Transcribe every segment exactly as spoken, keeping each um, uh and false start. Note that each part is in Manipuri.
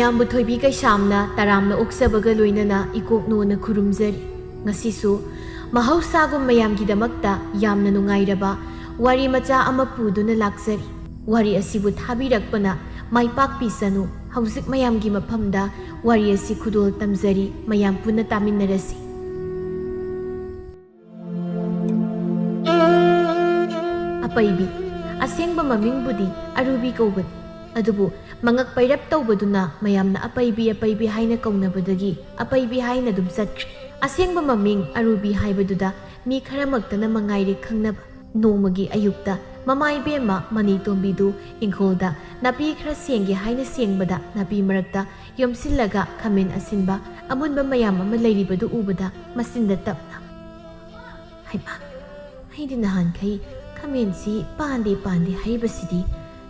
ꯃꯌꯥꯝꯕꯨ ꯊꯣꯏꯕꯤ ꯀꯩꯁꯥꯝꯅ ꯇꯔꯥꯝꯅ ꯑꯣꯛꯆꯕꯒ ꯂꯣꯏꯅꯅ ꯏꯀꯣꯛꯅꯣꯅ ꯈꯨꯔꯨꯝꯖꯔꯤ꯫ ꯉꯁꯤꯁꯨ ꯃꯍꯧꯁꯥꯒꯨꯝ ꯃꯌꯥꯝꯒꯤꯗꯃꯛꯇ ꯌꯥꯝꯅ ꯅꯨꯡꯉꯥꯏꯔꯕ ꯋꯥꯔꯤ ꯃꯆꯥ ꯑꯃ ꯄꯨꯗꯨꯅ ꯂꯥꯛꯆꯔꯤ꯫ ꯋꯥꯔꯤ ꯑꯁꯤꯕꯨ ꯊꯥꯕꯤꯔꯛꯄꯅ ꯃꯥꯏ ꯄꯥꯛꯄꯤꯁꯅꯨ꯫ ꯍꯧꯖꯤꯛ ꯃꯌꯥꯝꯒꯤ ꯃꯐꯝꯗ ꯋꯥꯔꯤ ꯑꯁꯤ ꯈꯨꯗꯣꯜ ꯇꯝꯖꯔꯤ, ꯃꯌꯥꯝ ꯄꯨꯟꯅ ꯇꯥꯃꯤꯟꯅꯔꯁꯤ꯫ ꯑꯄꯩꯕꯤ, ꯑꯁꯦꯡꯕ ꯃꯃꯤꯡꯕꯨꯗꯤ ꯑꯔꯨꯕꯤ ꯀꯧꯕꯅꯤ, ꯑꯗꯨꯕꯨ ꯃꯉꯛ ꯄꯩꯔꯞ ꯇꯧꯕꯗꯨꯅ ꯃꯌꯥꯝꯅ ꯑꯄꯩꯕꯤ ꯑꯄꯩꯕꯤ ꯍꯥꯏꯅ ꯀꯧꯅꯕꯗꯒꯤ ꯑꯄꯩꯕꯤ ꯍꯥꯏꯅ ꯑꯗꯨꯝ ꯆꯠꯈ꯭ꯔꯦ꯫ ꯑꯁꯦꯡꯕ ꯃꯃꯤꯡ ꯑꯔꯨꯕꯤ ꯍꯥꯏꯕꯗꯨꯗ ꯃꯤ ꯈꯔꯃꯛꯇꯅ ꯃꯉꯥꯏꯔꯦ ꯈꯪꯅꯕ꯫ ꯅꯣꯡꯃꯒꯤ ꯑꯌꯨꯛꯇ ꯃꯃꯥ ꯏꯕꯦꯝꯃ ꯃꯅꯤꯇꯣꯝꯕꯤꯗꯨ ꯏꯪꯈꯣꯜꯗ ꯅꯥꯄꯤ ꯈꯔ ꯁꯦꯡꯒꯦ ꯍꯥꯏꯅ ꯁꯦꯡꯕꯗ, ꯅꯥꯄꯤ ꯃꯔꯛꯇ ꯌꯣꯝꯁꯤꯜꯂꯒ ꯈꯥꯃꯦꯟ ꯑꯁꯤꯟꯕ ꯑꯃꯨꯟꯕ ꯃꯌꯥꯝ ꯑꯃ ꯂꯩꯔꯤꯕꯗꯨ ꯎꯕꯗ ꯃꯆꯤꯟꯗ ꯇꯞꯅ, "ꯍꯩꯃꯥ, ꯑꯩꯗꯤ ꯅꯍꯥꯟꯈꯩ ꯈꯥꯃꯦꯟꯁꯤ ꯄꯥꯟꯗꯦ ꯄꯥꯟꯗꯦ ꯍꯥꯏꯔꯤꯕꯁꯤꯗꯤ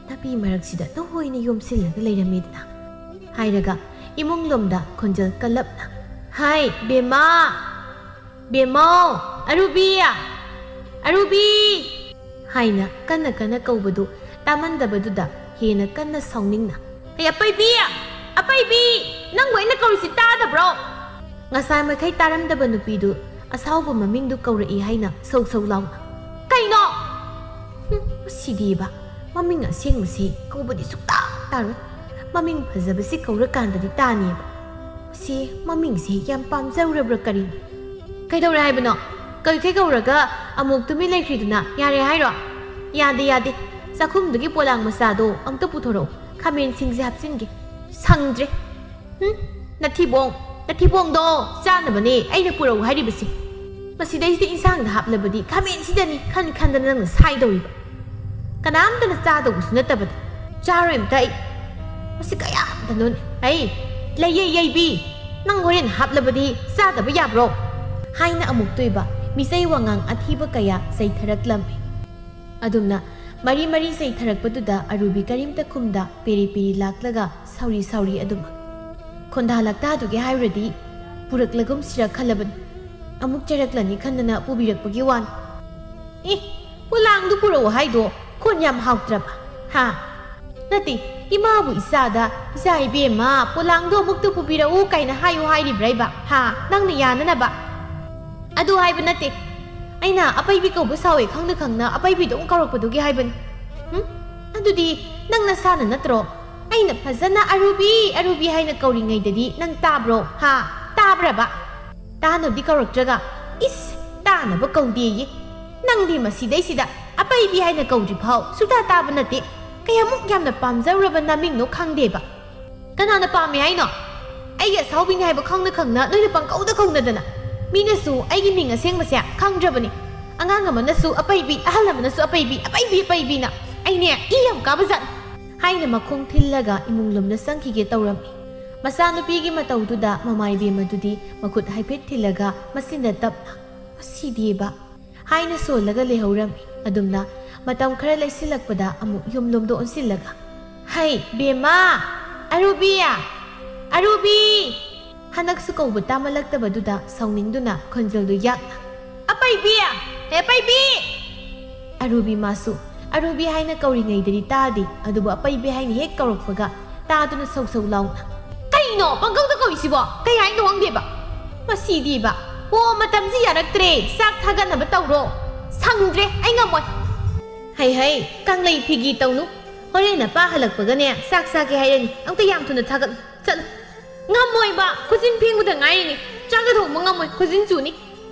ꯅꯥꯄꯤ ꯃꯔꯛꯁꯤꯗ ꯂꯣꯏꯅ ꯌꯣꯝꯁꯤꯜꯂꯒ ꯂꯩꯔꯝꯃꯦꯗꯅ" ꯍꯥꯏꯔꯒ ꯏꯃꯨꯡꯂꯣꯝꯗ ꯈꯣꯟꯖꯦꯜ ꯀꯜꯂꯞꯅ, "ꯍꯥꯏ, ꯕꯦꯝꯃ! ꯕꯦꯝꯃꯧ! ꯑꯔꯨꯕꯤ! ꯑꯔꯨꯕꯤ!" ꯍꯥꯏꯅ ꯀꯟꯅ ꯀꯟꯅ ꯀꯧꯕꯗꯨ ꯇꯥꯃꯟꯗꯕꯗꯨꯗ ꯍꯦꯟꯅ ꯀꯟꯅ ꯁꯥꯎꯅꯤꯡꯅ, "ꯍꯩ, ꯑꯄꯩꯕꯤ! ꯑꯄꯩꯕꯤ! ꯅꯪꯕꯨ ꯑꯩꯅ ꯀꯧꯔꯤꯁꯤ ꯇꯥꯗꯕ꯭ꯔꯣ?" ꯉꯁꯥꯏ ꯃꯈꯩ ꯇꯥꯔꯝꯗꯕ ꯅꯨꯄꯤꯗꯨ ꯑꯁꯥꯎꯕ ꯃꯃꯤꯡꯗꯨ ꯀꯧꯔꯛꯏ ꯍꯥꯏꯅ ꯁꯧ ꯁꯧ ꯂꯥꯎꯅ, "ꯀꯩꯅꯣ? ꯍꯨꯝ, ꯃꯁꯤꯗꯤꯕ, ꯃꯃꯤꯡ ꯑꯁꯦꯡꯕꯁꯤ ꯀꯧꯕꯗꯤ ꯁꯨꯛꯇꯥ ꯇꯥꯔꯣꯏ꯫ ꯃꯃꯤꯡ ꯐꯖꯕꯁꯤ ꯀꯧꯔꯀꯥꯟꯗꯗꯤ ꯇꯥꯅꯤꯕ꯫ ꯃꯁꯤ ꯃꯃꯤꯡꯁꯤ ꯌꯥꯝ ꯄꯥꯝꯖꯔꯨꯔꯕ꯭ꯔꯥ ꯀꯔꯤꯅꯣ?" "ꯀꯩꯗꯧꯔꯦ ꯍꯥꯏꯕꯅꯣ? ꯀꯩꯈꯩ ꯀꯧꯔꯒ ꯑꯃꯨꯛ ꯇꯨꯃꯤꯟ ꯂꯩꯈ꯭ꯔꯤꯗꯨꯅ ꯌꯥꯔꯦ ꯍꯥꯏꯔꯣ?" "ꯌꯥꯗꯦ, ꯌꯥꯗꯦ꯫ ꯆꯥꯛꯈꯨꯝꯗꯒꯤ ꯄꯣꯂꯥꯡ ꯃꯆꯥꯗꯣ ꯑꯝꯇ ꯄꯨꯊꯣꯔꯛꯎ꯫ ꯈꯥꯃꯦꯟꯁꯤꯡꯁꯦ ꯍꯥꯞꯆꯤꯟꯒꯦ꯫" "ꯁꯪꯗ꯭ꯔꯦ꯫ ꯍꯨꯝ, ꯅꯊꯤꯕꯣꯡ, ꯅꯊꯤꯕꯣꯡꯗꯣ ꯆꯥꯅꯕꯅꯦ ꯑꯩꯅ ꯄꯨꯔꯛꯎ ꯍꯥꯏꯔꯤꯕꯁꯦ꯫ ꯃꯁꯤꯗꯩꯁꯤꯗ ꯏꯟꯁꯥꯡꯗ ꯍꯥꯞꯂꯕꯗꯤ ꯈꯥꯃꯦꯟꯁꯤꯗꯅꯤ ꯈꯟ ꯈꯟꯗꯅ ꯅꯪꯅ ꯁꯥꯏꯗꯧꯔꯤꯕ꯫ ꯀꯅꯥꯝꯇꯅ ꯆꯥꯗꯧꯕꯁꯨ ꯅꯠꯇꯕꯗ ꯆꯥꯔꯣꯏ ꯑꯝꯇ ꯑꯩ꯫ ꯃꯁꯤ ꯀꯌꯥꯝꯇꯅꯣꯅꯦ? ꯑꯩ, ꯂꯩꯌꯦ ꯌꯩꯕꯤ, ꯅꯪ ꯍꯣꯔꯦꯟ ꯍꯥꯞꯂꯕꯗꯤ ꯆꯥꯗꯕ ꯌꯥꯕ꯭ꯔꯣ?" ꯍꯥꯏꯅ ꯑꯃꯨꯛꯇꯣꯏꯕ ꯃꯤꯆꯩ ꯋꯥꯉꯥꯡ ꯑꯊꯤꯕ ꯀꯌꯥ ꯆꯩꯊꯔꯛꯂꯝꯃꯤ꯫ ꯑꯗꯨꯝꯅ ꯃꯔꯤ ꯃꯔꯤ ꯆꯩꯊꯔꯛꯄꯗꯨꯗ ꯑꯔꯨꯕꯤ ꯀꯔꯤꯝꯇ ꯈꯨꯝꯗ ꯄꯦꯔꯤ ꯄꯦꯔꯤ ꯂꯥꯛꯂꯒ ꯁꯥꯎꯔꯤ ꯁꯥꯎꯔꯤ ꯑꯗꯨꯃꯛ꯫ ꯈꯣꯟꯗꯥ ꯂꯛꯇꯥꯗꯨꯒꯤ ꯍꯥꯏꯔꯨꯔꯗꯤ ꯄꯨꯔꯛꯂꯒꯨꯝꯁꯤꯔ ꯈꯜꯂꯕꯅꯤ꯫ ꯑꯃꯨꯛ ꯆꯩꯔꯛꯂꯅꯤ ꯈꯟꯗꯅ ꯄꯨꯕꯤꯔꯛꯄꯒꯤ ꯋꯥꯅꯤ꯫ ꯑꯦ, ꯄꯣꯂꯥꯡꯗꯨ ꯄꯨꯔꯛꯎ ꯍꯥꯏꯗꯣ ꯈꯣꯟ ꯌꯥꯝ ꯍꯥꯎꯇ꯭ꯔꯕ? ꯍꯥ? ꯅꯠꯇꯦ, ꯏꯃꯥꯕꯨ ꯏꯆꯥꯗ, "ꯏꯆꯥ ꯏꯕꯦꯝꯃ, ꯄꯣꯂꯥꯡꯗꯣ ꯑꯃꯨꯛꯇ ꯄꯨꯕꯤꯔꯛꯎ" ꯀꯥꯏꯅ ꯍꯥꯏꯌꯨ ꯍꯥꯏꯔꯤꯕ꯭ꯔꯥ ꯏꯕ? ꯍꯥ? ꯅꯪꯅ ꯌꯥꯅꯅꯕ? ꯑꯗꯨ ꯍꯥꯏꯕ ꯅꯠꯇꯦ꯫ ꯑꯩꯅ ꯑꯄꯩꯕꯤ ꯀꯧꯕ ꯁꯥꯎꯋꯦ ꯈꯪꯅ ꯈꯪꯅ ꯑꯄꯩꯕꯤꯗꯣ ꯑꯃꯨꯛ ꯀꯧꯔꯛꯄꯗꯨꯒꯤ ꯍꯥꯏꯕꯅꯤ꯫ ꯍꯨꯝ? ꯑꯗꯨꯗꯤ ꯅꯪ ꯅꯁꯥꯅ ꯅꯠꯇ꯭ꯔꯣ? ꯑꯩꯅ ꯐꯖꯅ "ꯑꯔꯨꯕꯤ, ꯑꯔꯨꯕꯤ" ꯍꯥꯏꯅ ꯀꯧꯔꯤꯉꯩꯗꯗꯤ ꯅꯪ ꯇꯥꯕ꯭ꯔꯣ? ꯍꯥ? ꯇꯥꯕ꯭ꯔꯕ? ꯇꯥꯅꯕꯗꯤ ꯀꯧꯔꯛꯇ꯭ꯔꯒ, ꯏꯁ, ꯇꯥꯅꯕ ꯀꯧꯗꯦꯌꯦ꯫ ꯅꯪꯗꯤ ꯃꯁꯤꯗꯩꯁꯤꯗ ꯑꯄꯩꯕꯤ ꯍꯥꯏꯅ ꯀꯧꯗ꯭ꯔꯤ ꯐꯥꯎ ꯁꯨꯛꯇꯥ ꯇꯥꯕ ꯅꯠꯇꯦ꯫ ꯀꯌꯥꯃꯨꯛ ꯌꯥꯝꯅ ꯄꯥꯝꯖꯔꯨꯔꯕ ꯅꯃꯤꯡꯅꯣ ꯈꯪꯗꯦꯕ꯫ ꯀꯅꯥꯅ ꯄꯥꯝꯃꯦ ꯍꯥꯏꯅꯣ? ꯑꯩꯒꯤ ꯑꯁꯥꯎꯕꯤꯅꯤ ꯍꯥꯏꯕ ꯈꯪꯅ ꯈꯪꯅ ꯅꯣꯏꯅ ꯄꯪꯀꯧꯗ ꯀꯧꯅꯗꯅ꯫ ꯃꯤꯅꯁꯨ ꯑꯩꯒꯤ ꯃꯤꯡ ꯑꯁꯦꯡꯕꯁꯦ ꯈꯪꯗ꯭ꯔꯕꯅꯤ꯫ ꯑꯉꯥꯡ ꯑꯃꯅꯁꯨ "ꯑꯄꯩꯕꯤ", ꯑꯍꯜ ꯑꯃꯅꯁꯨ "ꯑꯄꯩꯕꯤ, ꯑꯄꯩꯕꯤ, ꯑꯄꯩꯕꯤꯅ"꯫ ꯑꯩꯅꯦ ꯏ ꯌꯥꯝ ꯀꯥꯕ ꯖꯥꯠ꯫ ꯍꯥꯏꯅ ꯃꯈꯣꯡ ꯊꯤꯜꯂꯒ ꯏꯃꯨꯡ ꯂꯣꯝꯗ ꯆꯪꯈꯤꯒꯦ ꯇꯧꯔꯝꯃꯤ꯫ ꯃꯆꯥꯅꯨꯄꯤꯒꯤ ꯃꯇꯧꯗꯨꯗ ꯃꯃꯥ ꯏꯕꯦꯝꯃꯗꯨꯗꯤ ꯃꯈꯨꯠ ꯍꯥꯏꯐꯦꯠ ꯊꯤꯜꯂꯒ ꯃꯆꯤꯟꯗ ꯇꯞꯅ, "ꯃꯁꯤꯗꯤꯕ" ꯍꯥꯏꯅ ꯁꯣꯜꯂꯒ ꯂꯩꯍꯧꯔꯝꯃꯤ꯫ ꯑꯗꯨꯝꯅ ꯃꯇꯝ ꯈꯔ ꯂꯩꯁꯤꯜꯂꯛꯄꯗ ꯑꯃꯨꯛ ꯌꯨꯝ ꯂꯣꯝꯗ ꯑꯣꯟꯁꯤꯜꯂꯒ, "ꯍꯩ, ꯕꯦꯝꯃ! ꯑꯔꯨꯕꯤ! ꯑꯔꯨꯕꯤ!" ꯍꯟꯗꯛꯁꯨ ꯀꯧꯕ ꯇꯥꯃꯜꯂꯛꯇꯕꯗꯨꯗ ꯁꯥꯎꯅꯤꯡꯗꯨꯅ ꯈꯣꯟꯖꯦꯜꯗꯨ ꯌꯥꯛꯅ, "ꯑꯄꯩꯕꯤ! ꯍꯦ, ꯑꯄꯩꯕꯤ!" ꯑꯔꯨꯕꯤ ꯃꯥꯁꯨ ꯑꯔꯨꯕꯤ ꯍꯥꯏꯅ ꯀꯧꯔꯤꯉꯩꯗꯗꯤ ꯇꯥꯗꯦ, ꯑꯗꯨꯕꯨ ꯑꯄꯩꯕꯤ ꯍꯥꯏꯅ ꯍꯦꯛ ꯀꯧꯔꯛꯄꯒ ꯇꯥꯗꯨꯅ ꯁꯧ ꯁꯧ ꯂꯥꯎꯅ, "ꯀꯩꯅꯣ ꯄꯪꯀꯧꯗ ꯀꯧꯏꯁꯤꯕꯣ? ꯀꯩ ꯍꯥꯏꯅꯣ ꯈꯪꯗꯦꯕ? ꯃꯁꯤꯗꯤꯕ! ꯑꯣ, ꯃꯇꯝꯁꯤ ꯌꯥꯔꯛꯇ꯭ꯔꯦ, ꯆꯥꯛ ꯊꯥꯒꯠꯅꯕ ꯇꯧꯔꯣ꯫ ꯁꯪꯗ꯭ꯔꯦ, ꯑꯩ ꯉꯝꯃꯣꯏ꯫" "ꯍꯩ ꯍꯩ, ꯀꯥꯡꯂꯩ ꯐꯤꯒꯤ ꯇꯧꯅꯨ꯫ ꯍꯣꯔꯦꯟ ꯅꯄꯥ ꯍꯜꯂꯛꯄꯒꯅꯦ ꯆꯥꯛ ꯆꯥꯒꯦ ꯍꯥꯏꯔꯅꯤ꯫ ꯑꯝꯇ ꯌꯥꯝ ꯊꯨꯅ ꯊꯥꯒꯠꯂꯨ꯫ ꯆꯠꯂꯨ꯫" "ꯉꯝꯃꯣꯏꯕ, ꯈꯨꯖꯤꯟ ꯐꯦꯡꯕꯗ ꯉꯥꯏꯔꯤꯅꯤ꯫ ꯆꯥꯛꯀ ꯊꯣꯡꯕ ꯉꯝꯃꯣꯏ, ꯈꯨꯖꯤꯟ ꯆꯨꯅꯤ꯫"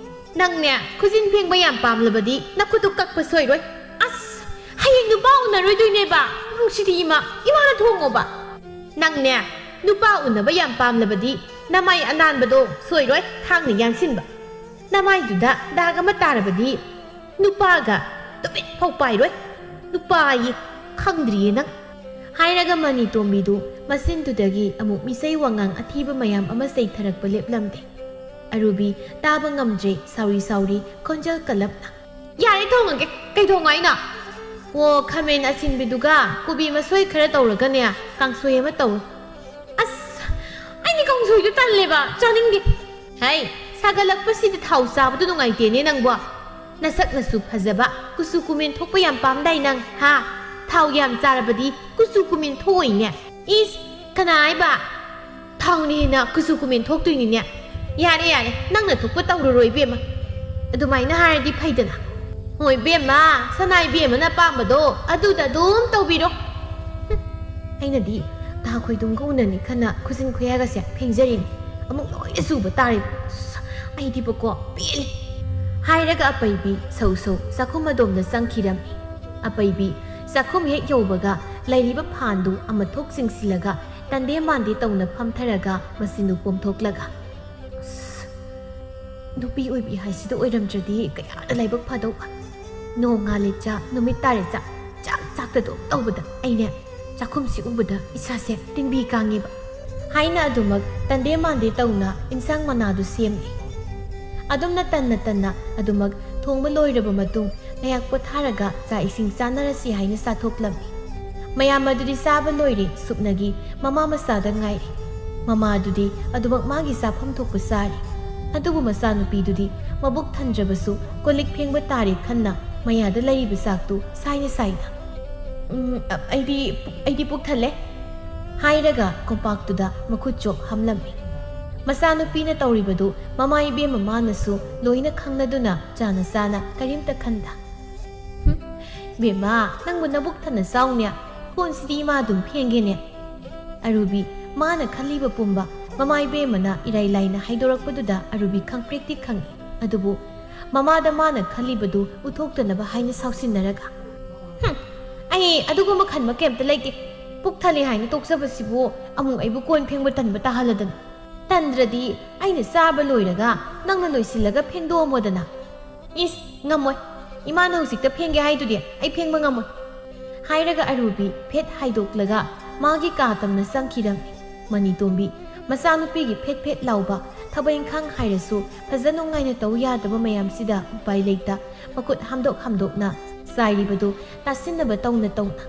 "ꯅꯪꯅꯦ, ꯈꯨꯖꯤꯟ ꯐꯦꯡꯕ ꯌꯥꯝ ꯄꯥꯝꯂꯕꯗꯤ ꯅꯈꯨꯠꯇꯨ ꯀꯛꯄ ꯁꯣꯏꯔꯣꯏ꯫" "ꯑꯁ, ꯍꯌꯦꯡ ꯅꯨꯄꯥ ꯎꯅꯔꯣꯏꯗꯣꯏꯅꯦꯕ꯫ ꯅꯨꯡꯁꯤꯗꯤ ꯏꯃꯥ, ꯏꯃꯥꯅ ꯊꯣꯡꯉꯣꯕ꯫" "ꯅꯪꯅꯦ, ꯅꯨꯄꯥ ꯎꯅꯕ ꯌꯥꯝ ꯄꯥꯝꯂꯕꯗꯤ ꯅꯃꯥꯏ ꯑꯅꯥꯟꯕꯗꯣ ꯁꯣꯏꯔꯣꯏ, ꯊꯥꯡꯅ ꯌꯥꯟꯁꯤꯟꯕ꯫ ꯅꯃꯥꯏꯗꯨꯗ ꯗꯥꯛ ꯑꯃ ꯇꯥꯔꯕꯗꯤ ꯅꯨꯄꯥꯒ ꯇꯨꯃꯤꯠ ꯐꯥꯎ ꯄꯥꯏꯔꯣꯏ꯫ ꯅꯨꯄꯥ ꯑꯌꯦ, ꯈꯪꯗ꯭ꯔꯤꯌꯦ ꯅꯪ꯫" ꯍꯥꯏꯔꯒ ꯃꯅꯤ ꯇꯣꯝꯕꯤꯗꯨ ꯃꯆꯤꯟꯗꯨꯗꯒꯤ ꯑꯃꯨꯛ ꯃꯤꯆꯩ ꯋꯥꯉꯥꯡ ꯑꯊꯤꯕ ꯃꯌꯥꯝ ꯑꯃ ꯆꯩꯊꯔꯛꯄ ꯂꯦꯞꯂꯝꯗꯦ꯫ ꯑꯔꯨꯕꯤ ꯇꯥꯕ ꯉꯝꯗ꯭ꯔꯦ, ꯁꯥꯎꯔꯤ ꯁꯥꯎꯔꯤ ꯈꯣꯟꯖꯦꯜ ꯀꯜꯂꯞꯅ, "ꯌꯥꯔꯦ, ꯊꯣꯡꯉꯒꯦ꯫ ꯀꯩ ꯊꯣꯡꯉꯣ ꯍꯥꯏꯅꯣ?" "ꯑꯣ, ꯈꯥꯃꯦꯟ ꯑꯁꯤꯟꯕꯤꯗꯨꯒ ꯀꯣꯕꯤ ꯃꯁꯣꯏ ꯈꯔ ꯇꯧꯔꯒꯅꯦ ꯀꯥꯡꯁꯣꯏ ꯑꯃ ꯇꯧ꯫" "ꯑꯁ, ꯑꯩꯗꯤ ꯀꯥꯡꯁꯣꯏꯗꯨ ꯇꯜꯂꯦꯕ, ꯆꯥꯅꯤꯡꯗꯦ꯫" "ꯍꯩ, ꯁꯥꯒꯠꯂꯛꯄꯁꯤꯗ ꯊꯥꯎ ꯆꯥꯕꯗꯨ ꯅꯨꯡꯉꯥꯏꯇꯦꯅꯦ ꯅꯪꯕꯣ꯫ ꯅꯁꯛꯅꯁꯨ ꯐꯖꯕ, ꯀꯨꯆꯨ ꯀꯨꯃꯦꯟ ꯊꯣꯛꯄ ꯌꯥꯝ ꯄꯥꯝꯗꯥꯏ ꯅꯪ, ꯍꯥ?" ꯊꯥꯎ ꯌꯥꯝ ꯆꯥꯔꯕꯗꯤ ꯀꯨꯆꯨ ꯀꯨꯃꯦꯟ ꯊꯣꯛꯑꯣꯏꯅꯦ꯫ ꯏꯁ, ꯀꯅꯥ ꯍꯥꯏꯕ? ꯊꯥꯎꯅ ꯍꯦꯟꯅ ꯀꯨꯆꯨ ꯀꯨꯃꯦꯟ ꯊꯣꯛꯇꯣꯏꯅꯤꯅꯦ꯫ ꯌꯥꯔꯦ, ꯌꯥꯔꯦ, ꯅꯪꯅ ꯊꯣꯛꯄ ꯇꯧꯔꯨꯔꯣ, ꯏꯕꯦꯝꯃ꯫ ꯑꯗꯨꯃꯥꯏꯅ ꯍꯥꯏꯔꯗꯤ ꯐꯩꯗꯅ꯫ ꯍꯣꯏ, ꯏꯕꯦꯝꯃ, ꯁꯅꯥ ꯏꯕꯦꯝꯃꯅ ꯑꯄꯥꯝꯕꯗꯣ ꯑꯗꯨꯗ ꯑꯗꯨꯝ ꯇꯧꯕꯤꯔꯣ꯫ ꯍꯨꯝ, ꯑꯩꯅꯗꯤ ꯇꯥ ꯈꯣꯏꯗꯨꯝꯒ ꯎꯅꯅꯤ ꯈꯟꯅ ꯈꯨꯖꯤꯟ ꯈꯨꯌꯥꯒꯁꯦ ꯐꯦꯡꯖꯔꯤꯅꯤ꯫ ꯑꯃꯨꯛ ꯂꯣꯏꯅ ꯆꯨꯕ ꯇꯥꯔꯦ꯫ ꯑꯁ, ꯑꯩꯗꯤꯕꯀꯣ ꯄꯦꯜꯂꯦ꯫ ꯍꯥꯏꯔꯒ ꯑꯄꯩꯕꯤ ꯁꯧ ꯁꯧ ꯆꯥꯛꯈꯨꯝ ꯑꯗꯣꯝꯗ ꯆꯪꯈꯤꯔꯝꯃꯤ꯫ ꯑꯄꯩꯕꯤ ꯆꯥꯛꯈꯨꯝ ꯍꯦꯛ ꯌꯧꯕꯒ ꯂꯩꯔꯤꯕ ꯐꯥꯟꯗꯨ ꯑꯃꯊꯣꯛ ꯆꯤꯡꯁꯤꯜꯂꯒ ꯇꯟꯗꯦ ꯃꯥꯟꯗꯦ ꯇꯧꯅ ꯐꯝꯊꯔꯒ ꯃꯆꯤꯟꯗꯨ ꯄꯣꯝꯊꯣꯛꯂꯒ, "ꯑꯁ, ꯅꯨꯄꯤ ꯑꯣꯏꯕꯤ ꯍꯥꯏꯁꯤꯗ ꯑꯣꯏꯔꯝꯗ꯭ꯔꯗꯤ ꯀꯌꯥꯗ ꯂꯥꯏꯕꯛ ꯐꯗꯧꯕ꯫ ꯅꯣꯡ ꯉꯥꯜꯂꯦ ꯆꯥ, ꯅꯨꯃꯤꯠ ꯇꯥꯔꯦ ꯆꯥ, ꯆꯥꯛ ꯆꯥꯛꯇ ꯑꯗꯨꯝ ꯇꯧꯕꯗ ꯑꯩꯅꯦ ꯆꯥꯛꯈꯨꯝꯁꯤ ꯎꯕꯗ ꯏꯁꯥꯁꯦ ꯇꯤꯟꯕꯤ ꯀꯥꯡꯉꯦꯕ" ꯍꯥꯏꯅ ꯑꯗꯨꯃꯛ ꯇꯟꯗꯦ ꯃꯥꯟꯗꯦ ꯇꯧꯅ ꯏꯟꯁꯥꯡ ꯃꯅꯥꯗꯨ ꯁꯦꯝꯃꯤ꯫ ꯑꯗꯨꯝꯅ ꯇꯟꯅ ꯇꯟꯅ ꯑꯗꯨꯃꯛ ꯊꯣꯡꯕ ꯂꯣꯏꯔꯕ ꯃꯇꯨꯡ ꯉꯥꯏꯍꯥꯛ ꯄꯣꯊꯥꯔꯒ ꯆꯥꯛ ꯏꯁꯤꯡ ꯆꯥꯅꯔꯁꯤ ꯍꯥꯏꯅ ꯆꯥꯊꯣꯛꯂꯝꯃꯤ꯫ ꯃꯌꯥꯝ ꯑꯗꯨꯗꯤ ꯆꯥꯕ ꯂꯣꯏꯔꯦ, ꯁꯨꯞꯅꯒꯤ ꯃꯃꯥ ꯃꯆꯥꯗ ꯉꯥꯏꯔꯦ꯫ ꯃꯃꯥ ꯑꯗꯨꯗꯤ ꯑꯗꯨꯃꯛ ꯃꯥꯒꯤ ꯆꯥꯐꯝ ꯊꯣꯛꯄ ꯆꯥꯔꯤ꯫ ꯑꯗꯨꯕꯨ ꯃꯆꯥꯅꯨꯄꯤꯗꯨꯗꯤ ꯃꯕꯨꯛ ꯊꯟꯗ꯭ꯔꯕꯁꯨ ꯀꯣꯜ ꯂꯤꯛ ꯐꯦꯡꯕ ꯇꯥꯔꯦ ꯈꯟꯅ ꯃꯌꯥꯗ ꯂꯩꯔꯤꯕ ꯆꯥꯛꯇꯨ ꯁꯥꯏꯅ ꯁꯥꯏꯅ, "ꯎꯝ, ꯑ, ꯑꯩꯗꯤ, ꯑꯩꯗꯤ ꯄꯨꯛ ꯊꯜꯂꯦ" ꯍꯥꯏꯔꯒ ꯀꯣꯝꯄꯥꯛꯇꯨꯗ ꯃꯈꯨꯠ ꯆꯣꯞ ꯍꯝꯂꯝꯃꯤ꯫ ꯃꯆꯥꯅꯨꯄꯤꯅ ꯇꯧꯔꯤꯕꯗꯨ ꯃꯃꯥ ꯏꯕꯦꯝꯃ ꯃꯥꯅꯁꯨ ꯂꯣꯏꯅ ꯈꯪꯂꯗꯨꯅ ꯆꯥꯅ ꯆꯥꯅ ꯀꯔꯤꯝꯇ ꯈꯟꯗ, "ꯍꯨꯝ, ꯏꯕꯦꯝꯃ, ꯅꯪꯕꯨ ꯅꯕꯨꯛ ꯊꯟꯅ ꯆꯥꯎꯅꯦ, ꯀꯣꯟꯁꯤꯗꯤ ꯏꯃꯥ ꯑꯗꯨꯝ ꯐꯦꯡꯒꯦꯅꯦ"꯫ ꯑꯔꯨꯕꯤ ꯃꯥꯅ ꯈꯜꯂꯤꯕ ꯄꯨꯝꯕ ꯃꯃꯥ ꯏꯕꯦꯝꯃꯅ ꯏꯔꯥꯏ ꯂꯥꯏꯅ ꯍꯥꯏꯗꯣꯔꯛꯄꯗꯨꯗ ꯑꯔꯨꯕꯤ ꯈꯪꯄ꯭ꯔꯦꯛꯇꯤ ꯈꯪꯏ꯫ ꯑꯗꯨꯕꯨ ꯃꯃꯥꯗ ꯃꯥꯅ ꯈꯜꯂꯤꯕꯗꯨ ꯎꯠꯊꯣꯛꯇꯅꯕ ꯍꯥꯏꯅ ꯁꯥꯎꯁꯤꯟꯅꯔꯒ, "ꯍꯨꯝ, ꯑꯩ ꯑꯗꯨꯒꯨꯝꯕ ꯈꯟꯕ ꯀꯩꯝꯇ ꯂꯩꯇꯦ꯫ ꯄꯨꯛ ꯊꯜꯂꯦ ꯍꯥꯏꯅ ꯇꯣꯛꯆꯕꯁꯤꯕꯨ ꯑꯃꯨꯛ ꯑꯩꯕꯨ ꯀꯣꯟ ꯐꯦꯡꯕ ꯇꯟꯕ ꯇꯥꯍꯜꯂꯗꯅ꯫ ꯇꯟꯗ꯭ꯔꯗꯤ ꯑꯩꯅ ꯆꯥꯕ ꯂꯣꯏꯔꯒ ꯅꯪꯅ ꯂꯣꯏꯁꯤꯜꯂꯒ ꯐꯦꯡꯗꯣꯛꯑꯝꯃꯣꯗꯅ"꯫ "ꯏꯁ, ꯉꯝꯃꯣꯏ꯫ ꯏꯃꯥꯅ ꯍꯧꯖꯤꯛꯇ ꯐꯦꯡꯒꯦ ꯍꯥꯏꯗꯨꯗꯤ ꯑꯩ ꯐꯦꯡꯕ ꯉꯝꯃꯣꯏ"꯫ ꯍꯥꯏꯔꯒ ꯑꯔꯨꯕꯤ ꯐꯦꯠ ꯍꯥꯏꯗꯣꯛꯂꯒ ꯃꯥꯒꯤ ꯀꯥ ꯇꯝꯅ ꯆꯪꯈꯤꯔꯝꯃꯤ꯫ ꯃꯅꯤꯇꯣꯝꯕꯤ ꯃꯆꯥꯅꯨꯄꯤꯒꯤ ꯐꯦꯠ ꯐꯦꯠ ꯂꯥꯎꯕ ꯊꯕꯛ ꯏꯪꯈꯥꯡ ꯍꯥꯏꯔꯁꯨ ꯐꯖ ꯅꯨꯡꯉꯥꯏꯅ ꯇꯧ ꯌꯥꯗꯕ ꯃꯌꯥꯝꯁꯤꯗ ꯎꯄꯥꯏ ꯂꯩꯇ ꯃꯈꯨꯠ ꯍꯥꯝꯗꯣꯛ ꯍꯥꯝꯗꯣꯛꯅ ꯆꯥꯏꯔꯤꯕꯗꯨ ꯇꯥꯁꯤꯟꯅꯕ ꯇꯧꯅ ꯇꯧꯅ,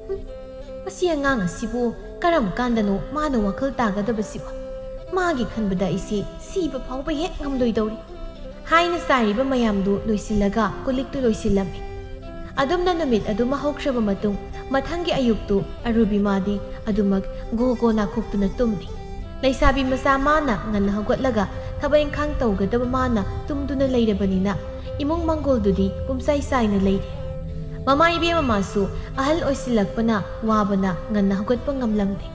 "ꯍꯨꯝ, ꯃꯁꯤ ꯑꯉꯥꯡ ꯑꯁꯤꯕꯨ ꯀꯔꯝ ꯀꯥꯟꯗꯅꯣ ꯃꯥꯅ ꯋꯥꯈꯜ ꯇꯥꯒꯗꯕꯁꯤꯕꯣ? ꯃꯥꯒꯤ ꯈꯟꯕꯗ ꯑꯩꯁꯦ ꯁꯤꯕ ꯐꯥꯎꯕ ꯍꯦꯛ ꯉꯝꯂꯣꯏꯗꯧꯔꯤ" ꯍꯥꯏꯅ ꯆꯥꯏꯔꯤꯕ ꯃꯌꯥꯝꯗꯨ ꯂꯣꯏꯁꯤꯜꯂꯒ ꯀꯣꯜ ꯂꯤꯛꯇꯨ ꯂꯣꯏꯁꯤꯜꯂꯝꯃꯤ꯫ ꯑꯗꯨꯝꯅ ꯅꯨꯃꯤꯠ ꯑꯗꯨꯃ ꯍꯧꯈ꯭ꯔꯕ ꯃꯇꯨꯡ, ꯃꯊꯪꯒꯤ ꯑꯌꯨꯛꯇꯨ ꯑꯔꯨꯕꯤꯃꯥꯗꯤ ꯑꯗꯨꯃꯛ ꯒꯣ ꯒꯣ ꯅꯥꯈꯣꯛꯇꯨꯅ ꯇꯨꯝꯂꯤ꯫ ꯂꯩꯁꯥꯕꯤ ꯃꯆꯥ ꯃꯥꯅ ꯉꯟꯅ ꯍꯧꯒꯠꯂꯒ ꯊꯕꯛ ꯏꯪꯈꯥꯡ ꯇꯧꯒꯗꯕ ꯃꯥꯅ ꯇꯨꯝꯗꯨꯅ ꯂꯩꯔꯕꯅꯤꯅ, ꯏꯃꯨꯡ ꯃꯪꯒꯣꯜꯗꯨꯗꯤ ꯄꯨꯝꯆꯥꯏ ꯆꯥꯏꯅ ꯂꯩꯔꯤ꯫ ꯃꯃꯥ ꯏꯕꯦꯝꯃ ꯃꯥꯁꯨ ꯑꯍꯜ ꯑꯣꯏꯁꯤꯜꯂꯛꯄꯅ ꯋꯥꯕꯅ ꯉꯟꯅ ꯍꯧꯒꯠꯄ ꯉꯝꯂꯝꯗꯦ꯫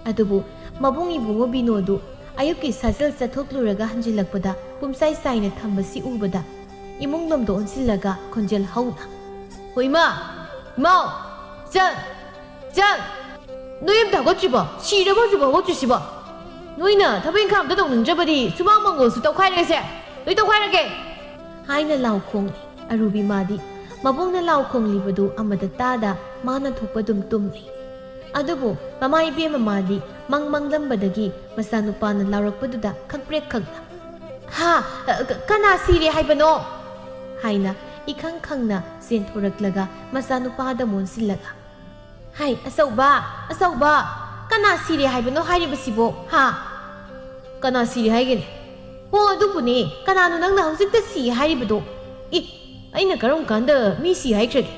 ꯑꯗꯨꯕꯨ ꯃꯕꯨꯡ ꯏꯕꯨꯡꯉꯣ ꯕꯤꯅꯣꯗꯨ ꯑꯌꯨꯛꯀꯤ ꯁꯥꯖꯦꯜ ꯆꯠꯊꯣꯛꯂꯨꯔꯒ ꯍꯟꯖꯤꯜꯂꯛꯄꯗ ꯄꯨꯝꯆꯥꯏ ꯆꯥꯏꯅ ꯊꯝꯕꯁꯤ ꯎꯕꯗ, ꯏꯃꯨꯡꯂꯣꯝꯗ ꯑꯣꯟꯁꯤꯜꯂꯒ ꯈꯣꯟꯖꯦꯜ ꯍꯧꯅ, "ꯍꯣ ꯏꯃꯥ! ꯏꯃꯥꯎ! ꯏꯆꯟ! ꯏꯆꯟ! ꯅꯣꯏ ꯑꯝꯇ ꯍꯧꯒꯠꯇ꯭ꯔꯤꯕꯣ? ꯁꯤꯔꯕꯣ ꯍꯧꯖꯤꯛꯐꯥꯎ ꯍꯧꯒꯠꯇ꯭ꯔꯤꯁꯤꯕꯣ? ꯅꯣꯏꯅ ꯊꯕꯛ ꯏꯪꯈꯥꯡ ꯑꯝꯇ ꯇꯧꯅꯤꯡꯗ꯭ꯔꯕꯗꯤ ꯁꯨꯃꯥꯡ ꯃꯪꯒꯣꯜꯁꯨ ꯇꯧꯈꯥꯏꯔꯒꯦꯁꯦ! ꯂꯣꯏ ꯇꯧꯈꯥꯏꯔꯒꯦ!" ꯍꯥꯏꯅ ꯂꯥꯎ ꯈꯣꯡꯂꯤ꯫ ꯑꯔꯨꯕꯤꯃꯥꯗꯤ ꯃꯕꯨꯡꯅ ꯂꯥꯎ ꯈꯣꯡꯂꯤꯕꯗꯨ ꯑꯃꯠꯇ ꯇꯥꯗ ꯃꯥꯅ ꯊꯣꯛꯄ ꯑꯗꯨꯝ ꯇꯨꯝꯂꯤ꯫ ꯑꯗꯨꯕꯨ ꯃꯃꯥ ꯏꯕꯦꯝꯃ ꯃꯥꯗꯤ ꯃꯪ ꯃꯪꯂꯝꯕꯗꯒꯤ ꯃꯆꯥꯅꯨꯄꯥꯅ ꯂꯥꯎꯔꯛꯄꯗꯨꯗ ꯈꯪꯄ꯭ꯔꯦꯛ ꯈꯪꯅ, "ꯍꯥ? ꯀ-, ꯀꯅꯥ ꯁꯤꯔꯦ ꯍꯥꯏꯕꯅꯣ?" ꯍꯥꯏꯅ ꯏꯈꯪ ꯈꯪꯅ ꯆꯦꯟꯊꯣꯔꯛꯂꯒ ꯃꯆꯥꯅꯨꯄꯥꯗ ꯃꯣꯟꯁꯤꯜꯂꯒ, "ꯍꯥꯏ, ꯑꯆꯧꯕ, ꯑꯆꯧꯕ, ꯀꯅꯥ ꯁꯤꯔꯦ ꯍꯥꯏꯕꯅꯣ ꯍꯥꯏꯔꯤꯕꯁꯤꯕꯣ, ꯍꯥ?" "ꯀꯅꯥ ꯁꯤꯔꯦ ꯍꯥꯏꯒꯦꯅꯦ?" "ꯍꯣ, ꯑꯗꯨꯕꯨꯅꯦ, ꯀꯅꯥꯅꯣ ꯅꯪꯅ ꯍꯧꯖꯤꯛꯇ ꯁꯤ ꯍꯥꯏꯔꯤꯕꯗꯣ?" "ꯑꯦ, ꯑꯩꯅ ꯀꯔꯝ ꯀꯥꯟꯗ ꯃꯤ ꯁꯤ ꯍꯥꯏꯈ꯭ꯔꯒꯦ?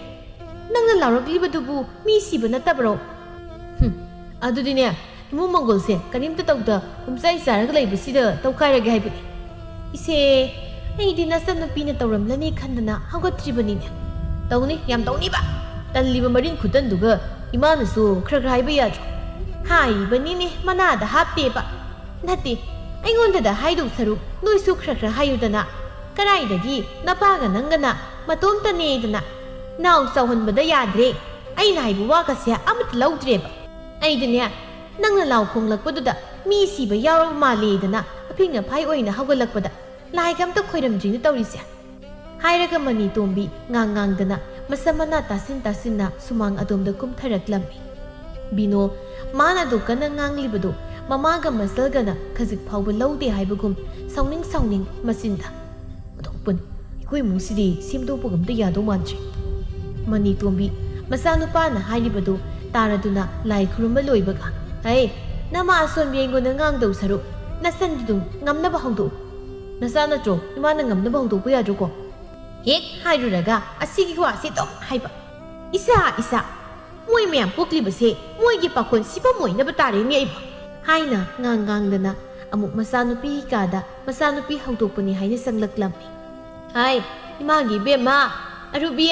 ꯅꯪꯅ ꯂꯥꯎꯔꯛꯂꯤꯕꯗꯨꯕꯨ ꯃꯤ ꯁꯤꯕ ꯅꯠꯇꯕ꯭ꯔꯣ?" "ꯍꯨꯝ, ꯑꯗꯨꯗꯤꯅꯦ, ꯏꯃꯨꯡ ꯃꯪꯒꯣꯜꯁꯦ ꯀꯔꯤꯝꯇ ꯇꯧꯗ ꯄꯨꯝꯆꯥꯏ ꯆꯥꯏꯔꯒ ꯂꯩꯕꯁꯤꯗ ꯇꯧꯈꯥꯏꯔꯒꯦ ꯍꯥꯏꯕꯅꯤ꯫" "ꯏꯆꯦ, ꯑꯩꯗꯤ ꯅꯆꯟꯅꯨꯄꯤꯅ ꯇꯧꯔꯝꯂꯅꯤ ꯈꯟꯗꯅ ꯍꯧꯒꯠꯇ꯭ꯔꯤꯕꯅꯤꯅꯦ꯫" "ꯇꯧꯅꯤ, ꯌꯥꯝ ꯇꯧꯅꯤꯕ꯫ ꯇꯜꯂꯤꯕ ꯃꯔꯤꯟ ꯈꯨꯇꯟꯗꯨꯒ ꯏꯃꯥꯅꯁꯨ ꯈꯔ ꯈꯔ ꯍꯥꯏꯕ ꯌꯥꯗ꯭ꯔꯣ?" "ꯍꯥꯏꯕꯅꯤꯅꯦ, ꯃꯅꯥꯗ ꯍꯥꯞꯇꯦꯕ꯫" "ꯅꯠꯇꯦ, ꯑꯩꯉꯣꯟꯗꯗ ꯍꯥꯏꯗꯧ ꯁꯔꯨꯛ ꯅꯣꯏꯁꯨ ꯈꯔ ꯈꯔ ꯍꯥꯏꯌꯨꯗꯅ꯫ ꯀꯗꯥꯏꯗꯒꯤ ꯅꯄꯥꯒ ꯅꯪꯒꯅ ꯃꯇꯣꯝꯇꯅꯦꯗꯅ ꯅꯥꯎ ꯆꯥꯎꯍꯟꯕꯗ ꯌꯥꯗ꯭ꯔꯦ꯫ ꯑꯩꯅ ꯍꯥꯏꯕ ꯋꯥꯒꯁꯦ ꯑꯃꯠꯇ ꯂꯧꯗ꯭ꯔꯦꯕ꯫ ꯑꯩꯗꯤꯅꯦ, ꯅꯪꯅ ꯂꯥꯎ ꯈꯣꯡꯂꯛꯄꯗꯨꯗ ꯃꯤ ꯁꯤꯕ ꯌꯥꯎꯔꯕ ꯃꯥꯜꯂꯦꯗꯅ ꯑꯐꯤꯡ ꯑꯐꯥꯏ ꯑꯣꯏꯅ ꯍꯧꯒꯠꯂꯛꯄꯗ ꯂꯥꯏꯒ ꯑꯝꯇ ꯈꯣꯏꯔꯝꯗ꯭ꯔꯤꯅꯦ ꯇꯧꯔꯤꯁꯦ," ꯍꯥꯏꯔꯒ ꯃꯅꯤ ꯇꯣꯝꯕꯤ ꯉꯥꯡ ꯉꯥꯡꯗꯅ ꯃꯁꯝ ꯃꯅꯥ ꯇꯥꯁꯤꯟ ꯇꯥꯁꯤꯟꯅ ꯁꯨꯃꯥꯡ ꯑꯗꯣꯝꯗ ꯀꯨꯝꯊꯔꯛꯂꯝꯃꯤ꯫ ꯕꯤꯅꯣ, ꯃꯥꯅ ꯑꯗꯨ ꯀꯟꯅ ꯉꯥꯡꯂꯤꯕꯗꯨ ꯃꯃꯥꯒ ꯃꯆꯜꯒꯅ ꯈꯖꯤꯛ ꯐꯥꯎꯕ ꯂꯧꯗꯦ ꯍꯥꯏꯕꯒꯨꯝ ꯁꯥꯎꯅꯤꯡ ꯁꯥꯎꯅꯤꯡ ꯃꯆꯤꯟꯗ, "ꯑꯣꯟꯊꯣꯛꯄꯅꯤ, ꯑꯩꯈꯣꯏ ꯏꯃꯨꯡꯁꯤꯗꯤ ꯁꯦꯝꯗꯣꯛꯄꯒ ꯑꯝꯇ ꯌꯥꯗꯧ ꯃꯥꯟꯗ꯭ꯔꯦ꯫" ꯃꯅꯤ ꯇꯣꯝꯕꯤ ꯃꯆꯥꯅꯨꯄꯥꯅ ꯍꯥꯏꯔꯤꯕꯗꯨ ꯇꯥꯔꯗꯨꯅ ꯂꯥꯏ ꯈꯨꯔꯨꯝꯕ ꯂꯣꯏꯕꯒ, "ꯍꯩ, ꯅꯃꯥ ꯑꯁꯣꯟꯕꯤ ꯑꯩꯉꯣꯟꯗ ꯉꯥꯡꯗꯧ ꯁꯔꯨꯛ ꯅꯆꯟꯗꯨꯗꯨ ꯉꯝꯅꯕ ꯍꯧꯗꯣꯛꯎ꯫ ꯅꯆꯥ ꯅꯠꯇ꯭ꯔꯣ, ꯏꯃꯥꯅ ꯉꯝꯅꯕ ꯍꯧꯗꯣꯛꯄ ꯌꯥꯗ꯭ꯔꯣꯀꯣ?" ꯍꯦꯛ ꯍꯥꯏꯔꯨꯔꯒ ꯑꯁꯤꯒꯤ ꯋꯥꯁꯦ ꯑꯗꯨꯝ ꯍꯥꯏꯕ꯫ "ꯏꯁꯥ, ꯏꯁꯥ, ꯃꯣꯏ ꯃꯌꯥꯝ ꯄꯣꯛꯂꯤꯕꯁꯦ ꯃꯣꯏꯒꯤ ꯄꯥꯈꯣꯟ ꯁꯤꯐꯝ ꯑꯣꯏꯅꯕ ꯇꯥꯔꯦꯅꯦ ꯑꯩꯕꯣ" ꯍꯥꯏꯅ ꯉꯥꯡ ꯉꯥꯡꯗꯅ ꯑꯃꯨꯛ ꯃꯆꯥꯅꯨꯄꯤꯒꯤ ꯀꯥꯗ ꯃꯆꯥꯅꯨꯄꯤ ꯍꯧꯗꯣꯛꯄꯅꯤ ꯍꯥꯏꯅ ꯆꯪꯂꯛꯂꯝꯃꯤ꯫ "ꯍꯥꯏ, ꯏꯃꯥꯒꯤ ꯏꯕꯦꯝꯃ, ꯑꯔꯨꯕꯤ,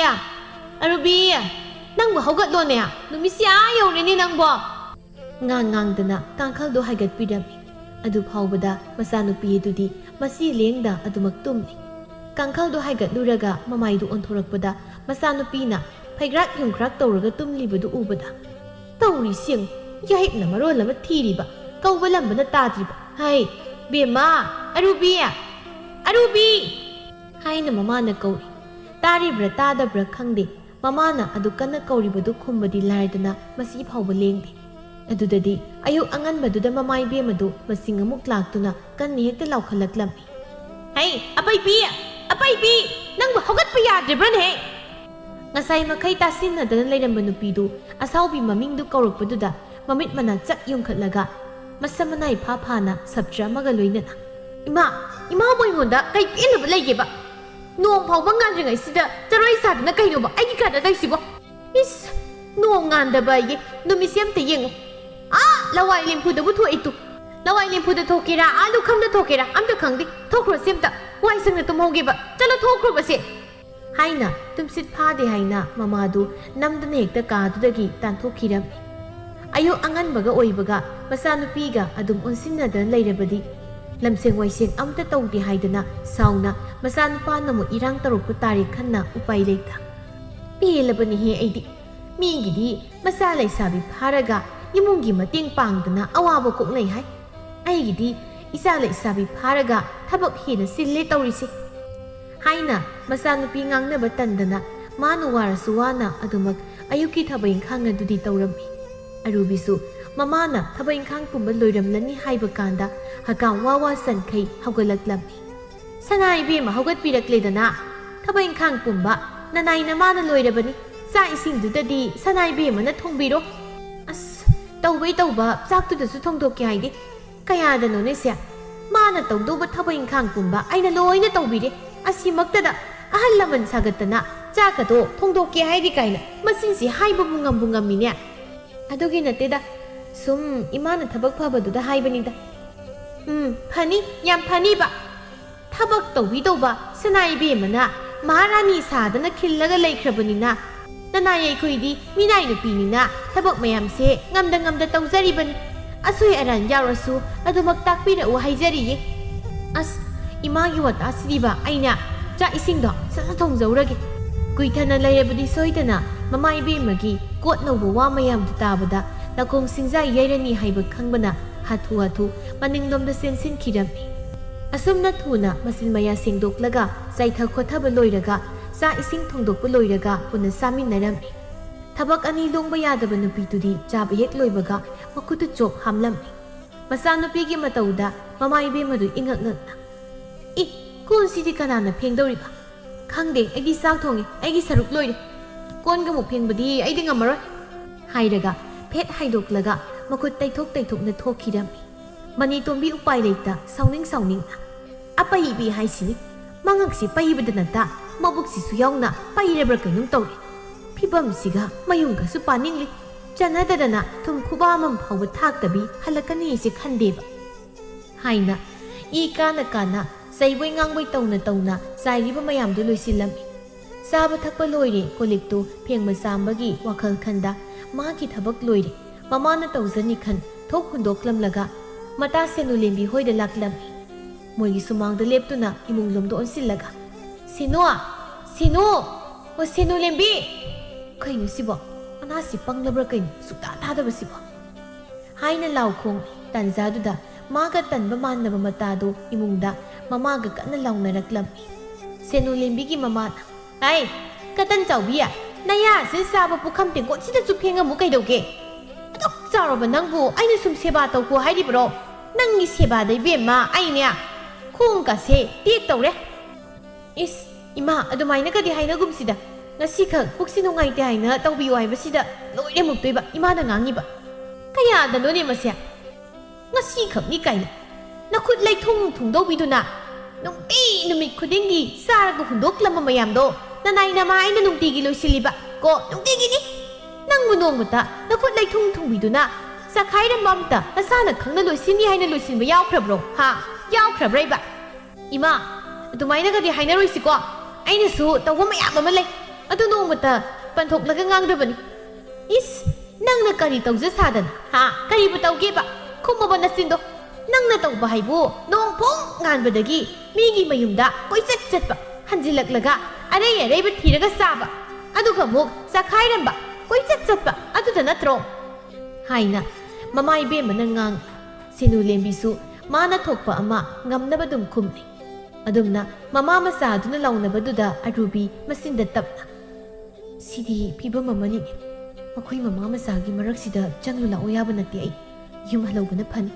ꯑꯔꯨꯕꯤ, ꯅꯪꯕꯨ ꯍꯧꯒꯠꯂꯣꯅꯦ, ꯅꯨꯃꯤꯠꯁꯤ ꯑꯥ ꯌꯧꯔꯦꯅꯦ ꯅꯪꯕꯣ!" ꯉꯥꯡ ꯉꯥꯡꯗꯅ ꯀꯥꯡꯈꯜꯗꯣ ꯍꯥꯏꯒꯠꯄꯤꯔꯝꯃꯤ꯫ ꯑꯗꯨ ꯐꯥꯎꯕꯗ ꯃꯆꯥꯅꯨꯄꯤ ꯑꯗꯨꯗꯤ ꯃꯆꯤ ꯂꯦꯡꯗ ꯑꯗꯨꯃꯛ ꯇꯨꯝꯃꯤ꯫ ꯀꯥꯡꯈꯜꯗꯣ ꯍꯥꯏꯒꯠꯂꯨꯔꯒ ꯃꯃꯥꯏꯗꯨ ꯑꯣꯟꯊꯣꯔꯛꯄꯗ ꯃꯆꯥꯅꯨꯄꯤꯅ ꯐꯩꯒ꯭ꯔꯥꯛ ꯌꯨꯡꯈ꯭ꯔꯥꯛ ꯇꯧꯔꯒ ꯇꯨꯝꯂꯤꯕꯗꯨ ꯎꯕꯗ, "ꯇꯧꯔꯤꯁꯤ ꯌꯦꯡꯉꯨ, ꯌꯥꯍꯤꯞꯅ ꯃꯔꯣꯜ ꯑꯃ ꯊꯤꯔꯤꯕ, ꯀꯧꯕ ꯂꯝꯕꯅ ꯇꯥꯗ꯭ꯔꯤꯕ꯫ ꯍꯩ, ꯕꯦꯝꯃ, ꯑꯔꯨꯕꯤ, ꯑꯔꯨꯕꯤ!" ꯍꯥꯏꯅ ꯃꯃꯥꯅ ꯀꯧꯏ꯫ ꯇꯥꯔꯤꯕ꯭ꯔꯥ ꯇꯥꯗꯕ꯭ꯔꯥ ꯈꯪꯗꯦ, ꯃꯃꯥꯅ ꯑꯗꯨ ꯀꯟꯅ ꯀꯧꯔꯤꯕꯗꯨ ꯈꯨꯝꯕꯗꯤ ꯂꯥꯏꯔꯗꯅ ꯃꯆꯤ ꯐꯥꯎꯕ ꯂꯦꯡꯗꯦ꯫ ꯑꯗꯨꯗꯗꯤ ꯑꯌꯨꯛ ꯑꯉꯟꯕꯗꯨꯗ ꯃꯃꯥ ꯏꯕꯦꯝꯃꯗꯨ ꯃꯁꯤꯡ ꯑꯃꯨꯛ ꯂꯥꯛꯇꯨꯅ ꯀꯟꯅ ꯍꯦꯛꯇ ꯂꯥꯎꯈꯠꯂꯛꯂꯝꯃꯤ꯫ "ꯍꯩ, ꯑꯄꯩꯕꯤ! ꯑꯄꯩꯕꯤ! ꯅꯪꯕꯨ ꯍꯧꯒꯠꯄ ꯌꯥꯗ꯭ꯔꯤꯕ꯭ꯔꯅꯦꯍꯦ?" ꯉꯁꯥꯏ ꯃꯈꯩ ꯇꯥꯁꯤꯟꯅꯗꯅ ꯂꯩꯔꯝꯕ ꯅꯨꯄꯤꯗꯨ ꯑꯁꯥꯎꯕꯤ ꯃꯃꯤꯡꯗꯨ ꯀꯧꯔꯛꯄꯗꯨꯗ ꯃꯃꯤꯠ ꯃꯅꯥ ꯆꯠ ꯌꯨꯡꯈꯠꯂꯒ ꯃꯁꯝ ꯃꯅꯥꯏ ꯐꯥ ꯐꯥꯅ ꯁꯞꯇ꯭ꯔ ꯑꯃꯒ ꯂꯣꯏꯅꯅ, "ꯏꯃꯥ, ꯏꯃꯥꯕꯨ ꯑꯩꯉꯣꯟꯗ ꯀꯩ ꯄꯦꯟꯗꯕ ꯂꯩꯒꯦꯕ? ꯅꯣꯡ ꯐꯥꯎꯕ ꯉꯥꯟꯗ꯭ꯔꯤꯉꯩꯁꯤꯗ ꯆꯔꯣꯏ ꯁꯥꯗꯅ ꯀꯩꯅꯣꯕ ꯑꯩꯒꯤ ꯀꯥꯗ ꯇꯧꯏꯁꯤꯕꯣ? ꯏꯁ, ꯅꯣꯡ ꯉꯥꯟꯗꯕ ꯑꯌꯦ, ꯅꯨꯃꯤꯠꯁꯦ ꯑꯝꯇ ꯌꯦꯡꯉꯨ꯫ ꯑꯥ, ꯂꯋꯥꯏ ꯂꯦꯝꯐꯨꯗꯕꯨ ꯊꯣꯛꯏ ꯇꯨ꯫ ꯂꯋꯥꯏ ꯂꯦꯝꯐꯨꯗ ꯊꯣꯛꯀꯦꯔꯥ, ꯑꯥ ꯂꯨꯈꯝꯗ ꯊꯣꯛꯀꯦꯔꯥ, ꯑꯝꯇ ꯈꯪꯗꯦ꯫ ꯊꯣꯛꯈ꯭ꯔꯣꯁꯦ ꯑꯝꯇ꯫ ꯋꯥꯏ ꯁꯪꯅ ꯇꯨꯝꯍꯧꯒꯦꯕ꯫ ꯆꯠꯂꯣ, ꯊꯣꯛꯈ꯭ꯔꯣꯕꯁꯦ!" ꯍꯥꯏꯅ ꯇꯨꯝꯁꯤꯠ ꯐꯥꯗꯦ ꯍꯥꯏꯅ ꯃꯃꯥꯗꯨ ꯅꯝꯗꯅ ꯍꯦꯛꯇ ꯀꯥꯗꯨꯗꯒꯤ ꯇꯥꯟꯊꯣꯛꯈꯤꯔꯝꯃꯤ꯫ ꯑꯌꯨꯛ ꯑꯉꯟꯕꯒ ꯑꯣꯏꯕꯒ ꯃꯆꯥꯅꯨꯄꯤꯒ ꯑꯗꯨꯝ ꯑꯣꯟꯁꯤꯟꯅꯗꯅ ꯂꯩꯔꯕꯗꯤ ꯂꯝꯁꯦꯡ ꯋꯥꯏꯁꯦꯡ ꯑꯝꯇ ꯇꯧꯗꯦ ꯍꯥꯏꯗꯅ ꯁꯥꯎꯅ ꯃꯆꯥꯅꯨꯄꯥꯅ ꯑꯃꯨꯛ ꯏꯔꯥꯡ ꯇꯧꯔꯛꯄ ꯇꯥꯔꯦ ꯈꯟꯅ ꯎꯄꯥꯏ ꯂꯩꯇ꯫ "ꯄꯦꯜꯂꯕꯅꯤꯍꯦ ꯑꯩꯗꯤ꯫ ꯃꯤꯒꯤꯗꯤ ꯃꯆꯥ ꯂꯩꯁꯥꯕꯤ ꯐꯥꯔꯒ ꯏꯃꯨꯡꯒꯤ ꯃꯇꯦꯡ ꯄꯥꯡꯗꯅ ꯑꯋꯥꯕ ꯀꯣꯛꯅꯩ ꯍꯥꯏ꯫ ꯑꯩꯒꯤꯗꯤ ꯏꯆꯥ ꯂꯩꯁꯥꯕꯤ ꯐꯥꯔꯒ ꯊꯕꯛ ꯍꯦꯟꯅ ꯆꯤꯜꯂꯦ ꯇꯧꯔꯤꯁꯦ" ꯍꯥꯏꯅ ꯃꯆꯥꯅꯨꯄꯤ ꯉꯥꯡꯅꯕ ꯇꯟꯗꯅ ꯃꯥꯅ ꯋꯥꯔꯁꯨ ꯋꯥꯅ ꯑꯗꯨꯃꯛ ꯑꯌꯨꯛꯀꯤ ꯊꯕꯛ ꯏꯪꯈꯥꯡ ꯑꯗꯨꯗꯤ ꯇꯧꯔꯝꯃꯤ꯫ ꯑꯔꯨꯕꯤꯁꯨ ꯃꯃꯥꯅ ꯊꯕꯛ ꯏꯪꯈꯥꯡ ꯄꯨꯝꯕ ꯂꯣꯏꯔꯝꯂꯅꯤ ꯍꯥꯏꯕ ꯀꯥꯟꯗ ꯍꯀꯥꯝ ꯋꯥ ꯋꯥ ꯆꯟꯈꯩ ꯍꯧꯒꯠꯂꯛꯂꯝꯃꯤ꯫ "ꯁꯅꯥ ꯏꯕꯦꯝꯃ ꯍꯧꯒꯠꯄꯤꯔꯛꯂꯦꯗꯅ꯫ ꯊꯕꯛ ꯏꯪꯈꯥꯡ ꯄꯨꯝꯕ ꯅꯅꯥꯏ ꯅꯃꯥꯅ ꯂꯣꯏꯔꯕꯅꯤ꯫ ꯆꯥꯛ ꯏꯁꯤꯡꯗꯨꯗꯗꯤ ꯁꯅꯥ ꯏꯕꯦꯝꯃꯅ ꯊꯣꯡꯕꯤꯔꯣ꯫" "ꯑꯁ, ꯇꯧꯕꯩ ꯇꯧꯕ ꯆꯥꯛꯇꯨꯗꯁꯨ ꯊꯣꯡꯗꯣꯛꯀꯦ ꯍꯥꯏꯗꯦ꯫ ꯀꯌꯥꯗꯅꯣꯅꯦ ꯁꯦ? ꯃꯥꯅ ꯇꯧꯗꯧꯕ ꯊꯕꯛ ꯏꯪꯈꯥꯡ ꯄꯨꯝꯕ ꯑꯩꯅ ꯂꯣꯏꯅ ꯇꯧꯕꯤꯔꯦ꯫ ꯑꯁꯤꯃꯛꯇꯗ ꯑꯍꯜ ꯂꯃꯟ ꯁꯥꯒꯠꯇꯅ ꯆꯥꯛꯀꯗꯣ ꯊꯣꯡꯗꯣꯛꯀꯦ ꯍꯥꯏꯔꯤ ꯀꯥꯏꯅ ꯃꯆꯤꯟꯁꯤ ꯍꯥꯏꯕꯕꯨ ꯉꯝꯕꯨ ꯉꯝꯃꯤꯅꯦ꯫ ꯑꯗꯨꯒꯤ ꯅꯠꯇꯦꯗ, ꯁꯨꯝ ꯏꯃꯥꯅ ꯊꯕꯛ ꯐꯕꯗꯨꯗ ꯍꯥꯏꯕꯅꯤꯗ꯫ ꯎꯝ, ꯐꯅꯤ, ꯌꯥꯝ ꯐꯅꯤꯕ꯫ ꯊꯕꯛ ꯇꯧꯕꯤꯗꯧꯕ ꯁꯅꯥ ꯏꯕꯦꯝꯃꯅ ꯃꯍꯥꯔꯥꯅꯤ ꯁꯥꯗꯅ ꯈꯤꯜꯂꯒ ꯂꯩꯈ꯭ꯔꯕꯅꯤꯅ, ꯅꯅꯥꯏ ꯑꯩꯈꯣꯏꯗꯤ ꯃꯤꯅꯥꯏ ꯅꯨꯄꯤꯅꯤꯅ ꯊꯕꯛ ꯃꯌꯥꯝꯁꯦ ꯉꯝꯗ ꯉꯝꯗ ꯇꯧꯖꯔꯤꯕꯅꯤ꯫ ꯑꯁꯣꯏ ꯑꯔꯥꯟ ꯌꯥꯎꯔꯁꯨ ꯑꯗꯨꯃꯛ ꯇꯥꯛꯄꯤꯔꯛꯎ ꯍꯥꯏꯖꯔꯤꯌꯦ꯫ ꯑꯁ, ꯏꯃꯥꯒꯤ ꯋꯥꯇꯥꯁꯤꯗꯤꯕ ꯑꯩꯅ ꯆꯥꯛ ꯏꯁꯤꯡꯗꯣ ꯁꯠ ꯁꯠ ꯊꯣꯡꯖꯧꯔꯒꯦ꯫ ꯀꯨꯏꯊꯅ ꯂꯩꯔꯕꯗꯤ ꯁꯣꯏꯗꯅ ꯃꯃꯥ ꯏꯕꯦꯝꯃꯒꯤ ꯀꯣꯠꯅꯧꯕ ꯋꯥ ꯃꯌꯥꯝꯗꯨ ꯇꯥꯕꯗ ꯅꯥꯀꯣꯡ ꯁꯤꯡꯖꯥ ꯌꯩꯔꯅꯤ ꯍꯥꯏꯕ ꯈꯪꯕꯅ ꯍꯥꯊꯨ ꯍꯥꯊꯨ ꯃꯅꯤꯡꯂꯣꯝꯗ ꯆꯦꯟꯁꯤꯟꯈꯤꯔꯝꯃꯤ꯫ ꯑꯁꯨꯝꯅ ꯊꯨꯅ ꯃꯆꯤꯟ ꯃꯌꯥ ꯁꯦꯡꯗꯣꯛꯂꯒ ꯆꯥꯏꯊ ꯈꯣꯠꯊꯕ ꯂꯣꯏꯔꯒ ꯆꯥꯛ ꯏꯁꯤꯡ ꯊꯣꯡꯗꯣꯛꯄ ꯂꯣꯏꯔꯒ ꯄꯨꯟꯅ ꯆꯥꯃꯤꯟꯅꯔꯝꯃꯤ꯫ ꯊꯕꯛ ꯑꯅꯤ ꯂꯣꯡꯕ ꯌꯥꯗꯕ ꯅꯨꯄꯤꯗꯨꯗꯤ ꯆꯥꯕ ꯍꯦꯛ ꯂꯣꯏꯕꯒ ꯃꯈꯨꯠꯇꯨ ꯆꯣꯞ ꯍꯥꯝꯂꯝꯃꯤ꯫ ꯃꯆꯥꯅꯨꯄꯤꯒꯤ ꯃꯇꯧꯗ ꯃꯃꯥ ꯏꯕꯦꯝꯃꯗꯨ ꯏꯉꯛ ꯉꯛꯅ, "ꯏ, ꯀꯣꯟꯁꯤꯗꯤ ꯀꯅꯥꯅ ꯐꯦꯡꯗꯧꯔꯤꯕ? ꯈꯪꯗꯦ, ꯑꯩꯗꯤ ꯆꯥꯛ ꯊꯣꯡꯉꯦ, ꯑꯩꯒꯤ ꯁꯔꯨꯛ ꯂꯣꯏꯔꯦ꯫ ꯀꯣꯟꯒ ꯑꯃꯨꯛ ꯐꯦꯡꯕꯗꯤ ꯑꯩꯗꯤ ꯉꯝꯃꯔꯣꯏ," ꯍꯥꯏꯔꯒ ꯐꯦꯠ ꯍꯥꯏꯗꯣꯛꯂꯒ ꯃꯈꯨꯠ ꯇꯩꯊꯣꯛ ꯇꯩꯊꯣꯛꯅ ꯊꯣꯛꯈꯤꯔꯝꯃꯤ꯫ ꯃꯅꯤꯇꯣꯝꯕꯤ ꯎꯄꯥꯏ ꯂꯩꯇ ꯁꯥꯎꯅꯤꯡ ꯁꯥꯎꯅꯤꯡꯅ, "ꯑꯄꯩꯕꯤ ꯍꯥꯏꯁꯤꯅꯤ, ꯃꯉꯛꯁꯤꯁꯨ ꯌꯥꯎꯅ ꯄꯩꯔꯕ꯭ꯔꯥ ꯀꯩꯅꯣꯝ ꯇꯧꯔꯦ꯫ ꯐꯤꯕꯝꯁꯤꯒ ꯃꯌꯨꯝꯒꯁꯨ ꯄꯥꯅꯤꯡꯂꯤ꯫ ꯆꯥꯟꯅꯗꯗꯅ ꯊꯨꯝ ꯈꯨꯕꯥꯝ ꯑꯃ ꯐꯥꯎꯕ ꯊꯥꯛꯇꯕꯤ ꯍꯜꯂꯛꯀꯅꯤ ꯑꯩꯁꯦ ꯈꯟꯗꯦꯕ," ꯍꯥꯏꯅ ꯏ ꯀꯥꯅ ꯀꯥꯅ ꯆꯩꯕꯣꯏ ꯉꯥꯡꯕꯣꯏ ꯇꯧꯅ ꯇꯧꯅ ꯆꯥꯏꯔꯤꯕ ꯃꯌꯥꯝꯗꯨ ꯂꯣꯏꯁꯤꯜꯂꯝꯃꯤ꯫ ꯆꯥꯕ ꯊꯛꯄ ꯂꯣꯏꯔꯦ, ꯀꯣꯜ ꯂꯤꯛꯇꯨ ꯐꯦꯡꯕ ꯆꯥꯝꯕꯒꯤ ꯋꯥꯈꯜ ꯈꯟꯗ ꯃꯥꯒꯤ ꯊꯕꯛ ꯂꯣꯏꯔꯦ꯫ ꯃꯃꯥꯅ ꯇꯧꯖꯅꯤ ꯈꯟ ꯊꯣꯛ ꯍꯨꯟꯗꯣꯛꯂꯝꯂꯒ ꯃꯇꯥ ꯁꯦꯅꯨ ꯂꯦꯝꯕꯤ ꯍꯣꯏꯗ ꯂꯥꯛꯂꯝꯃꯤ꯫ ꯃꯣꯏꯒꯤ ꯁꯨꯃꯥꯡꯗ ꯂꯦꯞꯇꯨꯅ ꯏꯃꯨꯡ ꯂꯣꯝꯗ ꯑꯣꯟꯁꯤꯜꯂꯒ, "ꯁꯦꯅꯨ! ꯁꯦꯅꯨ! ꯑꯣ, ꯁꯦꯅꯨ ꯂꯦꯝꯕꯤ! ꯀꯩꯅꯣ ꯁꯤꯕꯣ? ꯑꯅꯥꯁꯤ ꯄꯪꯂꯕ꯭ꯔꯥ ꯀꯩꯅꯣ? ꯁꯨꯛꯇꯥ ꯇꯥꯗꯕꯁꯤꯕꯣ?" ꯍꯥꯏꯅ ꯂꯥꯎ ꯈꯣꯡ ꯇꯥꯟꯖꯥꯗꯨꯗ ꯃꯥꯒ ꯇꯟꯕ ꯃꯥꯟꯅꯕ ꯃꯇꯥꯗꯨ ꯏꯃꯨꯡꯗ ꯃꯃꯥꯒ ꯀꯟꯅ ꯂꯥꯎꯅꯔꯛꯂꯝꯃꯤ꯫ ꯁꯦꯅꯨ ꯂꯦꯝꯕꯤꯒꯤ ꯃꯃꯥꯅ, "ꯍꯩ, ꯀꯇꯟ ꯆꯥꯎꯕꯤ, ꯅꯌꯥꯁꯦ ꯆꯥꯕ ꯄꯨꯈꯝ ꯇꯦꯡꯀꯣꯠꯁꯤꯗꯁꯨ ꯐꯦꯡꯉꯝꯃꯨ ꯀꯩꯗꯧꯒꯦ? ꯑꯗꯨꯛ ꯆꯥꯎꯔꯕ ꯅꯪꯕꯨ ꯑꯩꯅ ꯁꯨꯝ ꯁꯦꯕꯥ ꯇꯧꯀꯣ ꯍꯥꯏꯔꯤꯕ꯭ꯔꯣ? ꯅꯪꯒꯤ ꯁꯦꯕꯥꯗ ꯏꯕꯦꯝꯃ ꯑꯩꯅꯦ ꯈꯣꯡꯒꯁꯦ ꯇꯦꯛ ꯇꯧꯔꯦ꯫" "ꯏꯁ, ꯏꯃꯥ, ꯑꯗꯨꯃꯥꯏꯅꯒꯗꯤ ꯍꯥꯏꯅꯒꯨꯝꯁꯤꯗ꯫ ꯉꯁꯤꯈꯛ ꯄꯨꯛꯁꯤ ꯅꯨꯡꯉꯥꯏꯇꯦ ꯍꯥꯏꯅ ꯇꯧꯕꯤꯌꯨ ꯍꯥꯏꯕꯁꯤꯗ ꯂꯣꯏꯔꯦ ꯑꯃꯨꯛꯇꯣꯏꯕ ꯏꯃꯥꯅ ꯉꯥꯡꯉꯤꯕ꯫ ꯀꯌꯥꯗꯅꯣꯅꯦ ꯃꯁꯦ? ꯉꯁꯤꯈꯛꯅꯤ ꯀꯥꯏꯅ꯫ ꯅꯈꯨꯠ ꯂꯩꯊꯨꯡ ꯊꯨꯡꯗꯧꯕꯤꯗꯨꯅ ꯅꯨꯡꯇꯤ ꯅꯨꯃꯤꯠ ꯈꯨꯗꯤꯡꯒꯤ ꯆꯥꯔꯒ ꯍꯨꯟꯗꯣꯛꯂꯝꯕ ꯃꯌꯥꯝꯗꯣ ꯅꯅꯥꯏ ꯅꯃꯥ ꯑꯩꯅ ꯅꯨꯡꯇꯤꯒꯤ ꯂꯣꯏꯁꯤꯜꯂꯤꯕ ꯀꯣ, ꯅꯨꯡꯇꯤꯒꯤꯅꯤ꯫ ꯅꯪꯕꯨ ꯅꯣꯡꯃꯇ ꯅꯈꯨꯠ ꯂꯩꯊꯨꯡ ꯊꯨꯡꯕꯤꯗꯨꯅ ꯆꯈꯥꯏꯔꯝꯕ ꯑꯝꯇ ꯅꯁꯥꯅ ꯈꯪꯅ ꯂꯣꯏꯁꯤꯟꯅꯤ ꯍꯥꯏꯅ ꯂꯣꯏꯁꯤꯟꯕ ꯌꯥꯎꯈ꯭ꯔꯕ꯭ꯔꯣ? ꯍꯥ? ꯌꯥꯎꯈ꯭ꯔꯕ꯭ꯔꯩꯕ? ꯏꯃꯥ, ꯑꯗꯨꯃꯥꯏꯅꯒꯗꯤ ꯍꯥꯏꯅꯔꯣꯏꯁꯤꯀꯣ꯫ ꯑꯩꯅꯁꯨ ꯇꯧꯕ ꯃꯌꯥꯝ ꯑꯃ ꯂꯩ꯫ ꯑꯗꯨ ꯅꯣꯡꯃꯇ ꯄꯟꯊꯣꯛꯂꯒ ꯉꯥꯡꯗꯕꯅꯤ꯫ ꯏꯁ, ꯅꯪꯅ ꯀꯔꯤ ꯇꯧꯖ ꯁꯥꯗꯅ? ꯍꯥ? ꯀꯔꯤꯕꯨ ꯇꯧꯒꯦꯕ? ꯈꯨꯝꯃꯕ ꯅꯆꯤꯟꯗꯣ꯫ ꯅꯪꯅ ꯇꯧꯕ ꯍꯥꯏꯕꯨ ꯅꯣꯡ ꯐꯣꯡ ꯉꯥꯟꯕꯗꯒꯤ ꯃꯤꯒꯤ ꯃꯌꯨꯝꯗ ꯀꯣꯏꯆꯠ ꯆꯠꯄ, ꯍꯟꯖꯤꯜꯂꯛꯂꯒ ꯑꯔꯩ ꯑꯔꯩꯕ ꯊꯤꯔꯒ ꯆꯥꯕ, ꯑꯗꯨꯒ ꯑꯃꯨꯛ ꯆꯈꯥꯏꯔꯝꯕ, ꯀꯣꯏꯆꯠ ꯆꯠꯄ ꯑꯗꯨꯗ ꯅꯠꯇ꯭ꯔꯣ? ꯍꯥꯏꯅ ꯃꯃꯥ ꯏꯕꯦꯝꯃꯅ ꯉꯥꯡꯏ꯫ ꯁꯤꯅꯨ ꯂꯦꯝꯕꯤꯁꯨ ꯃꯥꯅ ꯊꯣꯛꯄ ꯑꯃ ꯉꯝꯅꯕ ꯑꯗꯨꯝ ꯈꯨꯝꯂꯤ꯫ ꯑꯗꯨꯝꯅ ꯃꯃꯥ ꯃꯆꯥ ꯑꯗꯨꯅ ꯂꯥꯎꯅꯕꯗꯨꯗ ꯑꯔꯨꯕꯤ ꯃꯆꯤꯟꯗ ꯇꯞꯅ, "ꯁꯤꯗꯤ ꯐꯤꯕꯝ ꯑꯃꯅꯤꯅꯦ꯫ ꯃꯈꯣꯏ ꯃꯃꯥ ꯃꯆꯥꯒꯤ ꯃꯔꯛꯁꯤꯗ ꯆꯪꯂꯨ ꯂꯥꯛꯑꯣ ꯌꯥꯕ ꯅꯠꯇꯦ ꯑꯩ꯫ ꯌꯨꯝ ꯍꯜꯍꯧꯕꯅ ꯐꯅꯤ,"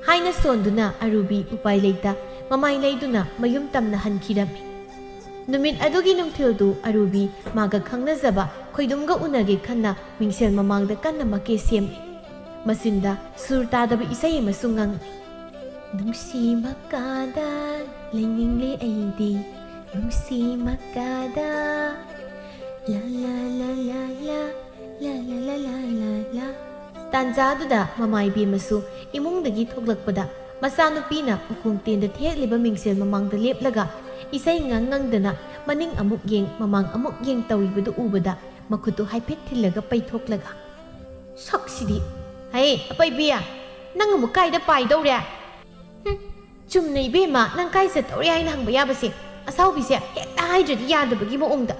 ꯍꯥꯏꯅ ꯁꯣꯟꯗꯨꯅ ꯑꯔꯨꯕꯤ ꯎꯄꯥꯏ ꯂꯩꯇ ꯃꯃꯥꯏ ꯂꯩꯗꯨꯅ ꯃꯌꯨꯝ ꯇꯝꯅ ꯍꯟꯈꯤꯔꯝꯃꯤ꯫ ꯅꯨꯃꯤꯠ ꯑꯗꯨꯒꯤ ꯅꯨꯡꯊꯤꯜꯗꯨ ꯑꯔꯨꯕꯤ ꯃꯥꯒ ꯈꯪꯅꯖꯕ ꯈꯣꯏꯗꯨꯝꯒ ꯎꯅꯒꯦ ꯈꯟꯅ ꯃꯤꯡꯁꯦꯜ ꯃꯃꯥꯡꯗ ꯀꯟꯅ ꯃꯀꯦ ꯁꯦꯝꯂꯤ꯫ ꯃꯆꯤꯟꯗ ꯁꯨꯔ ꯇꯥꯗꯕ ꯏꯁꯩ ꯑꯃꯁꯨ ꯉꯪꯂꯤ꯫ "ꯅꯨꯡꯁꯤ ꯃꯀꯥꯗ ꯂꯩꯅꯤꯡꯂꯦ ꯑꯩꯗꯤ, ꯅꯨꯡꯁꯤ ꯃꯀꯥꯗ, ꯂꯥ ꯂꯥ ꯂꯥ ꯂꯥ ꯂꯥ, ꯂꯥ ꯂꯥ ꯂꯥ ꯂꯥ ꯂꯥ ꯂꯥ." ꯇꯥꯟꯖꯥꯗꯨꯗ ꯃꯃꯥ ꯏꯕꯦꯝꯃꯁꯨ ꯏꯃꯨꯡꯗꯒꯤ ꯊꯣꯛꯂꯛꯄꯗ ꯃꯆꯥꯅꯨꯄꯤꯅ ꯎꯈꯣꯡ ꯇꯦꯟꯗ ꯊꯦꯠꯂꯤꯕ ꯃꯤꯡꯁꯦꯜ ꯃꯃꯥꯡꯗ ꯂꯦꯞꯂꯒ ꯏꯁꯩ ꯉꯪ ꯉꯪꯗꯅ ꯃꯅꯤꯡ ꯑꯃꯨꯛ ꯌꯦꯡ ꯃꯃꯥꯡ ꯑꯃꯨꯛ ꯌꯦꯡ ꯇꯧꯔꯤꯕꯗꯨ ꯎꯕꯗ ꯃꯈꯨꯠꯇꯨ ꯍꯥꯏꯐꯦꯠ ꯊꯤꯜꯂꯒ ꯄꯩꯊꯣꯛꯂꯒ, "ꯁꯛꯁꯤꯗꯤ! ꯍꯩ, ꯑꯄꯩꯕꯤ, ꯅꯪ ꯑꯃꯨꯛ ꯀꯥꯏꯗ ꯄꯥꯏꯗꯧꯔꯦ?" "ꯍꯨꯝ, ꯆꯨꯝꯅ ꯏꯕꯦꯝꯃ, ꯅꯪ ꯀꯥꯏ ꯆꯠꯇꯧꯔꯦ ꯍꯥꯏꯅ ꯍꯪꯕ ꯌꯥꯕꯁꯦ, ꯑꯁꯥꯎꯕꯤꯁꯦ ꯍꯦꯛꯇ ꯍꯥꯏꯗ꯭ꯔꯗꯤ ꯌꯥꯗꯕꯒꯤ ꯃꯑꯣꯡꯗ꯫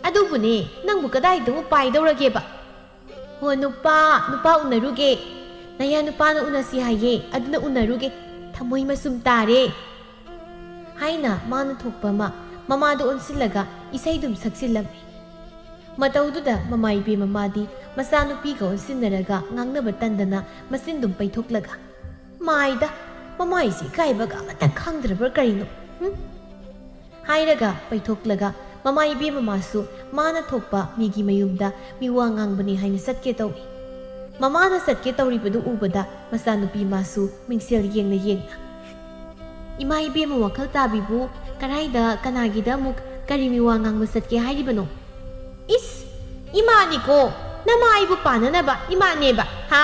ꯑꯗꯨꯕꯨꯅꯦ, ꯅꯪꯕꯨ ꯀꯗꯥꯏꯗ ꯑꯃꯨꯛ ꯄꯥꯏꯗꯧꯔꯒꯦꯕ?" "ꯍꯣ, ꯅꯨꯄꯥ, ꯅꯨꯄꯥ ꯎꯅꯔꯨꯒꯦ꯫ ꯅꯌꯥ ꯅꯨꯄꯥꯅ ꯎꯅꯁꯤ ꯍꯥꯏꯌꯦ, ꯑꯗꯨꯅ ꯎꯅꯔꯨꯒꯦ꯫ ꯊꯃꯣꯏ ꯃꯆꯨꯝ ꯇꯥꯔꯦ," ꯍꯥꯏꯅ ꯃꯥꯅ ꯊꯣꯛꯄ ꯑꯃ ꯃꯃꯥꯗ ꯑꯣꯟꯁꯤꯜꯂꯒ ꯏꯁꯩꯗꯨꯝ ꯁꯛꯆꯤꯜꯂꯝꯃꯤ꯫ ꯃꯇꯧꯗꯨꯗ ꯃꯃꯥ ꯏꯕꯦꯝꯃ ꯃꯥꯗꯤ ꯃꯆꯥꯅꯨꯄꯤꯒ ꯑꯣꯟꯁꯤꯟꯅꯔꯒ ꯉꯥꯡꯅꯕ ꯇꯟꯗꯅ ꯃꯆꯤꯟꯗꯨꯝ ꯄꯩꯊꯣꯛꯂꯒ, "ꯃꯥꯏꯗ, ꯃꯃꯥꯏꯁꯤ ꯏꯀꯥꯏꯕꯒ ꯑꯃꯠꯇ ꯈꯪꯗ꯭ꯔꯕ꯭ꯔꯥ ꯀꯔꯤꯅꯣ? ꯍꯨꯝ?" ꯍꯥꯏꯔꯒ ꯄꯩꯊꯣꯛꯂꯒ ꯃꯃꯥ ꯏꯕꯦꯝꯃ ꯃꯥꯁꯨ ꯃꯥꯅ ꯊꯣꯛꯄ ꯃꯤꯒꯤ ꯃꯌꯨꯝꯗ ꯃꯤꯋꯥ ꯉꯥꯡꯕꯅꯤ ꯍꯥꯏꯅ ꯆꯠꯀꯦ ꯇꯧꯏ꯫ ꯃꯃꯥꯅ ꯆꯠꯀꯦ ꯇꯧꯔꯤꯕꯗꯨ ꯎꯕꯗ ꯃꯆꯥꯅꯨꯄꯤ ꯃꯥꯁꯨ ꯃꯤꯡꯁꯦꯜ ꯌꯦꯡꯅ ꯌꯦꯡꯅ, ꯏꯃꯥ ꯏꯕꯦꯝꯃ ꯋꯥꯈꯜ ꯇꯥꯕꯤꯕꯨ ꯀꯔꯥꯏꯗ ꯀꯅꯥꯒꯤꯗ ꯑꯃꯨꯛ ꯀꯔꯤ ꯃꯤꯋꯥ ꯉꯥꯡꯕ ꯆꯠꯀꯦ ꯍꯥꯏꯔꯤꯕꯅꯣ? ꯏꯁ! ꯏꯃꯥꯅꯤꯀꯣ! ꯅꯃꯥ ꯑꯩꯕꯨ ꯄꯥꯟꯅꯅꯕ ꯏꯃꯥꯅꯦꯕ, ꯍꯥ?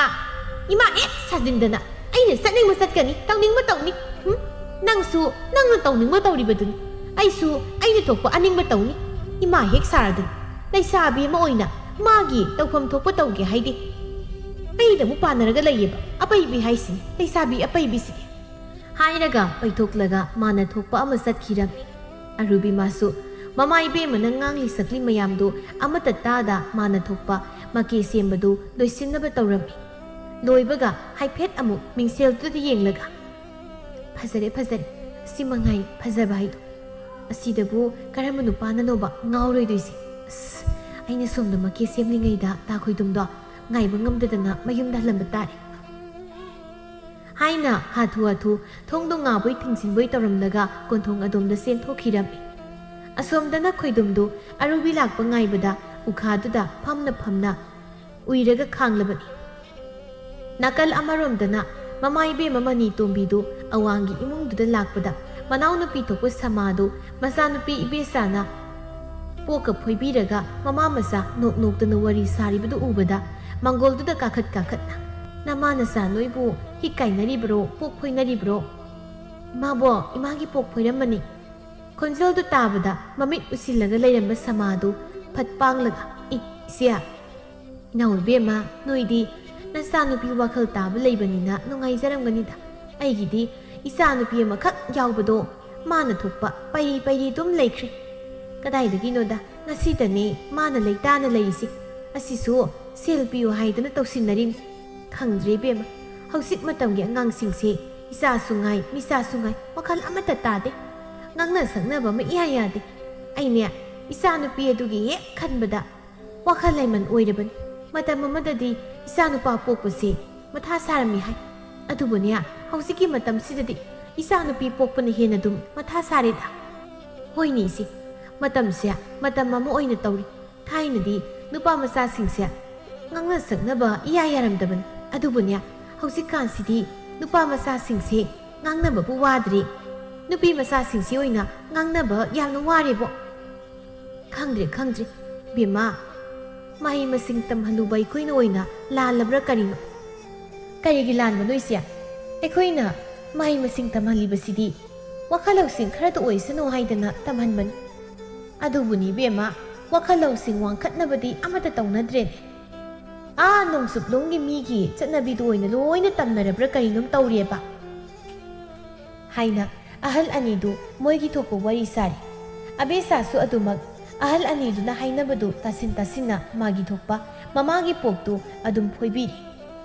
ꯏꯃꯥ ꯍꯦꯛ ꯁꯥꯖꯤꯟꯗꯅ ꯑꯩꯅ ꯆꯠꯅꯤꯡꯕ ꯆꯠꯀꯅꯤ, ꯇꯧꯅꯤꯡꯕ ꯇꯧꯅꯤ꯫ ꯍꯨꯝ? ꯅꯪꯁꯨ ꯅꯪꯅ ꯇꯧꯅꯤꯡꯕ ꯇꯧꯔꯤꯕꯗꯨꯅꯤ꯫ ꯑꯩꯁꯨ ꯑꯩꯅ ꯊꯣꯛꯄ ꯑꯅꯤꯡꯕ ꯇꯧꯅꯤ꯫ ꯏꯃꯥ ꯍꯦꯛ ꯁꯥꯔꯗꯅ ꯂꯩꯁꯥꯕꯤ ꯑꯃ ꯑꯣꯏꯅ ꯃꯥꯒꯤ ꯇꯧꯐꯝ ꯊꯣꯛꯄ ꯇꯧꯒꯦ ꯍꯥꯏꯗꯦ꯫ ꯑꯩꯗ ꯑꯃꯨꯛ ꯄꯥꯟꯅꯔꯒ ꯂꯩꯌꯦꯕ ꯑꯄꯩꯕꯤ ꯍꯥꯏꯁꯤꯅꯤ, ꯂꯩꯁꯥꯕꯤ ꯑꯄꯩꯕꯤꯁꯤꯗꯤ꯫ ꯍꯥꯏꯔꯒ ꯄꯩꯊꯣꯛꯂꯒ ꯃꯥꯅ ꯊꯣꯛꯄ ꯑꯃ ꯆꯠꯈꯤꯔꯝꯃꯤ꯫ ꯑꯔꯨꯕꯤ ꯃꯥꯁꯨ ꯃꯃꯥ ꯏꯕꯦꯝꯃꯅ ꯉꯥꯡꯂꯤ ꯁꯛꯂꯤ ꯃꯌꯥꯝꯗꯨ ꯑꯃꯠꯇ ꯇꯥꯗ ꯃꯥꯅ ꯊꯣꯛꯄ ꯃꯀꯦ ꯁꯦꯝꯕꯗꯨ ꯂꯣꯏꯁꯤꯟꯅꯕ ꯇꯧꯔꯝꯃꯤ꯫ ꯂꯣꯏꯕꯒ ꯍꯥꯏꯐꯦꯠ ꯑꯃꯨꯛ ꯃꯤꯡꯁꯦꯜꯗꯨꯗ ꯌꯦꯡꯂꯒ, "ꯐꯖꯔꯦ, ꯐꯖꯔꯦ, ꯁꯤ ꯃꯉꯥꯏ ꯐꯖꯕ ꯍꯥꯏꯗꯣ꯫ ꯑꯁꯤꯗꯕꯨ ꯀꯔꯝꯕ ꯅꯨꯄꯥꯅꯅꯣꯕ ꯉꯥꯎꯔꯣꯏꯗꯣꯏꯁꯦ? ꯑꯁ, ꯑꯩꯅ ꯁꯣꯝꯗ ꯃꯀꯦ ꯁꯦꯝꯂꯤꯉꯩꯗ ꯇꯥ ꯈꯣꯏꯗꯨꯝꯗꯣ ꯉꯥꯏꯕ ꯉꯝꯗꯗꯅ ꯃꯌꯨꯝꯗ ꯍꯜꯂꯝꯕ ꯇꯥꯔꯦ," ꯍꯥꯏꯅ ꯍꯥꯊꯨ ꯍꯥꯊꯨ ꯊꯣꯡꯗꯣ ꯉꯥꯕꯣꯏ ꯊꯤꯡꯖꯤꯟꯕꯣꯏ ꯇꯧꯔꯝꯂꯒ ꯀꯣꯟꯊꯣꯡ ꯑꯗꯣꯝꯗ ꯆꯦꯟꯊꯣꯛꯈꯤꯔꯝꯃꯤ꯫ ꯑꯁꯣꯝꯗꯅ ꯈꯣꯏꯗꯨꯝꯗꯨ ꯑꯔꯨꯕꯤ ꯂꯥꯛꯄ ꯉꯥꯏꯕꯗ ꯎꯈꯥꯗꯨꯗ ꯐꯝꯅ ꯐꯝꯅ ꯎꯏꯔꯒ ꯈꯥꯡꯂꯕꯅꯤ꯫ ꯅꯥꯀꯜ ꯑꯃꯔꯣꯝꯗꯅ ꯃꯃꯥ ꯏꯕꯦꯝꯃ ꯃꯅꯤ ꯇꯣꯝꯕꯤꯗꯨ ꯑꯋꯥꯡꯒꯤ ꯏꯃꯨꯡꯗꯨꯗ ꯂꯥꯛꯄꯗ ꯃꯅꯥꯎꯅꯨꯄꯤ ꯊꯣꯛꯄ ꯁꯃꯥꯗꯨ ꯃꯆꯥꯅꯨꯄꯤ ꯏꯕꯦꯆꯥꯅ ꯄꯣꯛꯀ ꯐꯣꯏꯕꯤꯔꯒ ꯃꯃꯥ ꯃꯆꯥ ꯅꯣꯛ ꯅꯣꯛꯇꯅ ꯋꯥꯔꯤ ꯁꯥꯔꯤꯕꯗꯨ ꯎꯕꯗ ꯃꯪꯒꯣꯜꯗꯨꯗ ꯀꯥꯈꯠ ꯀꯥꯈꯠꯅ, "ꯅꯃꯥ ꯅꯆꯥ ꯅꯣꯏꯕꯨ ꯍꯤꯛ ꯀꯥꯏꯅꯔꯤꯕ꯭ꯔꯣ, ꯄꯣꯛ ꯐꯣꯏꯅꯔꯤꯕ꯭ꯔꯣ? ꯏꯃꯥꯕꯣ, ꯏꯃꯥꯒꯤ ꯄꯣꯛ ꯐꯣꯏꯔꯝꯃꯅꯤ꯫" ꯈꯣꯟꯖꯦꯜꯗꯨ ꯇꯥꯕꯗ ꯃꯃꯤꯠ ꯎꯁꯤꯜꯂꯒ ꯂꯩꯔꯝꯕ ꯁꯃꯥꯗꯨ ꯐꯠ ꯄꯥꯡꯂꯒ, "ꯏ, ꯏꯆꯦ, ꯏꯅꯥꯎ ꯏꯕꯦꯝꯃ, ꯅꯣꯏꯗꯤ ꯅꯆꯥꯅꯨꯄꯤ ꯋꯥꯈꯜ ꯇꯥꯕ ꯂꯩꯕꯅꯤꯅ ꯅꯨꯡꯉꯥꯏꯖꯔꯝꯒꯅꯤꯗ꯫ ꯑꯩꯒꯤꯗꯤ ꯏꯆꯥꯅꯨꯄꯤ ꯑꯃꯈꯛ ꯌꯥꯎꯕꯗꯣ ꯃꯥꯅ ꯊꯣꯛꯄ ꯄꯩꯔꯤ ꯄꯩꯔꯤ ꯑꯗꯨꯝ ꯂꯩꯈ꯭ꯔꯦ꯫ ꯀꯗꯥꯏꯗꯒꯤꯅꯣꯗ ꯉꯁꯤꯗꯅꯦ ꯃꯥꯅ ꯂꯩꯇꯥꯅ ꯂꯩꯔꯤꯁꯦ꯫ ꯑꯁꯤꯁꯨ ꯁꯦꯜ ꯄꯤꯌꯨ ꯍꯥꯏꯗꯅ ꯇꯧꯁꯤꯟꯅꯔꯤꯅꯤ꯫ ꯈꯪꯗ꯭ꯔꯦ ꯏꯕꯦꯝꯃ, ꯍꯧꯖꯤꯛ ꯃꯇꯝꯒꯤ ꯑꯉꯥꯡꯁꯤꯡꯁꯦ ꯏꯆꯥꯁꯨ ꯉꯥꯏ, ꯃꯤꯆꯥꯁꯨ ꯉꯥꯏ, ꯋꯥꯈꯜ ꯑꯃꯠꯇ ꯇꯥꯗꯦ꯫ ꯉꯥꯡꯅ ꯁꯛꯅꯕ ꯑꯃ ꯏꯌꯥ ꯌꯥꯗꯦ꯫ ꯑꯩꯅꯦ ꯏꯆꯥꯅꯨꯄꯤ ꯑꯗꯨꯒꯤ ꯍꯦꯛ ꯈꯟꯕꯗ ꯋꯥꯈꯜ ꯂꯩꯃꯟ ꯑꯣꯏꯔꯕꯅꯤ꯫ ꯃꯇꯝ ꯑꯃꯗꯗꯤ ꯏꯆꯥꯅꯨꯄꯥ ꯄꯣꯛꯄꯁꯦ ꯃꯊꯥ ꯁꯥꯔꯝꯃꯤ ꯍꯥꯏ꯫ ꯑꯗꯨꯕꯨꯅꯦ, ꯍꯧꯖꯤꯛꯀꯤ ꯃꯇꯝꯁꯤꯗꯗꯤ ꯏꯆꯥꯅꯨꯄꯤ ꯄꯣꯛꯄꯅ ꯍꯦꯟꯅ ꯑꯗꯨꯝ ꯃꯊꯥ ꯁꯥꯔꯦꯗ꯫ ꯍꯣꯏꯅꯦ ꯏꯆꯦ, ꯃꯇꯝꯁꯦ ꯃꯇꯝ ꯑꯃ ꯑꯣꯏꯅ ꯇꯧꯔꯤ꯫ ꯊꯥꯏꯅꯗꯤ ꯅꯨꯄꯥ ꯃꯆꯥꯁꯤꯡꯁꯦ ꯉꯥꯡꯅ ꯁꯛꯅꯕ ꯏꯌꯥ ꯌꯥꯔꯝꯗꯕꯅꯤ꯫ ꯑꯗꯨꯕꯨꯅꯦ, ꯍꯧꯖꯤꯛꯀꯥꯟꯁꯤꯗꯤ ꯅꯨꯄꯥ ꯃꯆꯥꯁꯤꯡꯁꯦ ꯉꯥꯡꯅꯕꯕꯨ ꯋꯥꯗ꯭ꯔꯦ꯫ ꯅꯨꯄꯤ ꯃꯆꯥꯁꯤꯡꯁꯤ ꯑꯣꯏꯅ ꯉꯥꯡꯅꯕ ꯌꯥꯝꯅ ꯋꯥꯔꯦꯕꯣ꯫ ꯈꯪꯗ꯭ꯔꯦ, ꯈꯪꯗ꯭ꯔꯦ, ꯕꯦꯝꯃ, ꯃꯍꯩ ꯃꯁꯤꯡ ꯇꯝꯍꯜꯂꯨꯕ ꯑꯩꯈꯣꯏꯅ ꯑꯣꯏꯅ ꯂꯥꯜꯂꯕ꯭ꯔꯥ ꯀꯔꯤꯅꯣ? ꯀꯔꯤꯒꯤ ꯂꯥꯟꯕꯅꯣ ꯏꯆꯦ? ꯑꯩꯈꯣꯏꯅ ꯃꯍꯩ ꯃꯁꯤꯡ ꯇꯝꯍꯜꯂꯤꯕꯁꯤꯗꯤ ꯋꯥꯈꯜ ꯂꯧꯁꯤꯡ ꯈꯔꯇ ꯑꯣꯏꯁꯅꯨ ꯍꯥꯏꯗꯅ ꯇꯝꯍꯟꯕꯅꯤ꯫ ꯑꯗꯨꯕꯨꯅꯤ ꯏꯕꯦꯝꯃ, ꯋꯥꯈꯜ ꯂꯧꯁꯤꯡ ꯋꯥꯡꯈꯠꯅꯕꯗꯤ ꯑꯃꯠꯇ ꯇꯧꯅꯗ꯭ꯔꯦꯅꯦ꯫ ꯑꯥ ꯅꯣꯡꯆꯨꯞꯂꯣꯝꯒꯤ ꯃꯤꯒꯤ ꯆꯠꯅꯕꯤꯗꯨ ꯑꯣꯏꯅ ꯂꯣꯏꯅ ꯇꯝꯅꯔꯕ꯭ꯔꯥ ꯀꯔꯤꯅꯣꯝ ꯇꯧꯔꯦꯕ꯫ ꯍꯥꯏꯅ ꯑꯍꯜ ꯑꯅꯤꯗꯨ ꯃꯣꯏꯒꯤ ꯊꯣꯛꯄ ꯋꯥꯔꯤ ꯁꯥꯔꯤ꯫ ꯑꯕꯦꯁꯥꯁꯨ ꯑꯗꯨꯃꯛ ꯑꯍꯜ ꯑꯅꯤꯗꯨꯅ ꯍꯥꯏꯅꯕꯗꯨ ꯇꯥꯁꯤꯟ ꯇꯥꯁꯤꯟꯅ ꯃꯥꯒꯤ ꯊꯣꯛꯄ ꯃꯃꯥꯒꯤ ꯄꯣꯛꯇꯨ ꯑꯗꯨꯝ ꯐꯣꯏꯕꯤꯔꯤ꯫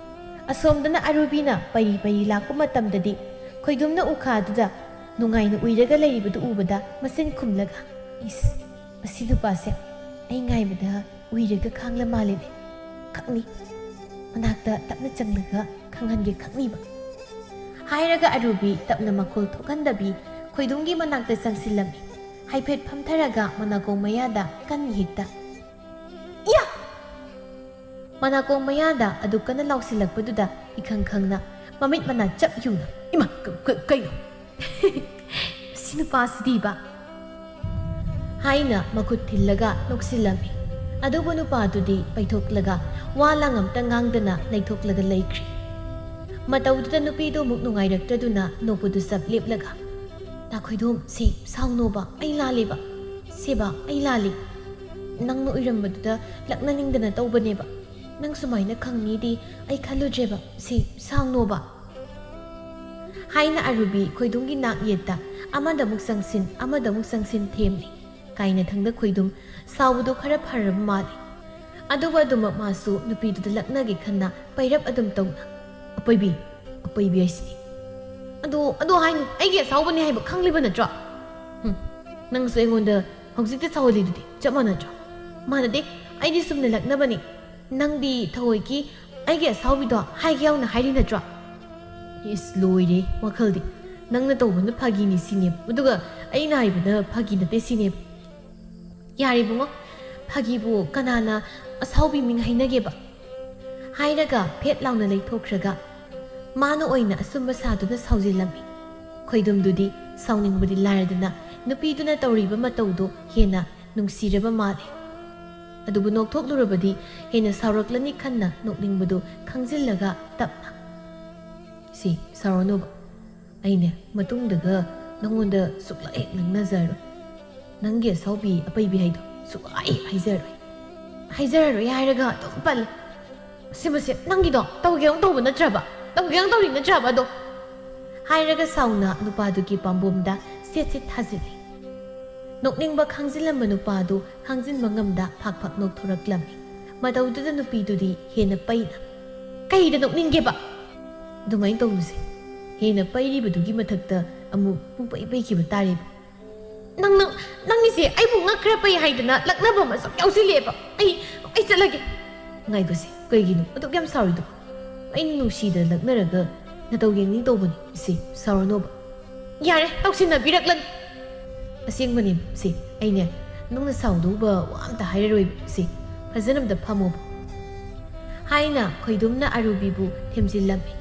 ꯑꯁꯣꯝꯗꯅ ꯑꯔꯨꯕꯤꯅ ꯄꯩꯔꯤ ꯄꯩꯔꯤ ꯂꯥꯛꯄ ꯃꯇꯝꯗꯗꯤ ꯈꯣꯏꯗꯨꯝꯅ ꯎꯈꯥꯗꯨꯗ ꯅꯨꯡꯉꯥꯏꯅ ꯎꯏꯔꯒ ꯂꯩꯔꯤꯕꯗꯨ ꯎꯕꯗ ꯃꯆꯤꯟ ꯈꯨꯝꯂꯒ, "ꯏꯁ, ꯃꯁꯤ ꯅꯨꯄꯥꯁꯦ ꯑꯩ ꯉꯥꯏꯕꯗ ꯎꯏꯔꯒ ꯈꯥꯡꯂ ꯃꯥꯜꯂꯦꯅꯦ꯫ ꯈꯛꯅꯤ꯫ ꯃꯅꯥꯛꯇ ꯇꯞꯅ ꯆꯪꯂꯒ ꯈꯪꯍꯟꯒꯦ ꯈꯛꯅꯤꯕ"꯫ ꯍꯥꯏꯔꯒ ꯑꯔꯨꯕꯤ ꯇꯞꯅ ꯃꯈꯣꯜ ꯊꯣꯛꯍꯟꯗꯕꯤ ꯈꯣꯏꯗꯨꯝꯒꯤ ꯃꯅꯥꯛꯇ ꯆꯪꯁꯤꯜꯂꯝꯃꯤ꯫ ꯍꯥꯏꯐꯦꯠ ꯐꯝꯊꯔꯒ ꯃꯅꯥꯀꯣꯡ ꯃꯌꯥꯗ ꯀꯟꯅ ꯍꯦꯛꯇ, "ꯏꯌꯥ!" ꯃꯅꯥꯀꯣꯡ ꯃꯌꯥꯗ ꯑꯗꯨ ꯀꯟꯅ ꯂꯥꯎꯁꯤꯜꯂꯛꯄꯗꯨꯗ ꯏꯈꯪ ꯈꯪꯅ ꯃꯃꯤꯠ ꯃꯅꯥ ꯆꯞ ꯌꯨꯡꯅ, "ꯏꯃꯥ, ꯀ-, ꯀ-, ꯀꯩꯅꯣ?" "ꯁꯤ ꯅꯨꯄꯥꯁꯤꯗꯤꯕ" ꯍꯥꯏꯅ ꯃꯈꯨꯠ ꯊꯤꯜꯂꯒ ꯅꯣꯛꯁꯤꯜꯂꯝꯃꯤ꯫ ꯑꯗꯨꯕꯨ ꯅꯨꯄꯥꯗꯨꯗꯤ ꯄꯩꯊꯣꯛꯂꯒ ꯋꯥ ꯂꯥꯡ ꯑꯝꯇ ꯉꯥꯡꯗꯅ ꯂꯩꯊꯣꯛꯂꯒ ꯂꯩꯈ꯭ꯔꯤ꯫ ꯃꯇꯧꯗꯨꯗ ꯅꯨꯄꯤꯗꯨ ꯑꯃꯨꯛ ꯅꯨꯡꯉꯥꯏꯔꯛꯇ꯭ꯔꯗꯨꯅ ꯅꯣꯛꯄꯗꯨ ꯆꯞ ꯂꯦꯞꯂꯒ, "ꯇꯥ ꯈꯣꯏꯗꯣꯝ, ꯁꯦ, ꯁꯥꯎꯅꯣꯕ, ꯑꯩ ꯂꯥꯜꯂꯦꯕ꯫ ꯁꯦꯕ, ꯑꯩ ꯂꯥꯜꯂꯤ꯫ ꯅꯪꯅ ꯎꯏꯔꯝꯕꯗꯨꯗ ꯂꯛꯅꯅꯤꯡꯗꯅ ꯇꯧꯕꯅꯦꯕ꯫ ꯅꯪ ꯁꯨꯃꯥꯏꯅ ꯈꯪꯅꯤꯗꯤ ꯑꯩ ꯈꯜꯂꯨꯗ꯭ꯔꯦꯕ꯫ ꯁꯦ, ꯁꯥꯎꯅꯣꯕ"꯫ ꯍꯥꯏꯅ ꯑꯔꯨꯕꯤ ꯈꯣꯏꯗꯨꯝꯒꯤ ꯅꯥꯛ ꯌꯦꯠꯇ ꯑꯃꯗ ꯑꯃꯨꯛ ꯆꯪꯁꯤꯟ, ꯑꯃꯗ ꯑꯃꯨꯛ ꯆꯪꯁꯤꯟ ꯊꯦꯝꯂꯤ꯫ ꯀꯥꯏꯅꯊꯪꯗ ꯈꯣꯏꯗꯨꯝ ꯁꯥꯎꯕꯗꯨ ꯈꯔ ꯐꯔꯕ ꯃꯥꯜꯂꯤ꯫ ꯑꯗꯨꯕꯨ ꯑꯗꯨꯃꯛ ꯃꯥꯁꯨ ꯅꯨꯄꯤꯗꯨꯗ ꯂꯛꯅꯒꯦ ꯈꯟꯅ ꯄꯩꯔꯞ ꯑꯗꯨꯝ ꯇꯧꯅ, "ꯑꯄꯩꯕꯤ, ꯑꯄꯩꯕꯤ ꯍꯥꯏꯁꯤꯗꯤ"꯫ "ꯑꯗꯣ, ꯑꯗꯣ ꯍꯥꯏꯅꯨ, ꯑꯩꯒꯤ ꯑꯁꯥꯎꯕꯅꯤ ꯍꯥꯏꯕ ꯈꯪꯂꯤꯕ ꯅꯠꯇ꯭ꯔꯣ? ꯍꯨꯝ, ꯅꯪꯁꯨ ꯑꯩꯉꯣꯟꯗ ꯍꯧꯖꯤꯛꯇ ꯁꯥꯎꯍꯜꯂꯤꯗꯨꯗꯤ ꯆꯞ ꯃꯥꯟꯅꯗ꯭ꯔꯣ?" "ꯃꯥꯟꯅꯗꯦ, ꯑꯩꯗꯤ ꯁꯨꯝꯅ ꯂꯛꯅꯕꯅꯤ꯫ ꯅꯪꯗꯤ ꯊꯑꯣꯏꯀꯤ ꯑꯩꯒꯤ ꯑꯁꯥꯎꯕꯤꯗꯣ ꯍꯥꯏꯒꯦ ꯌꯥꯎꯅ ꯍꯥꯏꯔꯤ ꯅꯠꯇ꯭ꯔꯣ?" ꯏꯁ, ꯂꯣꯏꯔꯦ ꯋꯥꯈꯜꯗꯤ꯫ ꯅꯪꯅ ꯇꯧꯕꯅ ꯐꯥꯒꯤꯅꯤ ꯁꯤꯅꯦꯕ, ꯑꯗꯨꯒ ꯑꯩꯅ ꯍꯥꯏꯕꯅ ꯐꯥꯒꯤ ꯅꯠꯇꯦ ꯁꯤꯅꯦꯕ꯫ "ꯌꯥꯔꯦ ꯏꯕꯨꯡꯉꯣ, ꯐꯥꯒꯤꯕꯨ ꯀꯅꯥꯅ ꯑꯁꯥꯎꯕꯤ ꯃꯤꯡ ꯍꯥꯏꯅꯒꯦꯕ?" ꯍꯥꯏꯔꯒ ꯐꯦꯠ ꯂꯥꯎꯅ ꯂꯩꯊꯣꯛꯈ꯭ꯔꯒ ꯃꯥꯅ ꯑꯣꯏꯅ ꯑꯆꯨꯝꯕ ꯁꯥꯗꯨꯅ ꯁꯥꯎꯖꯤꯜꯂꯝꯃꯤ꯫ ꯈꯣꯏꯗꯨꯝꯗꯨꯗꯤ ꯁꯥꯎꯅꯤꯡꯕꯗꯤ ꯂꯥꯏꯔꯗꯅ ꯅꯨꯄꯤꯗꯨꯅ ꯇꯧꯔꯤꯕ ꯃꯇꯧꯗꯣ ꯍꯦꯟꯅ ꯅꯨꯡꯁꯤꯔꯕ ꯃꯥꯜꯂꯦ꯫ ꯑꯗꯨꯕꯨ ꯅꯣꯛꯊꯣꯛꯂꯨꯔꯕꯗꯤ ꯍꯦꯟꯅ ꯁꯥꯎꯔꯛꯂꯅꯤ ꯈꯟꯅ ꯅꯣꯛꯅꯤꯡꯕꯗꯨ ꯈꯪꯖꯤꯜꯂꯒ ꯇꯞꯅ, "ꯁꯤ ꯁꯥꯎꯔꯅꯨꯕ, ꯑꯩꯅꯦ ꯃꯇꯨꯡꯗꯒ ꯅꯪꯉꯣꯟꯗ ꯁꯨꯛꯂꯥꯛ ꯍꯦꯛ ꯂꯪꯅꯖꯔꯣꯏ꯫ ꯅꯪꯒꯤ ꯑꯁꯥꯎꯕꯤ ꯑꯄꯩꯕꯤ ꯍꯥꯏꯗꯣ ꯁꯨꯛꯍꯥꯏ ꯍꯦꯛ ꯍꯥꯏꯖꯔꯣꯏ꯫ ꯍꯥꯏꯖꯔꯔꯣꯏ ꯍꯥꯏꯔꯒ ꯑꯗꯨꯝ ꯄꯜꯂꯦ꯫ ꯁꯤ ꯃꯁꯤ ꯅꯪꯒꯤꯗꯣ ꯇꯧꯒꯦꯅ ꯇꯧꯕ ꯅꯠꯇ꯭ꯔꯕ? ꯇꯧꯒꯦꯅ ꯇꯧꯔꯤ ꯅꯠꯇ꯭ꯔꯕ ꯑꯗꯣ?" ꯍꯥꯏꯔꯒ ꯁꯥꯎꯅ ꯅꯨꯄꯥꯗꯨꯒꯤ ꯄꯥꯝꯕꯣꯝꯗ ꯁꯦꯠ ꯁꯦꯠ ꯊꯥꯖꯤꯜꯂꯤ꯫ ꯅꯣꯛꯅꯤꯡꯕ ꯈꯥꯡꯖꯤꯜꯂꯝꯕ ꯅꯨꯄꯥꯗꯨ ꯈꯥꯡꯖꯤꯟꯕ ꯉꯝꯗ ꯐꯥꯛ ꯐꯥꯛ ꯅꯣꯛꯊꯣꯔꯛꯂꯝꯃꯤ꯫ ꯃꯇꯧꯗꯨꯗ ꯅꯨꯄꯤꯗꯨꯗꯤ ꯍꯦꯟꯅ ꯄꯩꯅ, "ꯀꯩꯗ ꯅꯣꯛꯅꯤꯡꯒꯦꯕ? ꯑꯗꯨꯃꯥꯏꯅ ꯇꯧꯅꯨꯁꯦ꯫ ꯍꯦꯟꯅ ꯄꯩꯔꯤꯕꯗꯨꯒꯤ ꯃꯊꯛꯇ ꯑꯃꯨꯛ ꯄꯨꯡꯄꯩ ꯄꯩꯈꯤꯕ ꯇꯥꯔꯦꯕ꯫ ꯅꯪ, ꯅꯪ, ꯅꯪꯒꯤꯁꯦ ꯑꯩꯕꯨ ꯉꯛ ꯈꯔ ꯄꯩ ꯍꯥꯏꯗꯅ ꯂꯛꯅꯕ ꯑꯃ ꯁꯨꯝ ꯌꯥꯎꯁꯤꯜꯂꯛꯑꯦꯕ꯫ ꯑꯩ, ꯑꯩ ꯆꯠꯂꯒꯦ꯫" "ꯉꯥꯏꯈꯣꯁꯦ, ꯀꯩꯒꯤꯅꯣ ꯑꯗꯨꯛ ꯌꯥꯝ ꯁꯥꯎꯔꯤꯗꯨꯕꯣ? ꯑꯩꯅ ꯅꯨꯡꯁꯤꯗꯅ ꯂꯛꯅꯔꯒ ꯅꯇꯧ ꯌꯦꯡꯅꯤꯡ ꯇꯧꯕꯅꯤ꯫ ꯁꯤ ꯁꯥꯎꯔꯅꯣꯕ꯫" "ꯌꯥꯔꯦ, ꯇꯧꯁꯤꯟꯅꯕꯤꯔꯛꯂꯅꯤ꯫" "ꯑꯁꯦꯡꯕꯅꯦ ꯁꯤ, ꯑꯩꯅꯦ ꯅꯪꯅ ꯁꯥꯎꯗꯧꯕ ꯋꯥ ꯑꯝꯇ ꯍꯥꯏꯔꯔꯣꯏꯕ꯫ ꯁꯤ ꯐꯖꯅ ꯑꯝꯇ ꯐꯝꯃꯣꯕ꯫" ꯍꯥꯏꯅ ꯈꯣꯏꯗꯨꯝꯅ ꯑꯔꯨꯕꯤꯕꯨ ꯊꯦꯝꯖꯤꯜꯂꯝꯃꯤ꯫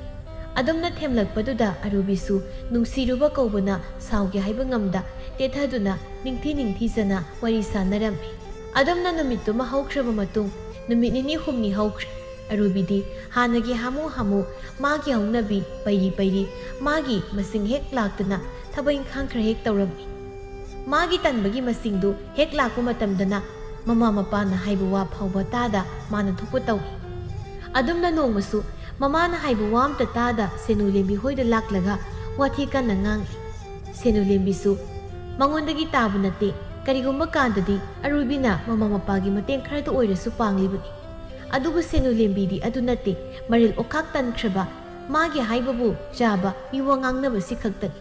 ꯑꯗꯨꯝꯅ ꯊꯦꯝꯂꯛꯄꯗꯨꯗ ꯑꯔꯨꯕꯤꯁꯨ ꯅꯨꯡꯁꯤꯔꯨꯕ ꯀꯧꯕꯅ ꯁꯥꯎꯒꯦ ꯍꯥꯏꯕ ꯉꯝꯗ ꯇꯦꯊꯗꯨꯅ ꯅꯤꯡꯊꯤ ꯅꯤꯡꯊꯤꯖꯅ ꯋꯥꯔꯤ ꯁꯥꯟꯅꯔꯝꯃꯤ꯫ ꯑꯗꯨꯝꯅ ꯅꯨꯃꯤꯠꯇꯨꯃ ꯍꯧꯈ꯭ꯔꯕ ꯃꯇꯨꯡ ꯅꯨꯃꯤꯠ ꯅꯤꯅꯤ ꯍꯨꯝꯅꯤ ꯍꯧꯈ꯭ꯔꯦ꯫ ꯑꯔꯨꯕꯤꯗꯤ ꯍꯥꯟꯅꯒꯤ ꯍꯥꯃꯨ ꯍꯥꯃꯨ ꯃꯥꯒꯤ ꯍꯧꯅꯕꯤ ꯄꯩꯔꯤ ꯄꯩꯔꯤ ꯃꯥꯒꯤ ꯃꯁꯤꯡ ꯍꯦꯛ ꯂꯥꯛꯇꯅ ꯊꯕꯛ ꯏꯪꯈꯥꯡ ꯈꯔ ꯍꯦꯛ ꯇꯧꯔꯝꯃꯤ꯫ ꯃꯥꯒꯤ ꯇꯟꯕꯒꯤ ꯃꯁꯤꯡꯗꯨ ꯍꯦꯛ ꯂꯥꯛꯄ ꯃꯇꯝꯗꯅ ꯃꯃꯥ ꯃꯄꯥꯅ ꯍꯥꯏꯕ ꯋꯥ ꯐꯥꯎꯕ ꯇꯥꯗ ꯃꯥꯅ ꯊꯣꯛꯄ ꯇꯧꯏ꯫ ꯑꯗꯨꯝꯅ ꯅꯣꯡꯃꯁꯨ ꯃꯃꯥꯅ ꯍꯥꯏꯕ ꯋꯥ ꯑꯝꯇ ꯇꯥꯗ ꯁꯦꯅꯨ ꯂꯦꯝꯕꯤ ꯍꯣꯏꯗ ꯂꯥꯛꯂꯒ ꯋꯥꯊꯤ ꯀꯟꯅ ꯉꯥꯡꯏ꯫ ꯁꯦꯅꯨ ꯂꯦꯝꯕꯤꯁꯨ ꯃꯉꯣꯟꯗꯒꯤ ꯇꯥꯕ ꯅꯠꯇꯦ, ꯀꯔꯤꯒꯨꯝꯕ ꯀꯥꯟꯗꯗꯤ ꯑꯔꯨꯕꯤꯅ ꯃꯃꯥ ꯃꯄꯥꯒꯤ ꯃꯇꯦꯡ ꯈꯔꯗ ꯑꯣꯏꯔꯁꯨ ꯄꯥꯡꯂꯤꯕꯅꯤ꯫ ꯑꯗꯨꯕꯨ ꯁꯦꯅꯨ ꯂꯦꯝꯕꯤꯗꯤ ꯑꯗꯨ ꯅꯠꯇꯦ, ꯃꯔꯤꯜ ꯑꯣꯈꯥꯛ ꯇꯟꯈ꯭ꯔꯕ, ꯃꯥꯒꯤ ꯍꯥꯏꯕꯕꯨ ꯆꯥꯕ, ꯃꯤꯋꯥ ꯉꯥꯡꯅꯕꯁꯤ ꯈꯛꯇꯅꯤ꯫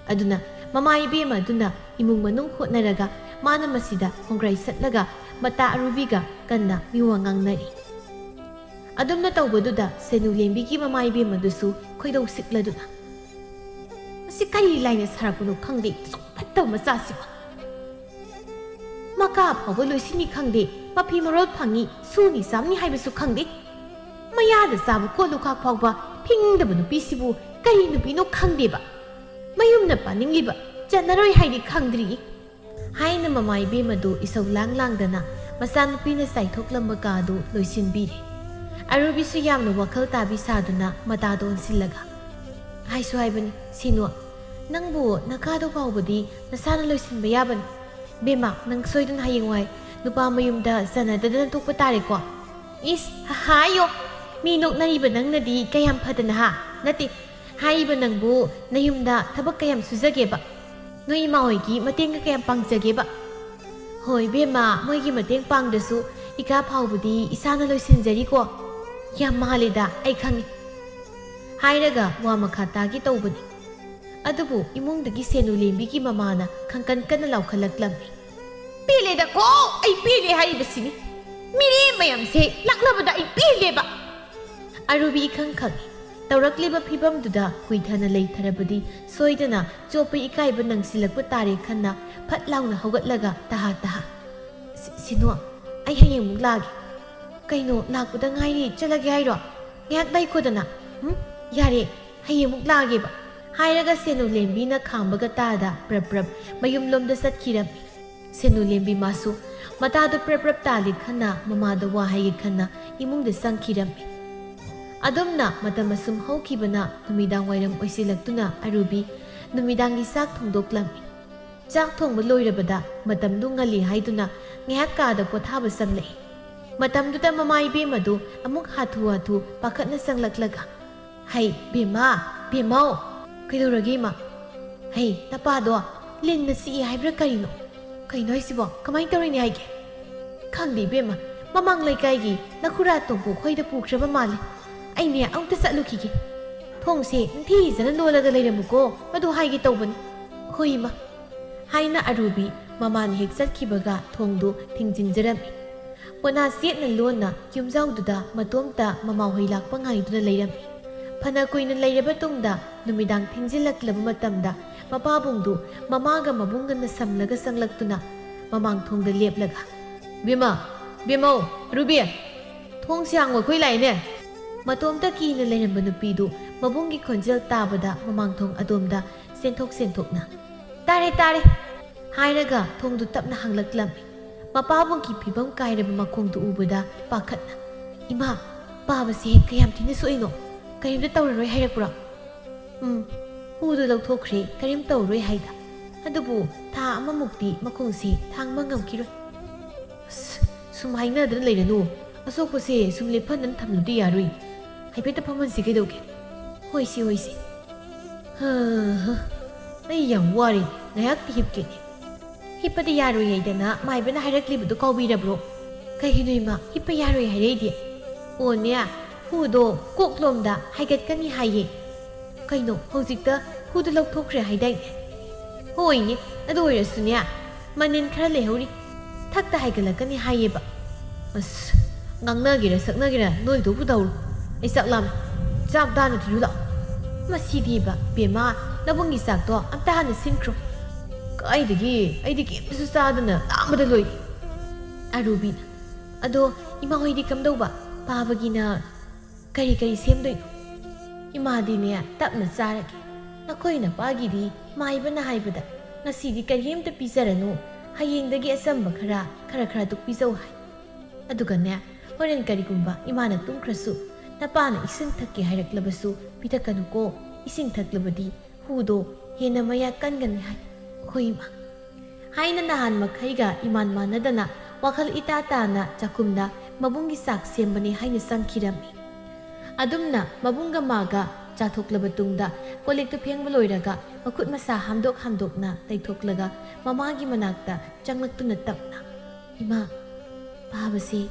ꯑꯗꯨꯅ ꯃꯃꯥ ꯏꯕꯦꯝꯃ ꯑꯗꯨꯅ ꯏꯃꯨꯡ ꯃꯅꯨꯡ ꯍꯣꯠꯅꯔꯒ ꯃꯥꯅ ꯃꯁꯤꯗ ꯈꯣꯡꯒ꯭ꯔꯥꯏ ꯁꯠꯂꯒ ꯃꯇꯥ ꯑꯔꯨꯕꯤꯒ ꯀꯟꯅ ꯃꯤꯋꯥ ꯉꯥꯡꯅꯔꯤ꯫ ꯑꯗꯨꯝꯅ ꯇꯧꯕꯗꯨꯗ ꯁꯦꯅꯨ ꯂꯦꯝꯕꯤꯒꯤ ꯃꯃꯥ ꯏꯕꯦꯝꯃꯗꯨꯁꯨ ꯈꯣꯏꯗꯧ ꯁꯤꯛꯂꯗꯨꯅ, "ꯃꯁꯤ ꯀꯔꯤ ꯂꯥꯏꯅ ꯁꯥꯔꯛꯄꯅꯣ ꯈꯪꯗꯦ, ꯑꯁꯨꯛ ꯐꯠꯇꯕ ꯃꯆꯥꯁꯤꯕꯨ꯫ ꯃꯀꯥ ꯐꯥꯎꯕ ꯂꯣꯏꯁꯤꯟꯅꯤ ꯈꯪꯗꯦ, ꯃꯐꯤ ꯃꯔꯣꯜ ꯐꯪꯉꯤ, ꯁꯨꯅꯤ ꯆꯥꯝꯅꯤ ꯍꯥꯏꯕꯁꯨ ꯈꯪꯗꯦ꯫ ꯃꯌꯥꯗ ꯆꯥꯕ ꯀꯣꯜ ꯂꯨꯈꯥꯛ ꯐꯥꯎꯕ ꯐꯤꯡꯗꯕ ꯅꯨꯄꯤꯁꯤꯕꯨ ꯀꯔꯤ ꯅꯨꯄꯤꯅꯣ ꯈꯪꯗꯦꯕ꯫ ꯃꯌꯨꯝ ꯌꯥꯝꯅ ꯄꯥꯅꯤꯡꯂꯤꯕ, ꯆꯠꯅꯔꯣꯏ ꯍꯥꯏꯗꯤ ꯈꯪꯗ꯭ꯔꯤ꯫ ꯍꯥꯏꯅ ꯃꯃꯥ ꯏꯕꯦꯝꯃꯗꯨ ꯏꯁꯧ ꯂꯥꯡ ꯂꯥꯡꯗꯅ ꯃꯆꯥꯅꯨꯄꯤꯅ ꯆꯥꯏꯊꯣꯛꯂꯝꯕ ꯀꯥꯗꯨ ꯂꯣꯏꯁꯤꯟꯕꯤꯔꯦ꯫ ꯑꯔꯨꯕꯤꯁꯨ ꯌꯥꯝꯅ ꯋꯥꯈꯜ ꯇꯥꯕꯤ ꯁꯥꯗꯨꯅ ꯃꯇꯥꯗꯣ ꯑꯣꯟꯁꯤꯜꯂꯒ, "ꯍꯥꯏꯁꯨ ꯍꯥꯏꯕꯅꯤ, ꯁꯤꯅꯨ, ꯅꯪꯕꯨ ꯅꯀꯥꯗꯣ ꯐꯥꯎꯕꯗꯤ ꯅꯁꯥꯅ ꯂꯣꯏꯁꯤꯟꯕ ꯌꯥꯕꯅꯤ꯫ ꯕꯦꯝꯃ, ꯅꯪ ꯁꯣꯏꯗꯅ ꯍꯌꯦꯡꯋꯥꯏ ꯅꯨꯄꯥ ꯃꯌꯨꯝꯗ ꯆꯟꯅꯗꯗꯅ ꯊꯣꯛꯄ ꯇꯥꯔꯦꯀꯣ?" "ꯏꯁ, ꯍꯥꯏꯌꯣ, ꯃꯤ ꯅꯣꯛꯅꯔꯤꯕ ꯅꯪꯅꯗꯤ ꯀꯌꯥꯝ ꯐꯗꯅ, ꯍꯥ? ꯅꯠꯇꯦ, ꯍꯥꯏꯔꯤꯕ ꯅꯪꯕꯨ ꯅꯌꯨꯝꯗ ꯊꯕꯛ ꯀꯌꯥꯝ ꯁꯨꯖꯒꯦꯕ? ꯅꯣꯏ ꯏꯃꯥ ꯍꯣꯏꯒꯤ ꯃꯇꯦꯡꯒ ꯀꯌꯥꯝ ꯄꯥꯡꯖꯒꯦꯕ?" "ꯍꯣꯏ ꯏꯕꯦꯝꯃ, ꯃꯣꯏꯒꯤ ꯃꯇꯦꯡ ꯄꯥꯡꯗ꯭ꯔꯁꯨ ꯏꯀꯥ ꯐꯥꯎꯕꯗꯤ ꯏꯁꯥꯅ ꯂꯣꯏꯁꯤꯟꯖꯔꯤꯀꯣ꯫ ꯌꯥꯝ ꯃꯥꯜꯂꯦꯗ, ꯑꯩ ꯈꯪꯉꯤ" ꯍꯥꯏꯔꯒ ꯋꯥ ꯃꯈꯥ ꯇꯥꯒꯦ ꯇꯧꯕꯅꯤ꯫ ꯑꯗꯨꯕꯨ ꯏꯃꯨꯡꯗꯒꯤ ꯁꯦꯅꯨ ꯂꯦꯝꯕꯤꯒꯤ ꯃꯃꯥꯅ ꯈꯪꯀꯟ ꯀꯟꯅ ꯂꯥꯎꯈꯠꯂꯛꯂꯝꯃꯤ꯫ "ꯄꯦꯜꯂꯦꯗꯀꯣ, ꯑꯩ ꯄꯦꯜꯂꯦ ꯍꯥꯏꯔꯤꯕꯁꯤꯅꯤ꯫ ꯃꯤꯔꯦꯝ ꯃꯌꯥꯝꯁꯦ ꯂꯥꯛꯅꯕꯗ ꯑꯩ ꯄꯦꯜꯂꯦꯕ"꯫ ꯑꯔꯨꯕꯤ ꯏꯈꯪ ꯈꯪꯏ꯫ ꯇꯧꯔꯛꯂꯤꯕ ꯐꯤꯕꯝꯗꯨꯗ ꯀꯨꯏꯊꯅ ꯂꯩꯊꯔꯕꯗꯤ ꯁꯣꯏꯗꯅ ꯆꯣꯞꯄ ꯏꯀꯥꯏꯕ ꯅꯪꯁꯤꯜꯂꯛꯄ ꯇꯥꯔꯦ ꯈꯟꯅ ꯐꯠ ꯂꯥꯎꯅ ꯍꯧꯒꯠꯂꯒ ꯇꯍꯥ ꯇꯍꯥ, "ꯁꯤ-, ꯁꯤꯅꯨ, ꯑꯩ ꯍꯌꯦꯡꯃꯨꯛ ꯂꯥꯛꯑꯒꯦ"꯫ "ꯀꯩꯅꯣ, ꯂꯥꯛꯄꯗ ꯉꯥꯏꯔꯤ, ꯆꯠꯂꯒꯦ ꯍꯥꯏꯔꯣ? ꯉꯥꯏꯍꯥꯛ ꯂꯩꯈꯣꯗꯅ"꯫ "ꯎꯝ, ꯌꯥꯔꯦ, ꯍꯌꯦꯡꯃꯨꯛ ꯂꯥꯛꯑꯒꯦꯕ" ꯍꯥꯏꯔꯒ ꯁꯦꯅꯨ ꯂꯦꯝꯕꯤꯅ ꯈꯥꯝꯕꯒ ꯇꯥꯗ ꯄ꯭ꯔꯞ ꯄ꯭ꯔꯞ ꯃꯌꯨꯝꯂꯣꯝꯗ ꯆꯠꯈꯤꯔꯝꯃꯤ꯫ ꯁꯦꯅꯨ ꯂꯦꯝꯕꯤ ꯃꯥꯁꯨ ꯃꯇꯥꯗꯨ ꯄ꯭ꯔꯞ ꯄ꯭ꯔꯞ ꯇꯥꯜꯂꯤ ꯈꯟꯅ ꯃꯃꯥꯗ ꯋꯥ ꯍꯥꯏꯒꯦ ꯈꯟꯅ ꯏꯃꯨꯡꯗ ꯆꯪꯈꯤꯔꯝꯃꯤ꯫ ꯑꯗꯨꯝꯅ ꯃꯇꯝ ꯑꯁꯨꯝ ꯍꯧꯈꯤꯕꯅ ꯅꯨꯃꯤꯗꯥꯡ ꯋꯥꯏꯔꯝ ꯑꯣꯏꯁꯤꯜꯂꯛꯇꯨꯅ ꯑꯔꯨꯕꯤ ꯅꯨꯃꯤꯗꯥꯡꯒꯤ ꯆꯥꯛ ꯊꯣꯡꯗꯣꯛꯂꯝꯃꯤ꯫ ꯆꯥꯛ ꯊꯣꯡꯕ ꯂꯣꯏꯔꯕꯗ ꯃꯇꯝꯗꯨ ꯉꯜꯂꯤ ꯍꯥꯏꯗꯨꯅ ꯉꯥꯏꯍꯥꯛ ꯀꯥꯗ ꯄꯣꯊꯥꯕ ꯆꯪꯂꯛꯏ꯫ ꯃꯇꯝꯗꯨꯗ ꯃꯃꯥ ꯏꯕꯦꯝꯃꯗꯨ ꯑꯃꯨꯛ ꯍꯥꯊꯨ ꯍꯥꯊꯨ ꯄꯥꯈꯠꯅ ꯆꯪꯂꯛꯂꯒ, "ꯍꯩ, ꯕꯦꯝꯃ, ꯕꯦꯝꯃꯧ!" "ꯀꯩꯗꯧꯔꯒꯦ, ꯏꯃꯥ?" "ꯍꯩ, ꯅꯄꯥꯗꯣ ꯂꯤꯟꯅ ꯆꯤꯛꯏ ꯍꯥꯏꯕ꯭ꯔꯥ ꯀꯔꯤꯅꯣ? ꯀꯩꯅꯣ ꯍꯥꯏꯁꯤꯕꯣ? ꯀꯃꯥꯏꯅ ꯇꯧꯔꯤꯅꯦ ꯍꯥꯏꯒꯦ?" "ꯈꯪꯗꯦ, ꯏꯕꯦꯝꯃ, ꯃꯃꯥꯡ ꯂꯩꯀꯥꯏꯒꯤ ꯅꯈꯨꯔꯥ ꯇꯣꯝꯄꯣꯛ ꯈꯣꯏꯗ ꯄꯨꯈ꯭ꯔꯕ ꯃꯥꯜꯂꯦ꯫ ꯑꯩꯅꯦ, ꯑꯃꯨꯛꯇ ꯆꯠꯂꯨꯈꯤꯒꯦ꯫ ꯊꯣꯡꯁꯦ ꯅꯤꯡꯊꯤꯖꯅ ꯂꯣꯜꯂꯒ ꯂꯩꯔꯝꯃꯨꯀꯣ, ꯃꯗꯨ ꯍꯥꯏꯒꯦ ꯇꯧꯕꯅꯤ"꯫ "ꯍꯣꯏ, ꯏꯃꯥ" ꯍꯥꯏꯅ ꯑꯔꯨꯕꯤ ꯃꯃꯥꯅ ꯍꯦꯛ ꯆꯠꯈꯤꯕꯒ ꯊꯣꯡꯗꯨ ꯊꯤꯡꯖꯤꯟꯖꯔꯝꯃꯤ꯫ ꯄꯣꯅꯥ ꯆꯦꯠꯅ ꯂꯣꯟꯅ ꯌꯨꯝꯖꯥꯎꯗꯨꯗ ꯃꯇꯣꯝꯇ ꯃꯃꯥꯍꯣꯏ ꯂꯥꯛꯄ ꯉꯥꯏꯗꯨꯅ ꯂꯩꯔꯝꯃꯤ꯫ ꯐꯅ ꯀꯨꯏꯅ ꯂꯩꯔꯕ ꯇꯨꯡꯗ ꯅꯨꯃꯤꯗꯥꯡ ꯊꯦꯡꯖꯤꯜꯂꯛꯂꯕ ꯃꯇꯝꯗ ꯃꯄꯥꯕꯨꯡꯗꯨ ꯃꯃꯥꯒ ꯃꯕꯨꯡꯒꯅ ꯁꯝꯂꯒ ꯆꯪꯂꯛꯇꯨꯅ ꯃꯃꯥꯡ ꯊꯣꯡꯗ ꯂꯦꯞꯂꯒ, "ꯕꯦꯝꯃ, ꯕꯦꯝꯃꯧ, ꯔꯨꯕꯤ, ꯊꯣꯡꯁꯦ ꯍꯥꯡꯉꯣ, ꯑꯩꯈꯣꯏ ꯂꯥꯛꯏꯅꯦ"꯫ ꯃꯇꯣꯝꯇ ꯀꯤꯅ ꯂꯩꯔꯝꯕ ꯅꯨꯄꯤꯗꯨ ꯃꯕꯨꯡꯒꯤ ꯈꯣꯟꯖꯦꯜ ꯇꯥꯕꯗ ꯃꯃꯥꯡ ꯊꯣꯡ ꯑꯗꯣꯝꯗ ꯆꯦꯟꯊꯣꯛ ꯆꯦꯟꯊꯣꯛꯅ꯫ "ꯇꯥꯔꯦ, ꯇꯥꯔꯦ!" ꯍꯥꯏꯔꯒ ꯊꯣꯡꯗꯨ ꯇꯞꯅ ꯍꯥꯡꯂꯛꯂꯝꯃꯤ꯫ ꯃꯄꯥꯕꯨꯡꯒꯤ ꯐꯤꯕꯝ ꯀꯥꯏꯔꯕ ꯃꯈꯣꯡꯗꯨ ꯎꯕꯗ ꯄꯥꯈꯠꯅ, "ꯏꯃꯥ, ꯄꯥꯕꯁꯦ ꯀꯌꯥꯝ ꯊꯤꯅ ꯁꯣꯛꯏꯅꯣ? ꯀꯔꯤꯝꯇ ꯇꯧꯔꯔꯣꯏ ꯍꯥꯏꯔꯛꯄ꯭ꯔꯣ?" "ꯎꯝ, ꯍꯨꯗꯨ ꯂꯧꯊꯣꯛꯈ꯭ꯔꯦ, ꯀꯔꯤꯝ ꯇꯧꯔꯔꯣꯏ ꯍꯥꯏꯗ꯫ ꯑꯗꯨꯕꯨ ꯊꯥ ꯑꯃꯃꯨꯛꯇꯤ ꯃꯈꯣꯡꯁꯦ ꯊꯥꯡꯕ ꯉꯝꯈꯤꯔꯣꯏ꯫" "ꯑꯁ, ꯁꯨꯝ ꯍꯥꯏꯅꯗꯅ ꯂꯩꯔꯅꯨ꯫ ꯑꯁꯣꯛꯄꯁꯦ ꯁꯨꯝ ꯂꯦꯞꯍꯟꯗꯅ ꯊꯝꯂꯨꯗꯤ ꯌꯥꯔꯣꯏ꯫ ꯍꯥꯏꯐꯦꯠꯇ ꯐꯝꯍꯟꯁꯤ ꯀꯩꯗꯧꯒꯦ?" "ꯍꯣꯏꯁꯦ, ꯍꯣꯏꯁꯦ꯫" "ꯍꯥ, ꯍꯥ, ꯑꯩ ꯌꯥꯝ ꯋꯥꯔꯦ꯫ ꯉꯥꯏꯍꯥꯛꯇꯤ ꯍꯤꯞꯀꯦꯅꯦ꯫" "ꯍꯤꯞꯄꯗꯤ ꯌꯥꯔꯣꯏ ꯍꯥꯏꯗꯅ ꯃꯥꯏꯕꯅ ꯍꯥꯏꯔꯛꯂꯤꯕꯗꯣ ꯀꯥꯎꯕꯤꯔꯕ꯭ꯔꯣ?" "ꯀꯩꯒꯤꯅꯣ ꯏꯃꯥ, ꯍꯤꯞꯄ ꯌꯥꯔꯣꯏ ꯍꯥꯏꯔꯛꯏꯗꯤ?" "ꯑꯣꯅꯦ, ꯍꯨꯗꯣ ꯀꯣꯛꯂꯣꯝꯗ ꯍꯥꯏꯒꯠꯀꯅꯤ ꯍꯥꯏꯌꯦ꯫" "ꯀꯩꯅꯣ, ꯍꯧꯖꯤꯛꯇ ꯍꯨꯗꯨ ꯂꯧꯊꯣꯛꯈ꯭ꯔꯦ ꯍꯥꯏꯗꯥꯏꯅꯦ?" "ꯍꯣꯏꯅꯦ, ꯑꯗꯨ ꯑꯣꯏꯔꯁꯨꯅꯦ, ꯃꯅꯤꯟ ꯈꯔ ꯂꯩꯍꯧꯔꯤ꯫ ꯊꯛꯇ ꯍꯥꯏꯒꯠꯂꯛꯀꯅꯤ ꯍꯥꯏꯌꯦꯕ꯫" "ꯑꯁ, ꯉꯥꯡꯅꯒꯦꯔꯥ ꯁꯛꯅꯒꯦꯔꯥ ꯅꯣꯏꯗꯨꯕꯨ ꯇꯧꯔꯣ꯫ ꯑꯩ ꯆꯥꯛ ꯂꯥꯝꯃꯦ꯫ ꯆꯥꯛ ꯗꯥꯅ ꯊꯤꯔꯨ ꯂꯥꯛꯑꯣ꯫" "ꯃꯁꯤꯗꯤꯕ, ꯕꯦꯝꯃ, ꯅꯕꯨꯡꯒꯤ ꯆꯥꯛꯇꯣ ꯑꯝꯇ ꯍꯥꯟꯅ ꯁꯤꯟꯈ꯭ꯔꯣ꯫" "ꯀꯥꯏꯗꯒꯤ? ꯑꯩꯗꯤ ꯀꯩꯝꯇꯁꯨ ꯆꯥꯗꯅ ꯂꯥꯝꯕꯗ ꯂꯣꯏꯔꯦ꯫" ꯑꯔꯨꯕꯤꯅ, "ꯑꯗꯣ ꯏꯃꯥ ꯍꯣꯏꯗꯤ ꯀꯝꯗꯧꯕ? ꯄꯥꯕꯒꯤꯅ ꯀꯔꯤ ꯀꯔꯤ ꯁꯦꯝꯗꯣꯏꯅꯣ?" "ꯏꯃꯥꯗꯤꯅꯦ, ꯇꯞꯅ ꯆꯥꯔꯒꯦ꯫ ꯅꯈꯣꯏ ꯅꯄꯥꯒꯤꯗꯤ ꯃꯥꯏꯕꯅ ꯍꯥꯏꯕꯗ ꯉꯁꯤꯗꯤ ꯀꯔꯤꯝꯇ ꯄꯤꯖꯔꯅꯨ, ꯍꯌꯦꯡꯗꯒꯤ ꯑꯆꯝꯕ ꯈꯔ, ꯈꯔ ꯈꯔ ꯑꯗꯨꯛ ꯄꯤꯖꯧ ꯍꯥꯏ꯫ ꯑꯗꯨꯒꯅꯦ, ꯍꯣꯔꯦꯟ ꯀꯔꯤꯒꯨꯝꯕ ꯏꯃꯥꯅ ꯇꯨꯝꯈ꯭ꯔꯁꯨ, ꯅꯄꯥꯅ ꯏꯁꯤꯡ ꯊꯛꯀꯦ ꯍꯥꯏꯔꯛꯂꯕꯁꯨ ꯄꯤꯊꯛꯀꯅꯨꯀꯣ꯫ ꯏꯁꯤꯡ ꯊꯛꯂꯕꯗꯤ ꯍꯨꯗꯣ ꯍꯦꯟꯅ ꯃꯌꯥ ꯀꯟꯒꯅꯤ ꯍꯥꯏ꯫ ꯍꯣꯏ ꯏꯃꯥ꯫" ꯍꯥꯏꯅ ꯅꯍꯥꯟ ꯃꯈꯩꯒ ꯏꯃꯥꯟ ꯃꯥꯟꯅꯗꯅ ꯋꯥꯈꯜ ꯏꯇꯥ ꯇꯥꯅ ꯆꯥꯛꯈꯨꯝꯗ ꯃꯕꯨꯡꯒꯤ ꯆꯥꯛ ꯁꯦꯝꯕꯅꯤ ꯍꯥꯏꯅ ꯆꯪꯈꯤꯔꯝꯃꯤ꯫ ꯑꯗꯨꯝꯅ ꯃꯕꯨꯡꯒ ꯃꯥꯒ ꯆꯥꯊꯣꯛꯂꯕ ꯇꯨꯡꯗ, ꯀꯣꯜ ꯂꯤꯛꯇꯨ ꯐꯦꯡꯕ ꯂꯣꯏꯔꯒ ꯃꯈꯨꯠ ꯃꯁꯥ ꯍꯥꯝꯗꯣꯛ ꯍꯥꯝꯗꯣꯛꯅ ꯇꯩꯊꯣꯛꯂꯒ ꯃꯃꯥꯒꯤ ꯃꯅꯥꯛꯇ ꯆꯪꯂꯛꯇꯨꯅ ꯇꯞꯅ, "ꯏꯃꯥ, ꯄꯥꯕꯁꯦ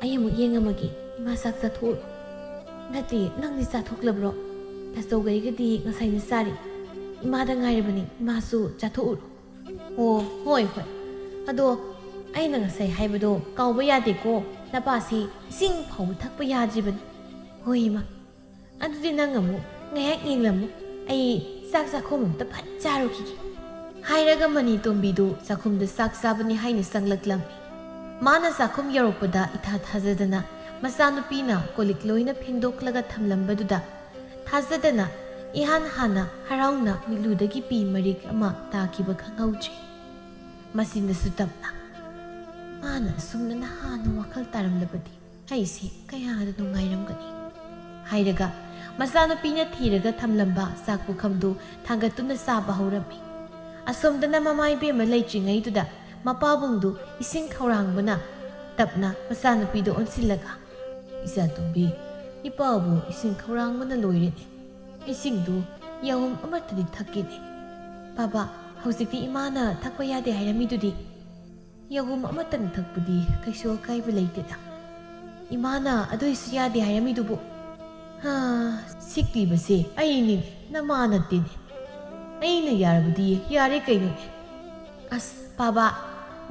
ꯑꯩ ꯑꯃꯨꯛ ꯌꯦꯡꯉꯝꯃꯒꯦ꯫ ꯏꯃꯥ ꯆꯥꯛ ꯆꯥꯊꯣꯛꯎꯔꯣ꯫" "ꯅꯠꯇꯦ, ꯅꯪꯗꯤ ꯆꯥꯊꯣꯛꯂꯕ꯭ꯔꯣ?" "ꯇꯥꯆꯧꯒꯩꯒꯗꯤ ꯉꯁꯥꯏꯅ ꯆꯥꯔꯦ꯫ ꯏꯃꯥꯗ ꯉꯥꯏꯔꯕꯅꯤ, ꯏꯃꯥꯁꯨ ꯆꯥꯊꯣꯛꯎꯔꯣ꯫" "ꯑꯣ, ꯍꯣꯏ, ꯍꯣꯏ꯫ ꯑꯗꯣ ꯑꯩꯅ ꯉꯁꯥꯏ ꯍꯥꯏꯕꯗꯣ ꯀꯥꯎꯕ ꯌꯥꯗꯦꯀꯣ, ꯅꯄꯥꯁꯤ ꯏꯁꯤꯡ ꯐꯥꯎꯕ ꯊꯛꯄ ꯌꯥꯗ꯭ꯔꯤꯕꯅꯤ꯫" "ꯍꯣꯏ, ꯏꯃꯥ꯫ ꯑꯗꯨꯗꯤ ꯅꯪ ꯑꯃꯨꯛ ꯉꯥꯏꯍꯥꯛ ꯌꯦꯡꯂꯝꯃꯨ, ꯑꯩ ꯆꯥꯛ ꯆꯥꯛꯈꯣꯝ ꯑꯝꯇ ꯐꯠ ꯆꯥꯔꯨꯈꯤꯒꯦ꯫" ꯍꯥꯏꯔꯒ ꯃꯅꯤ ꯇꯣꯝꯕꯤꯗꯨ ꯆꯥꯛꯈꯨꯝꯗ ꯆꯥꯛ ꯆꯥꯕꯅꯤ ꯍꯥꯏꯅ ꯆꯪꯂꯛꯂꯝꯃꯤ꯫ ꯃꯥꯅ ꯆꯥꯛꯈꯨꯝ ꯌꯧꯔꯛꯄꯗ ꯏꯊꯥ ꯊꯥꯖꯗꯅ ꯃꯆꯥꯅꯨꯄꯤꯅ ꯀꯣꯜ ꯂꯤꯛ ꯂꯣꯏꯅ ꯐꯦꯡꯗꯣꯛꯂꯒ ꯊꯝꯂꯝꯕꯗꯨꯗ ꯊꯥꯖꯗꯅ ꯏꯍꯥꯟ ꯍꯥꯟꯅ ꯍꯔꯥꯎꯅ ꯃꯤꯠꯂꯨꯗꯒꯤ ꯄꯤ ꯃꯔꯤꯛ ꯑꯃ ꯇꯥꯈꯤꯕ ꯈꯪꯍꯧꯗ꯭ꯔꯦ꯫ ꯃꯁꯤꯅꯁꯨ ꯇꯞꯅ, "ꯃꯥꯅ ꯑꯁꯨꯝꯅ ꯅꯍꯥꯟꯅ ꯋꯥꯈꯜ ꯇꯥꯔꯝꯂꯕꯗꯤ ꯑꯩꯁꯦ ꯀꯌꯥꯗ ꯅꯨꯡꯉꯥꯏꯔꯝꯒꯅꯤ" ꯍꯥꯏꯔꯒ ꯃꯆꯥꯅꯨꯄꯤꯅ ꯊꯤꯔꯒ ꯊꯝꯂꯝꯕ ꯆꯥꯛ ꯄꯨꯈꯝꯗꯨ ꯊꯥꯡꯒꯠꯇꯨꯅ ꯆꯥꯕ ꯍꯧꯔꯝꯃꯤ꯫ ꯑꯁꯣꯝꯗꯅ ꯃꯃꯥ ꯏꯕꯦꯝꯃ ꯂꯩꯇ꯭ꯔꯤꯉꯩꯗꯨꯗ ꯃꯄꯥꯕꯨꯡꯗꯨ ꯏꯁꯤꯡ ꯈꯧꯔꯥꯡꯕꯅ ꯇꯞꯅ ꯃꯆꯥꯅꯨꯄꯤꯗ ꯑꯣꯟꯁꯤꯜꯂꯒ, "ꯏꯆꯥꯇꯣꯝꯕꯤ, ꯏꯄꯥꯕꯨ ꯏꯁꯤꯡ ꯈꯧꯔꯥꯡꯕꯅ ꯂꯣꯏꯔꯦꯅꯦ꯫ ꯏꯁꯤꯡꯗꯨ ꯌꯥꯍꯨꯝ ꯑꯃꯠꯇꯗꯤ ꯊꯛꯀꯦꯅꯦ꯫ ꯕꯥꯕꯥ, ꯍꯧꯖꯤꯛꯇꯤ ꯏꯃꯥꯅ ꯊꯛꯄ ꯌꯥꯗꯦ ꯍꯥꯏꯔꯝꯃꯤꯗꯨꯗꯤ?" "ꯌꯥꯍꯨꯝ ꯑꯃꯇꯪ ꯊꯛꯄꯗꯤ ꯀꯩꯁꯨ ꯑꯀꯥꯏꯕ ꯂꯩꯇꯦꯗ꯫ ꯏꯃꯥꯅ ꯑꯗꯨꯏꯁꯨ ꯌꯥꯗꯦ ꯍꯥꯏꯔꯝꯃꯤꯗꯨꯕꯨ?" "ꯍꯥ, ꯁꯤꯛꯂꯤꯕꯁꯦ ꯑꯩꯅꯤꯅꯦ, ꯅꯃꯥ ꯅꯠꯇꯦꯅꯦ꯫ ꯑꯩꯅ ꯌꯥꯔꯕꯗꯤ ꯌꯥꯔꯦ ꯀꯩꯅꯣꯅꯦ꯫ ꯑꯁ, ꯕꯥꯕꯥ,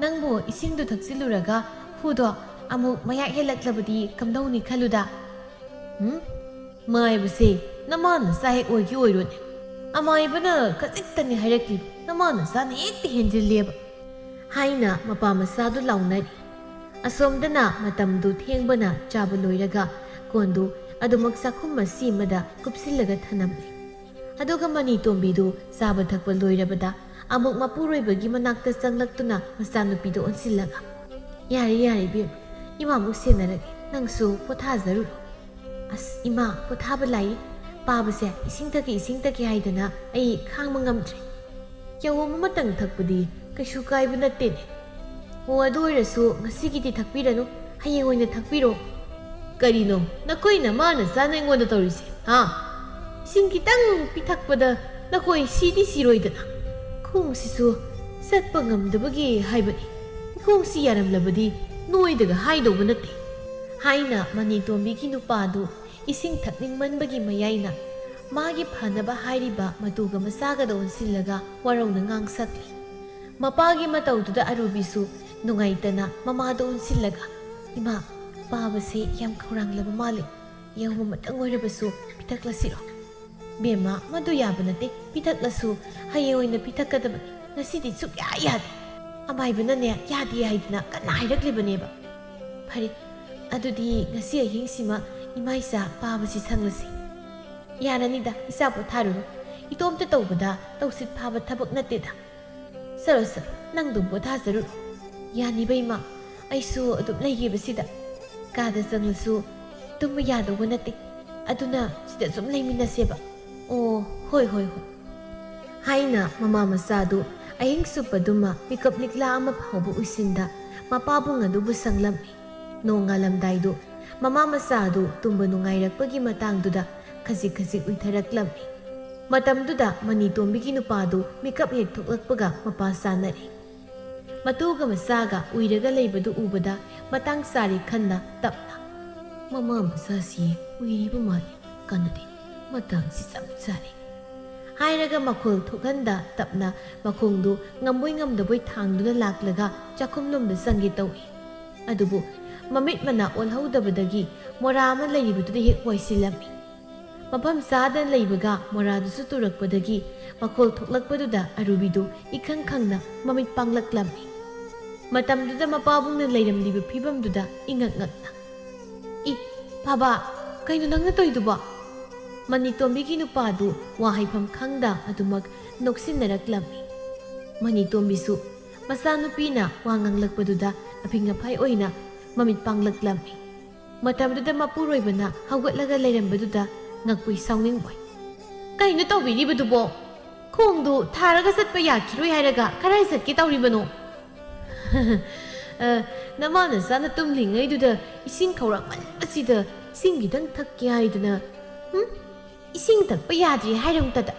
ꯅꯪꯕꯨ ꯏꯁꯤꯡꯗꯨ ꯊꯛꯆꯤꯜꯂꯨꯔꯒ ꯍꯨꯗꯣ ꯑꯃꯨꯛ ꯃꯌꯥꯛ ꯍꯦꯜꯂꯛꯂꯕꯗꯤ ꯀꯝꯗꯧꯅꯤ ꯈꯜꯂꯨꯗ?" "ꯎꯝ? ꯃꯥꯏꯕꯁꯦ ꯅꯃꯥ ꯅꯆꯥ ꯍꯦꯛ ꯑꯣꯏꯒꯦ ꯑꯣꯏꯔꯣꯅꯦ꯫ ꯑꯃꯥꯏꯕꯅ ꯈꯖꯤꯛꯇꯅꯤ ꯍꯥꯏꯔꯛꯂꯤꯕ, ꯅꯃꯥ ꯅꯆꯥꯅ ꯍꯦꯛꯇ ꯍꯦꯟꯖꯤꯜꯂꯦꯕ" ꯍꯥꯏꯅ ꯃꯄꯥ ꯃꯆꯥꯗꯨ ꯂꯥꯎꯅꯔꯤ꯫ ꯑꯁꯣꯝꯗꯅ ꯃꯇꯝꯗꯨ ꯊꯦꯡꯕꯅ ꯆꯥꯕ ꯂꯣꯏꯔꯒ ꯀꯣꯟꯗꯨ ꯑꯗꯨꯃꯛ ꯆꯥꯛꯈꯨꯝ ꯃꯁꯤ ꯑꯃꯗ ꯀꯨꯞꯁꯤꯜꯂꯒ ꯊꯅꯝꯂꯦ꯫ ꯑꯗꯨꯒ ꯃꯅꯤ ꯇꯣꯝꯕꯤꯗꯨ ꯆꯥꯕ ꯊꯛꯄ ꯂꯣꯏꯔꯕꯗ ꯑꯃꯨꯛ ꯃꯄꯨꯔꯣꯏꯕꯒꯤ ꯃꯅꯥꯛꯇ ꯆꯪꯂꯛꯇꯨꯅ ꯃꯆꯥꯅꯨꯄꯤꯗꯨ ꯑꯣꯟꯁꯤꯜꯂꯒ, "ꯌꯥꯔꯦ, ꯌꯥꯔꯦ ꯏꯕꯦꯝꯃ, ꯏꯃꯥꯃꯨꯛ ꯁꯦꯟꯅꯔꯒꯦ, ꯅꯪꯁꯨ ꯄꯣꯊꯥꯖꯔꯨꯔꯣ꯫ ꯑꯁ ꯏꯃꯥ, ꯄꯣꯊꯥꯕ ꯂꯥꯛꯏ꯫ ꯄꯥꯕꯁꯦ ꯏꯁꯤꯡ ꯊꯛꯀꯦ, ꯏꯁꯤꯡ ꯊꯛꯀꯦ ꯍꯥꯏꯗꯅ ꯑꯩ ꯈꯥꯡꯕ ꯉꯝꯗ꯭ꯔꯦ꯫ ꯌꯥꯍꯣꯝ ꯑꯃꯇꯪ ꯊꯛꯄꯗꯤ ꯀꯩꯁꯨ ꯀꯥꯏꯕ ꯅꯠꯇꯦꯅꯦ꯫ ꯑꯣ, ꯑꯗꯨ ꯑꯣꯏꯔꯁꯨ ꯉꯁꯤꯒꯤꯗꯤ ꯊꯛꯄꯤꯔꯅꯨ, ꯍꯌꯦꯡ ꯑꯣꯏꯅ ꯊꯛꯄꯤꯔꯣ"꯫ "ꯀꯔꯤꯅꯣ ꯅꯈꯣꯏ ꯅꯃꯥ ꯅꯆꯥꯅ ꯑꯩꯉꯣꯟꯗ ꯇꯧꯔꯤꯁꯦ, ꯍꯥ? ꯏꯁꯤꯡ ꯈꯤꯇꯪ ꯄꯤꯊꯛꯄꯗ ꯅꯈꯣꯏ ꯁꯤꯗꯤ ꯁꯤꯔꯣꯏꯗꯅ? ꯈꯣꯡꯁꯤꯁꯨ ꯆꯠꯄ ꯉꯝꯗꯕꯒꯤ ꯍꯥꯏꯕꯅꯤ꯫ ꯈꯣꯡꯁꯤ ꯌꯥꯔꯝꯂꯕꯗꯤ ꯅꯣꯏꯗꯒ ꯍꯥꯏꯗꯧꯕ ꯅꯠꯇꯦ" ꯍꯥꯏꯅ ꯃꯅꯤ ꯇꯣꯝꯕꯤꯒꯤ ꯅꯨꯄꯥꯗꯨ ꯏꯁꯤꯡ ꯊꯛꯅꯤꯡꯃꯟꯕꯒꯤ ꯃꯌꯥꯏꯅ ꯃꯥꯒꯤ ꯐꯅꯕ ꯍꯥꯏꯔꯤꯕ ꯃꯇꯨꯒ ꯃꯆꯥꯒꯗ ꯑꯣꯟꯁꯤꯜꯂꯒ ꯋꯥꯔꯧꯅ ꯉꯥꯡ ꯁꯛꯂꯤ꯫ ꯃꯄꯥꯒꯤ ꯃꯇꯧꯗꯨꯗ ꯑꯔꯨꯕꯤꯁꯨ ꯅꯨꯡꯉꯥꯏꯇꯅ ꯃꯃꯥꯗ ꯑꯣꯟꯁꯤꯜꯂꯒ, "ꯏꯃꯥ, ꯄꯥꯕꯁꯦ ꯌꯥꯝ ꯈꯧꯔꯥꯡꯂꯕ ꯃꯥꯜꯂꯦ꯫ ꯌꯥꯍꯣꯝ ꯑꯃꯇꯪ ꯑꯣꯏꯔꯕꯁꯨ ꯄꯤꯊꯛꯂꯁꯤꯔꯣ?" "ꯕꯦꯝꯃ, ꯃꯗꯨ ꯌꯥꯕ ꯅꯠꯇꯦ꯫ ꯄꯤꯊꯛꯂꯁꯨ ꯍꯌꯦꯡ ꯑꯣꯏꯅ ꯄꯤꯊꯛꯀꯗꯕꯅꯤ꯫ ꯉꯁꯤꯗꯤ ꯁꯨꯛꯌꯥ ꯌꯥꯗꯦ꯫ ꯑꯃꯥꯏꯕꯅꯅꯦ ꯌꯥꯗꯦ ꯍꯥꯏꯗꯅ ꯀꯟꯅ ꯍꯥꯏꯔꯛꯂꯤꯕꯅꯦꯕ"꯫ "ꯐꯔꯦ, ꯑꯗꯨꯗꯤ ꯉꯁꯤ ꯑꯍꯤꯡꯁꯤꯃ ꯏꯃꯥ ꯏꯆꯥ ꯄꯥꯕꯁꯤ ꯁꯪꯂꯁꯤ"꯫ "ꯌꯥꯔꯅꯤꯗ, ꯏꯆꯥ ꯄꯣꯊꯥꯔꯨꯔꯣ꯫ ꯏꯇꯣꯝꯇ ꯇꯧꯕꯗ ꯇꯧꯁꯤꯠ ꯐꯥꯕ ꯊꯕꯛ ꯅꯠꯇꯦꯗ꯫ ꯁꯔꯣ, ꯁꯔꯣ, ꯅꯪ ꯑꯗꯨꯝ ꯄꯣꯊꯥꯖꯔꯨꯔꯣ꯫ ꯌꯥꯅꯤꯕ ꯏꯃꯥ, ꯑꯩꯁꯨ ꯑꯗꯨꯝ ꯂꯩꯒꯦꯕ ꯁꯤꯗ꯫ ꯀꯥꯗ ꯆꯪꯂꯁꯨ ꯇꯨꯝꯕ ꯌꯥꯗꯧꯕ ꯅꯠꯇꯦ꯫ ꯑꯗꯨꯅ ꯁꯤꯗ ꯁꯨꯝ ꯂꯩꯃꯤꯟꯅꯁꯦꯕ꯫ ꯑꯣ, ꯍꯣꯏ, ꯍꯣꯏ, ꯍꯣꯏ꯫" ꯍꯥꯏꯅ ꯃꯃꯥ ꯃꯆꯥꯗꯨ ꯑꯍꯤꯡ ꯆꯨꯞꯄꯗꯨꯃ ꯃꯤꯀꯞ ꯂꯤꯛꯂꯥ ꯑꯃ ꯐꯥꯎꯕ ꯎꯏꯁꯤꯟꯗ ꯃꯄꯥꯕꯨꯡ ꯑꯗꯨꯕꯨ ꯁꯪꯂꯝꯃꯤ꯫ ꯅꯣꯡꯉꯥꯜꯂꯝꯗꯥꯏꯗꯨ ꯃꯃꯥ ꯃꯆꯥ ꯑꯗꯨ ꯇꯨꯝꯕ ꯅꯨꯡꯉꯥꯏꯔꯛꯄꯒꯤ ꯃꯇꯥꯡꯗꯨꯗ ꯈꯖꯤꯛ ꯈꯖꯤꯛ ꯎꯏꯊꯔꯛꯂꯝꯃꯤ꯫ ꯃꯇꯝꯗꯨꯗ ꯃꯅꯤꯇꯣꯝꯕꯤꯒꯤ ꯅꯨꯄꯥꯗꯨ ꯃꯤꯀꯞ ꯍꯦꯛ ꯊꯣꯛꯂꯛꯄꯒ ꯃꯄꯥ ꯆꯥꯅꯔꯦ꯫ ꯃꯇꯨꯒ ꯃꯆꯥꯒ ꯎꯏꯔꯒ ꯂꯩꯕꯗꯨ ꯎꯕꯗ ꯃꯇꯥꯡ ꯆꯥꯔꯦ ꯈꯟꯅ ꯇꯞꯅ, "ꯃꯃꯥ ꯃꯆꯥꯁꯤ ꯎꯏꯔꯤꯕ ꯃꯥꯜꯂꯤ, ꯀꯥꯟꯅꯗꯦ, ꯃꯇꯥꯡꯁꯤ ꯆꯞ ꯆꯥꯔꯦ" ꯍꯥꯏꯔꯒ ꯃꯈꯣꯜ ꯊꯣꯛꯍꯟꯗ ꯇꯞꯅ ꯃꯈꯣꯡꯗꯨ ꯉꯝꯕꯣꯏ ꯉꯝꯗꯕꯣꯏ ꯊꯥꯡꯗꯨꯅ ꯂꯥꯛꯂꯒ ꯆꯥꯛꯈꯨꯝꯂꯣꯝꯗ ꯆꯪꯒꯦ ꯇꯧꯏ꯫ ꯑꯗꯨꯕꯨ ꯃꯃꯤꯠ ꯃꯅꯥ ꯑꯣꯜꯍꯧꯗꯕꯗꯒꯤ ꯃꯣꯔꯥ ꯑꯃ ꯂꯩꯔꯤꯕꯗꯨꯗ ꯍꯦꯛ ꯋꯥꯏꯁꯤꯜꯂꯝꯃꯤ꯫ ꯃꯐꯝ ꯆꯥꯗꯅ ꯂꯩꯕꯒ ꯃꯣꯔꯥꯗꯨꯁꯨ ꯇꯨꯔꯛꯄꯗꯒꯤ ꯃꯈꯣꯜ ꯊꯣꯛꯂꯛꯄꯗꯨꯗ ꯑꯔꯨꯕꯤꯗꯨ ꯏꯈꯪ ꯈꯪꯅ ꯃꯃꯤꯠ ꯄꯥꯡꯂꯛꯂꯝꯃꯤ꯫ ꯃꯇꯝꯗꯨꯗ ꯃꯄꯥꯕꯨꯡꯅ ꯂꯩꯔꯝꯂꯤꯕ ꯐꯤꯕꯝꯗꯨꯗ ꯏꯉꯛ ꯉꯛꯅ, "ꯏ, ꯕꯥꯕꯥ, ꯀꯩꯅꯣ ꯅꯪꯅ ꯇꯧꯏꯗꯨꯕꯣ?" ꯃꯅꯤꯇꯣꯝꯕꯤꯒꯤ ꯅꯨꯄꯥꯗꯨ ꯋꯥ ꯍꯥꯏꯐꯝ ꯈꯪꯗ ꯑꯗꯨꯃꯛ ꯅꯣꯛꯁꯤꯟꯅꯔꯛꯂꯝꯃꯤ꯫ ꯃꯅꯤꯇꯣꯝꯕꯤꯁꯨ ꯃꯆꯥꯅꯨꯄꯤꯅ ꯋꯥ ꯉꯥꯡꯂꯛꯄꯗꯨꯗ ꯑꯐꯤꯡ ꯑꯐꯥꯏ ꯑꯣꯏꯅ ꯃꯃꯤꯠ ꯄꯥꯡꯂꯛꯂꯝꯃꯤ꯫ ꯃꯇꯝꯗꯨꯗ ꯃꯄꯨꯔꯣꯏꯕꯅ ꯍꯧꯒꯠꯂꯒ ꯂꯩꯔꯝꯕꯗꯨꯗ ꯉꯛꯄꯣꯏ ꯁꯥꯎꯅꯤꯡꯕꯣꯏ, "ꯀꯩꯅꯣ ꯇꯧꯕꯤꯔꯤꯕꯗꯨꯕꯣ? ꯈꯣꯡꯗꯨ ꯊꯥꯔꯒ ꯆꯠꯄ ꯌꯥꯈꯤꯔꯣꯏ ꯍꯥꯏꯔꯒ ꯀꯔꯥꯏ ꯆꯠꯀꯦ ꯇꯧꯔꯤꯕꯅꯣ?" "ꯑ, ꯅꯃꯥ ꯅꯆꯥꯅ ꯇꯨꯝꯂꯤꯉꯩꯗꯨꯗ ꯏꯁꯤꯡ ꯈꯧꯔꯥꯡꯃꯟꯕꯁꯤꯗ ꯏꯁꯤꯡ ꯈꯤꯇꯪ ꯊꯛꯀꯦ ꯍꯥꯏꯗꯅ, ꯍꯨꯝ? ꯏꯁꯤꯡ ꯊꯛꯄ ꯌꯥꯗ꯭ꯔꯤ ꯍꯥꯏꯔꯝꯇꯗ꯫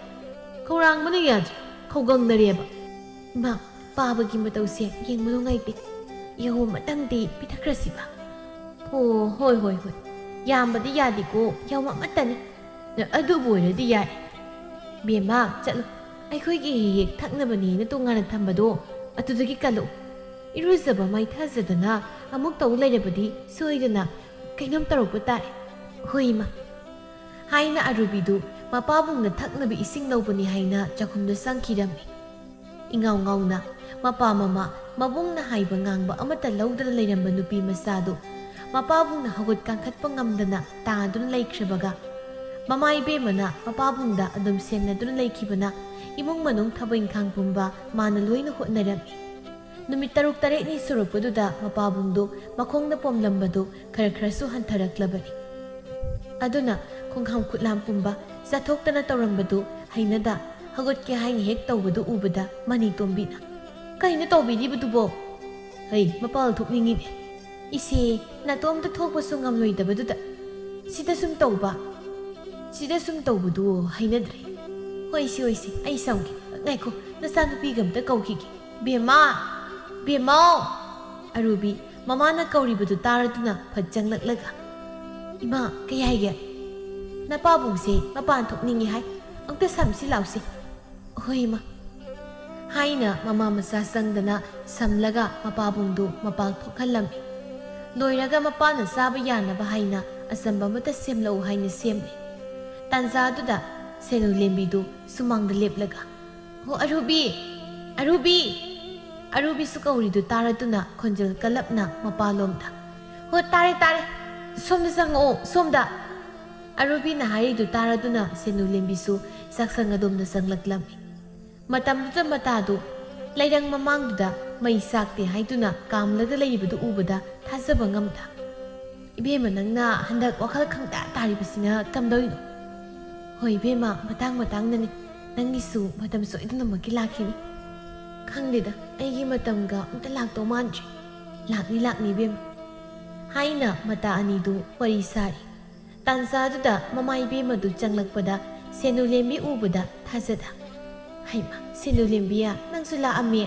ꯈꯧꯔꯥꯡꯕꯅ ꯌꯥꯗ꯭ꯔꯤ, ꯈꯧꯒꯪꯅꯔꯦꯕ꯫ ꯏꯃꯥ, ꯄꯥꯕꯒꯤ ꯃꯇꯧꯁꯦ ꯌꯦꯡꯕ ꯅꯨꯡꯉꯥꯏꯇꯦ꯫ ꯌꯥꯍꯣꯝ ꯑꯃꯇꯪꯗꯤ ꯄꯤꯊꯛꯈ꯭ꯔꯁꯤꯕ?" "ꯑꯣ, ꯍꯣꯏ, ꯍꯣꯏ, ꯍꯣꯏ꯫ ꯌꯥꯝꯕꯗꯤ ꯌꯥꯗꯦꯀꯣ, ꯌꯥꯍꯣꯝ ꯑꯃꯠꯇꯅꯤ꯫ ꯑꯗꯨꯕꯨ ꯑꯣꯏꯔꯗꯤ ꯌꯥꯏ꯫ ꯕꯦꯝꯃ, ꯆꯠꯂꯨ꯫ ꯑꯩꯈꯣꯏꯒꯤ ꯍꯦꯛ ꯍꯦꯛ ꯊꯛꯅꯕꯅꯦꯅ ꯇꯣꯉꯥꯟꯅ ꯊꯝꯕꯗꯣ, ꯑꯗꯨꯗꯒꯤ ꯀꯜꯂꯛꯎ꯫ ꯏꯔꯨꯖꯕ ꯃꯥꯏꯊꯖꯗꯅ ꯑꯃꯨꯛ ꯇꯧ ꯂꯩꯔꯕꯗꯤ ꯁꯣꯏꯗꯅ ꯀꯩꯅꯣꯝ ꯇꯧꯔꯛꯄ ꯇꯥꯔꯦ꯫" "ꯍꯣꯏ, ꯏꯃꯥ" ꯍꯥꯏꯅ ꯑꯔꯨꯕꯤꯗꯨ ꯃꯄꯥꯕꯨꯡꯅ ꯊꯛꯅꯕ ꯏꯁꯤꯡ ꯂꯧꯕꯅꯤ ꯍꯥꯏꯅ ꯆꯥꯛꯈꯨꯝꯗ ꯆꯪꯈꯤꯔꯝꯃꯤ꯫ ꯏꯉꯥꯎ ꯉꯥꯎꯅ ꯃꯄꯥ ꯃꯃꯥ ꯃꯕꯨꯡꯅ ꯍꯥꯏꯕ ꯉꯥꯡꯕ ꯑꯃꯠꯇ ꯂꯧꯗꯅ ꯂꯩꯔꯝꯕ ꯅꯨꯄꯤ ꯃꯆꯥꯗꯨ ꯃꯄꯥꯕꯨꯡꯅ ꯍꯧꯒꯠ ꯀꯥꯡꯈꯠꯄ ꯉꯝꯗꯅ ꯇꯥꯗꯨꯅ ꯂꯩꯈ꯭ꯔꯕꯒ, ꯃꯃꯥ ꯏꯕꯦꯝꯃꯅ ꯃꯄꯥꯕꯨꯡꯗ ꯑꯗꯨꯝ ꯁꯦꯟꯅꯗꯨꯅ ꯂꯩꯈꯤꯕꯅ ꯏꯃꯨꯡ ꯃꯅꯨꯡ ꯊꯕꯛ ꯏꯪꯈꯥꯡ ꯄꯨꯝꯕ ꯃꯥꯅ ꯂꯣꯏꯅ ꯍꯣꯠꯅꯔꯝꯃꯤ꯫ ꯅꯨꯃꯤꯠ ꯇꯔꯨꯛ ꯇꯔꯦꯠꯅꯤ ꯁꯨꯔꯛꯄꯗꯨꯗ ꯃꯄꯥꯕꯨꯡꯗꯨ ꯃꯈꯣꯡꯅ ꯄꯣꯝꯂꯝꯕꯗꯨ ꯈꯔ ꯈꯔꯁꯨ ꯍꯟꯊꯔꯛꯂꯕꯅꯤ꯫ ꯑꯗꯨꯅ ꯈꯣꯡꯈꯥꯝ ꯈꯨꯠꯂꯥꯝ ꯄꯨꯝꯕ ꯆꯠꯊꯣꯛꯇꯅ ꯇꯧꯔꯝꯕꯗꯨ ꯍꯩꯅꯗ ꯍꯧꯒꯠꯀꯦ ꯍꯥꯏꯅ ꯍꯦꯛ ꯇꯧꯕꯗꯨ ꯎꯕꯗ ꯃꯅꯤꯇꯣꯝꯕꯤꯅ, "ꯀꯩꯅꯣ ꯇꯧꯕꯤꯔꯤꯕꯗꯨꯕꯣ?" "ꯍꯩ, ꯃꯄꯥꯜ ꯊꯣꯛꯅꯤꯡꯉꯤꯅꯦ꯫" "ꯏꯆꯦ, ꯅꯇꯣꯝꯇ ꯊꯣꯛꯄꯁꯨ ꯉꯝꯂꯣꯏꯗꯕꯗꯨꯗ ꯁꯤꯗ ꯁꯨꯝ ꯇꯧꯕ?" "ꯁꯤꯗ ꯁꯨꯝ ꯇꯧꯕꯗꯨ ꯍꯩꯅꯗ꯭ꯔꯦ꯫" "ꯍꯣꯏꯁꯦ, ꯍꯣꯏꯁꯦ, ꯑꯩ ꯁꯝꯒꯦ꯫ ꯉꯥꯏꯈꯣ, ꯅꯆꯥꯅꯨꯄꯤꯒ ꯑꯝꯇ ꯀꯧꯈꯤꯒꯦ꯫ ꯕꯦꯝꯃ! ꯕꯦꯝꯃꯧ!" ꯑꯔꯨꯕꯤ ꯃꯃꯥꯅ ꯀꯧꯔꯤꯕꯗꯨ ꯇꯥꯔꯗꯨꯅ ꯐꯠ ꯆꯪꯂꯛꯂꯒ, "ꯏꯃꯥ, ꯀꯩ ꯍꯥꯏꯒꯦ?" "ꯅꯄꯥꯕꯨꯡꯁꯦ ꯃꯄꯥꯟ ꯊꯣꯛꯅꯤꯡꯉꯤ ꯍꯥꯏ꯫ ꯑꯝꯇ ꯁꯝꯁꯤ ꯂꯥꯎꯁꯦ꯫" "ꯍꯣꯏ, ꯏꯃꯥ꯫" ꯍꯥꯏꯅ ꯃꯃꯥ ꯃꯆꯥ ꯆꯪꯗꯅ ꯁꯝꯂꯒ ꯃꯄꯥꯕꯨꯡꯗꯨ ꯃꯄꯥꯜ ꯊꯣꯛꯍꯜꯂꯝꯃꯤ꯫ ꯂꯣꯏꯔꯒ ꯃꯄꯥꯅ ꯆꯥꯕ ꯌꯥꯅꯕ ꯍꯥꯏꯅ ꯑꯆꯝꯕ ꯑꯃꯠꯇ ꯁꯦꯝꯂꯛꯎ ꯍꯥꯏꯅ ꯁꯦꯝꯂꯦ꯫ ꯇꯥꯟꯖꯥꯗꯨꯗ ꯁꯦꯅꯨ ꯂꯦꯝꯕꯤꯗꯨ ꯁꯨꯃꯥꯡꯗ ꯂꯦꯞꯂꯒ, "ꯍꯣ, ꯑꯔꯨꯕꯤ! ꯑꯔꯨꯕꯤ!" ꯑꯔꯨꯕꯤꯁꯨ ꯀꯧꯔꯤꯗꯨ ꯇꯥꯔꯗꯨꯅ ꯈꯣꯟꯖꯦꯜ ꯀꯜꯂꯞꯅ ꯃꯄꯥꯂꯣꯝꯗ, "ꯍꯣ, ꯇꯥꯔꯦ, ꯇꯥꯔꯦ꯫ ꯁꯣꯝꯗ ꯆꯪꯉꯛꯑꯣ, ꯁꯣꯝꯗ!" ꯑꯔꯨꯕꯤꯅ ꯍꯥꯏꯔꯤꯗꯨ ꯇꯥꯔꯗꯨꯅ ꯁꯦꯅꯨ ꯂꯦꯝꯕꯤꯁꯨ ꯆꯥꯛꯁꯪ ꯑꯗꯣꯝꯗ ꯆꯪꯂꯛꯂꯝꯃꯤ꯫ ꯃꯇꯝꯗꯨꯗ ꯃꯇꯥꯗꯨ ꯂꯩꯔꯪ ꯃꯃꯥꯡꯗꯨꯗ ꯃꯩ ꯆꯥꯛꯇꯦ ꯍꯥꯏꯗꯨꯅ ꯀꯥꯝꯂꯒ ꯂꯩꯔꯤꯕꯗꯨ ꯎꯕꯗ ꯊꯥꯖꯕ ꯉꯝꯗ, "ꯏꯕꯦꯝꯃ, ꯅꯪꯅ ꯍꯟꯗꯛ ꯋꯥꯈꯜ ꯈꯪꯇꯥ ꯇꯥꯔꯤꯕꯁꯤꯅ ꯀꯝꯗꯧꯔꯤꯅꯣ?" "ꯍꯣꯏ ꯏꯕꯦꯝꯃ, ꯃꯇꯥꯡ ꯃꯇꯥꯡꯅꯅꯤ꯫ ꯅꯪꯒꯤꯁꯨ ꯃꯇꯝ ꯁꯣꯏꯗꯅꯃꯛꯀꯤ ꯂꯥꯛꯈꯤꯅꯤ꯫" "ꯈꯪꯗꯦꯗ, ꯑꯩꯒꯤ ꯃꯇꯝꯒ ꯑꯝꯇ ꯂꯥꯛꯇꯧ ꯃꯥꯟꯗ꯭ꯔꯦ꯫" "ꯂꯥꯛꯅꯤ, ꯂꯥꯛꯅꯤ ꯏꯕꯦꯝꯃ꯫" ꯍꯥꯏꯅ ꯃꯇꯥ ꯑꯅꯤꯗꯨ ꯋꯥꯔꯤ ꯁꯥꯔꯤ꯫ ꯇꯥꯟꯖꯥꯗꯨꯗ ꯃꯃꯥ ꯏꯕꯦꯝꯃꯗꯨ ꯆꯪꯂꯛꯄꯗ ꯁꯦꯅꯨ ꯂꯦꯝꯕꯤ ꯎꯕꯗ ꯊꯥꯖꯗ, "ꯍꯩꯃꯥ, ꯁꯦꯅꯨ ꯂꯦꯝꯕꯤꯌꯥ, ꯅꯪꯁꯨ ꯂꯥꯛꯑꯝꯃꯦ?"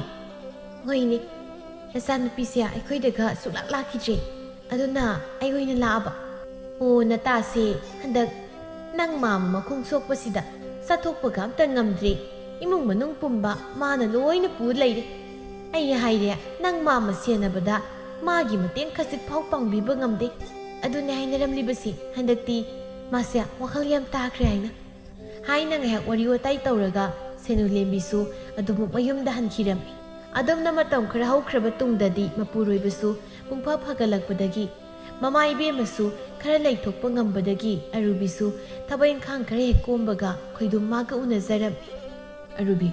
"ꯍꯣꯏꯅꯦ, ꯅꯆꯥꯅꯨꯄꯤꯁꯦ ꯑꯩꯈꯣꯏꯗꯒ ꯁꯨꯛꯂꯥꯛ ꯂꯥꯛꯈꯤꯗ꯭ꯔꯦ꯫ ꯑꯗꯨꯅ ꯑꯩ ꯑꯣꯏꯅ ꯂꯥꯛꯑꯕ꯫" "ꯑꯣ, ꯅꯇꯥꯁꯦ ꯍꯟꯗꯛ ꯅꯪ ꯃꯥꯃ ꯃꯈꯣꯡ ꯁꯣꯛꯄꯁꯤꯗ ꯆꯠꯊꯣꯛꯄꯒ ꯑꯝꯇ ꯉꯝꯗ꯭ꯔꯦ꯫ ꯏꯃꯨꯡ ꯃꯅꯨꯡ ꯄꯨꯝꯕ ꯃꯥꯅ ꯂꯣꯏꯅ ꯄꯨ ꯂꯩꯔꯦ꯫ ꯑꯩ ꯍꯥꯏꯔꯦ, ꯅꯪ ꯃꯥꯃ ꯁꯦꯟꯅꯕꯗ ꯃꯥꯒꯤ ꯃꯇꯦꯡ ꯈꯖꯤꯛ ꯐꯥꯎ ꯄꯥꯡꯕꯤꯕ ꯉꯝꯗꯦ꯫ ꯑꯗꯨꯅꯦ ꯍꯥꯏꯅꯔꯝꯂꯤꯕꯁꯤ, ꯍꯟꯗꯛꯇꯤ ꯃꯥꯁꯦ ꯋꯥꯈꯜ ꯌꯥꯝ ꯇꯥꯈ꯭ꯔꯦ ꯍꯥꯏꯅ꯫" ꯍꯥꯏꯅ ꯉꯥꯏꯍꯥꯛ ꯋꯥꯔꯤ ꯋꯥꯇꯥꯏ ꯇꯧꯔꯒ ꯁꯦꯅꯨ ꯂꯦꯝꯕꯤꯁꯨ ꯑꯗꯨꯃꯨꯛ ꯃꯌꯨꯝꯗ ꯍꯟꯈꯤꯔꯝꯃꯤ꯫ ꯑꯗꯨꯝꯅ ꯃꯇꯝ ꯈꯔ ꯍꯧꯈ꯭ꯔꯕ ꯇꯨꯡꯗꯗꯤ ꯃꯄꯨꯔꯣꯏꯕꯁꯨ ꯄꯨꯡꯐ ꯐꯒꯠꯂꯛꯄꯗꯒꯤ ꯃꯃꯥ ꯏꯕꯦꯝꯃꯁꯨ ꯈꯔ ꯂꯩꯊꯣꯛꯄ ꯉꯝꯕꯗꯒꯤ ꯑꯔꯨꯕꯤꯁꯨ ꯊꯕꯛ ꯏꯪꯈꯥꯡ ꯈꯔ ꯍꯦꯛ ꯀꯣꯝꯕꯒ ꯈꯣꯏꯗꯨꯝ ꯃꯥꯒ ꯎꯅꯖꯔꯝꯃꯤ꯫ "ꯑꯔꯨꯕꯤ,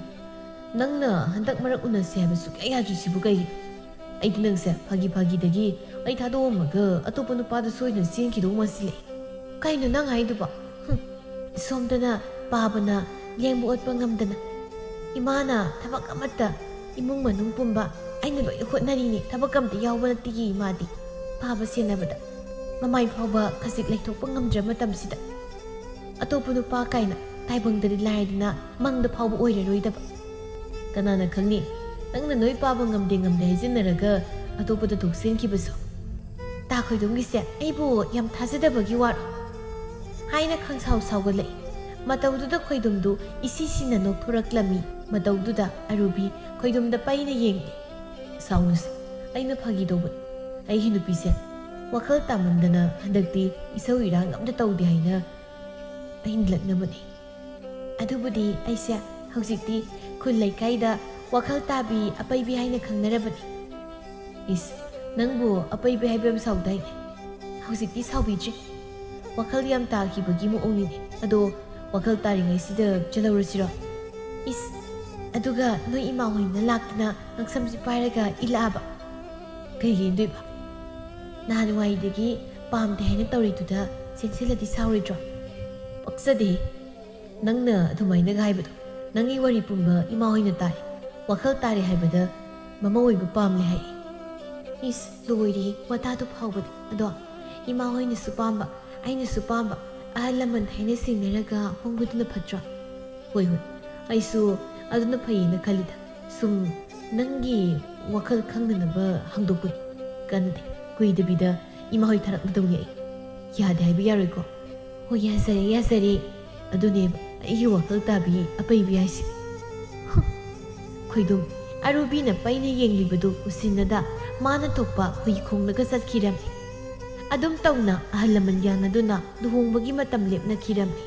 ꯅꯪꯅ ꯍꯟꯗꯛ ꯃꯔꯛ ꯎꯅꯁꯦ ꯍꯥꯏꯕ ꯁꯨꯛꯌꯥ ꯌꯥꯗ꯭ꯔꯤꯁꯤꯕꯨ ꯀꯩꯒꯤꯅꯣ? ꯑꯩꯗꯤ ꯅꯪꯁꯦ ꯐꯥꯒꯤ ꯐꯥꯒꯤꯗꯒꯤ ꯑꯩ ꯊꯥꯗꯣꯛꯑꯝꯃꯒ ꯑꯇꯣꯞꯄ ꯅꯨꯄꯥꯗ ꯁꯣꯏꯗꯅ ꯆꯦꯟꯈꯤꯗꯧ ꯃꯥꯟꯁꯤꯜꯂꯛꯑꯦ꯫ ꯀꯩꯅꯣ ꯅꯪ ꯍꯥꯏꯗꯨꯕꯣ? ꯍꯨꯝ, ꯁꯣꯝꯗꯅ ꯄꯥꯕꯅ ꯂꯦꯡꯕ ꯑꯣꯠꯄ ꯉꯝꯗꯅ, ꯏꯃꯥꯅ ꯊꯕꯛ ꯑꯃꯠꯇ, ꯏꯃꯨꯡ ꯃꯅꯨꯡ ꯄꯨꯝꯕ ꯑꯩꯅ ꯂꯣꯏꯅ ꯍꯣꯠꯅꯔꯤꯅꯦ, ꯊꯕꯛ ꯑꯝꯇ ꯌꯥꯎꯕ ꯅꯠꯇꯦꯌꯦ ꯏꯃꯥꯗꯤ ꯄꯥꯕ ꯁꯦꯟꯅꯕꯗ꯫ ꯃꯃꯥꯏ ꯐꯥꯎꯕ ꯈꯖꯤꯛ ꯂꯩꯊꯣꯛꯄ ꯉꯝꯗ꯭ꯔ ꯃꯇꯝꯁꯤꯗ꯫ ꯑꯇꯣꯞꯄ ꯅꯨꯄꯥ ꯀꯥꯏꯅ ꯇꯥꯏꯕꯪꯗꯗꯤ ꯂꯥꯏꯔꯗꯅ ꯃꯪꯗ ꯐꯥꯎꯕ ꯑꯣꯏꯔꯔꯣꯏꯗꯕ꯫ ꯀꯅꯥꯅ ꯈꯪꯅꯤ, ꯅꯪꯅ ꯅꯣꯏ ꯄꯥꯕ ꯉꯝꯗꯦ ꯉꯝꯗꯦ ꯍꯥꯏꯖꯤꯟꯅꯔꯒ ꯑꯇꯣꯞꯄꯗ ꯊꯣꯛꯆꯤꯟꯈꯤꯕꯁꯨ꯫ ꯇꯥ ꯈꯣꯏꯗꯨꯝꯒꯤꯁꯦ ꯑꯩꯕꯨ ꯌꯥꯝ ꯊꯥꯖꯗꯕꯒꯤ ꯋꯥꯔꯣ?" ꯍꯥꯏꯅ ꯈꯪꯁꯥꯎ ꯁꯥꯎꯒꯠꯂꯛꯏ꯫ ꯃꯇꯧꯗꯨꯗ ꯈꯣꯏꯗꯨꯝꯗꯨ ꯏꯁꯤ ꯁꯤꯅ ꯅꯣꯛꯊꯣꯔꯛꯂꯝꯃꯤ꯫ ꯃꯇꯧꯗꯨꯗ ꯑꯔꯨꯕꯤ ꯈꯣꯏꯗꯨꯝꯗ ꯄꯩꯅ ꯌꯦꯡꯂꯤ꯫ "ꯁꯥꯎꯅꯨꯁꯦ, ꯑꯩꯅ ꯐꯥꯒꯤ ꯇꯧꯕꯅꯤ꯫ ꯑꯩꯒꯤ ꯅꯨꯄꯤꯁꯦ ꯋꯥꯈꯜ ꯇꯥꯃꯟꯗꯅ ꯍꯟꯗꯛꯇꯤ ꯏꯁꯧ ꯏꯔꯥꯡ ꯑꯝꯇ ꯇꯧꯗꯦ ꯍꯥꯏꯅ ꯑꯩꯅ ꯂꯛꯅꯕꯅꯤ꯫ ꯑꯗꯨꯕꯨꯗꯤ ꯑꯩꯁꯦ ꯍꯧꯖꯤꯛꯇꯤ ꯈꯨꯜ ꯂꯩꯀꯥꯏꯗ ꯋꯥꯈꯜ ꯇꯥꯕꯤ ꯑꯄꯩꯕꯤ ꯍꯥꯏꯅ ꯈꯪꯅꯔꯕꯅꯤ꯫" "ꯏꯁ, ꯅꯪꯕꯨ ꯑꯄꯩꯕꯤ ꯍꯥꯏꯕ ꯌꯥꯝ ꯁꯥꯎꯗꯥꯏꯅꯦ? ꯍꯧꯖꯤꯛꯇꯤ ꯁꯥꯎꯕꯤꯗ꯭ꯔꯤ꯫ ꯋꯥꯈꯜ ꯌꯥꯝ ꯇꯥꯈꯤꯕꯒꯤ ꯃꯑꯣꯡꯅꯤꯅꯦ꯫ ꯑꯗꯣ ꯋꯥꯈꯜ ꯇꯥꯔꯤꯉꯩꯁꯤꯗ ꯆꯠꯍꯧꯔꯁꯤꯔꯣ?" "ꯏꯁ, ꯑꯗꯨꯒ ꯅꯣꯏ ꯏꯃꯥ ꯍꯣꯏꯅ ꯂꯥꯛꯇꯅ ꯉꯛꯁꯝꯁꯤ ꯄꯥꯏꯔꯒ ꯏꯜꯂꯛꯑꯕ? ꯀꯩ ꯂꯦꯟꯗꯣꯏꯕ? ꯅꯍꯥꯟꯋꯥꯏꯗꯒꯤ ꯄꯥꯝꯗꯦ ꯍꯥꯏꯅ ꯇꯧꯔꯤꯗꯨꯗ ꯆꯦꯟꯁꯤꯜꯂꯗꯤ ꯁꯥꯎꯔꯣꯏꯗ꯭ꯔꯣ?" "ꯄꯛꯆꯗꯦ꯫ ꯅꯪꯅ ꯑꯗꯨꯃꯥꯏꯅꯒ ꯍꯥꯏꯕꯗꯣ꯫ ꯅꯪꯒꯤ ꯋꯥꯔꯤ ꯄꯨꯝꯕ ꯏꯃꯥ ꯍꯣꯏꯅ ꯇꯥꯏ꯫ ꯋꯥꯈꯜ ꯇꯥꯔꯦ ꯍꯥꯏꯕꯗ ꯃꯃꯧ ꯑꯣꯏꯕ ꯄꯥꯝꯂꯦ ꯍꯥꯏ꯫" "ꯏꯁ, ꯂꯣꯏꯔꯦ ꯋꯥꯇꯥꯗꯨ ꯐꯥꯎꯕꯗꯤ꯫ ꯑꯗꯣ ꯏꯃꯥ ꯍꯣꯏꯅꯁꯨ ꯄꯥꯝꯕ, ꯑꯩꯅꯁꯨ ꯄꯥꯝꯕ, ꯑꯍꯜ ꯂꯃꯟ ꯍꯥꯏꯅ ꯁꯤꯡꯅꯔꯒ ꯍꯣꯡꯕꯗꯨꯅ ꯐꯠꯇ꯭ꯔꯣ?" "ꯍꯣꯏ, ꯍꯣꯏ, ꯑꯩꯁꯨ ꯑꯗꯨꯅ ꯐꯩꯌꯦꯅ ꯈꯜꯂꯤꯗ꯫ ꯁꯨꯝ ꯅꯪꯒꯤ ꯋꯥꯈꯜ ꯈꯪꯅꯅꯕ ꯍꯪꯗꯣꯛꯄꯅꯤ꯫ ꯀꯥꯟꯅꯗꯦ, ꯀꯨꯏꯗꯕꯤꯗ ꯏꯃꯥ ꯍꯣꯏ ꯊꯥꯔꯛꯂꯗꯧꯅꯤ ꯑꯩ꯫ ꯌꯥꯗꯦ ꯍꯥꯏꯕ ꯌꯥꯔꯣꯏꯀꯣ?" "ꯍꯣꯏ, ꯌꯥꯖꯔꯦ, ꯌꯥꯖꯔꯦ꯫ ꯑꯗꯨꯅꯦꯕ ꯑꯩꯒꯤ ꯋꯥꯈꯜ ꯇꯥꯕꯤ ꯑꯄꯩꯕꯤ ꯍꯥꯏꯁꯦ꯫" ꯍꯨꯝ꯫ ꯈꯣꯏꯗꯨꯝ ꯑꯔꯨꯕꯤꯅ ꯄꯩꯅ ꯌꯦꯡꯂꯤꯕꯗꯨ ꯎꯁꯤꯟꯅꯗ ꯃꯥꯅ ꯊꯣꯛꯄ ꯍꯨꯏ ꯈꯣꯡꯂꯒ ꯆꯠꯈꯤꯔꯝꯃꯤ꯫ ꯑꯗꯨꯝ ꯇꯧꯅ ꯑꯍꯜ ꯂꯃꯟ ꯌꯥꯅꯗꯨꯅ ꯂꯨꯍꯣꯡꯕꯒꯤ ꯃꯇꯝ ꯂꯦꯞꯅꯈꯤꯔꯝꯃꯤ꯫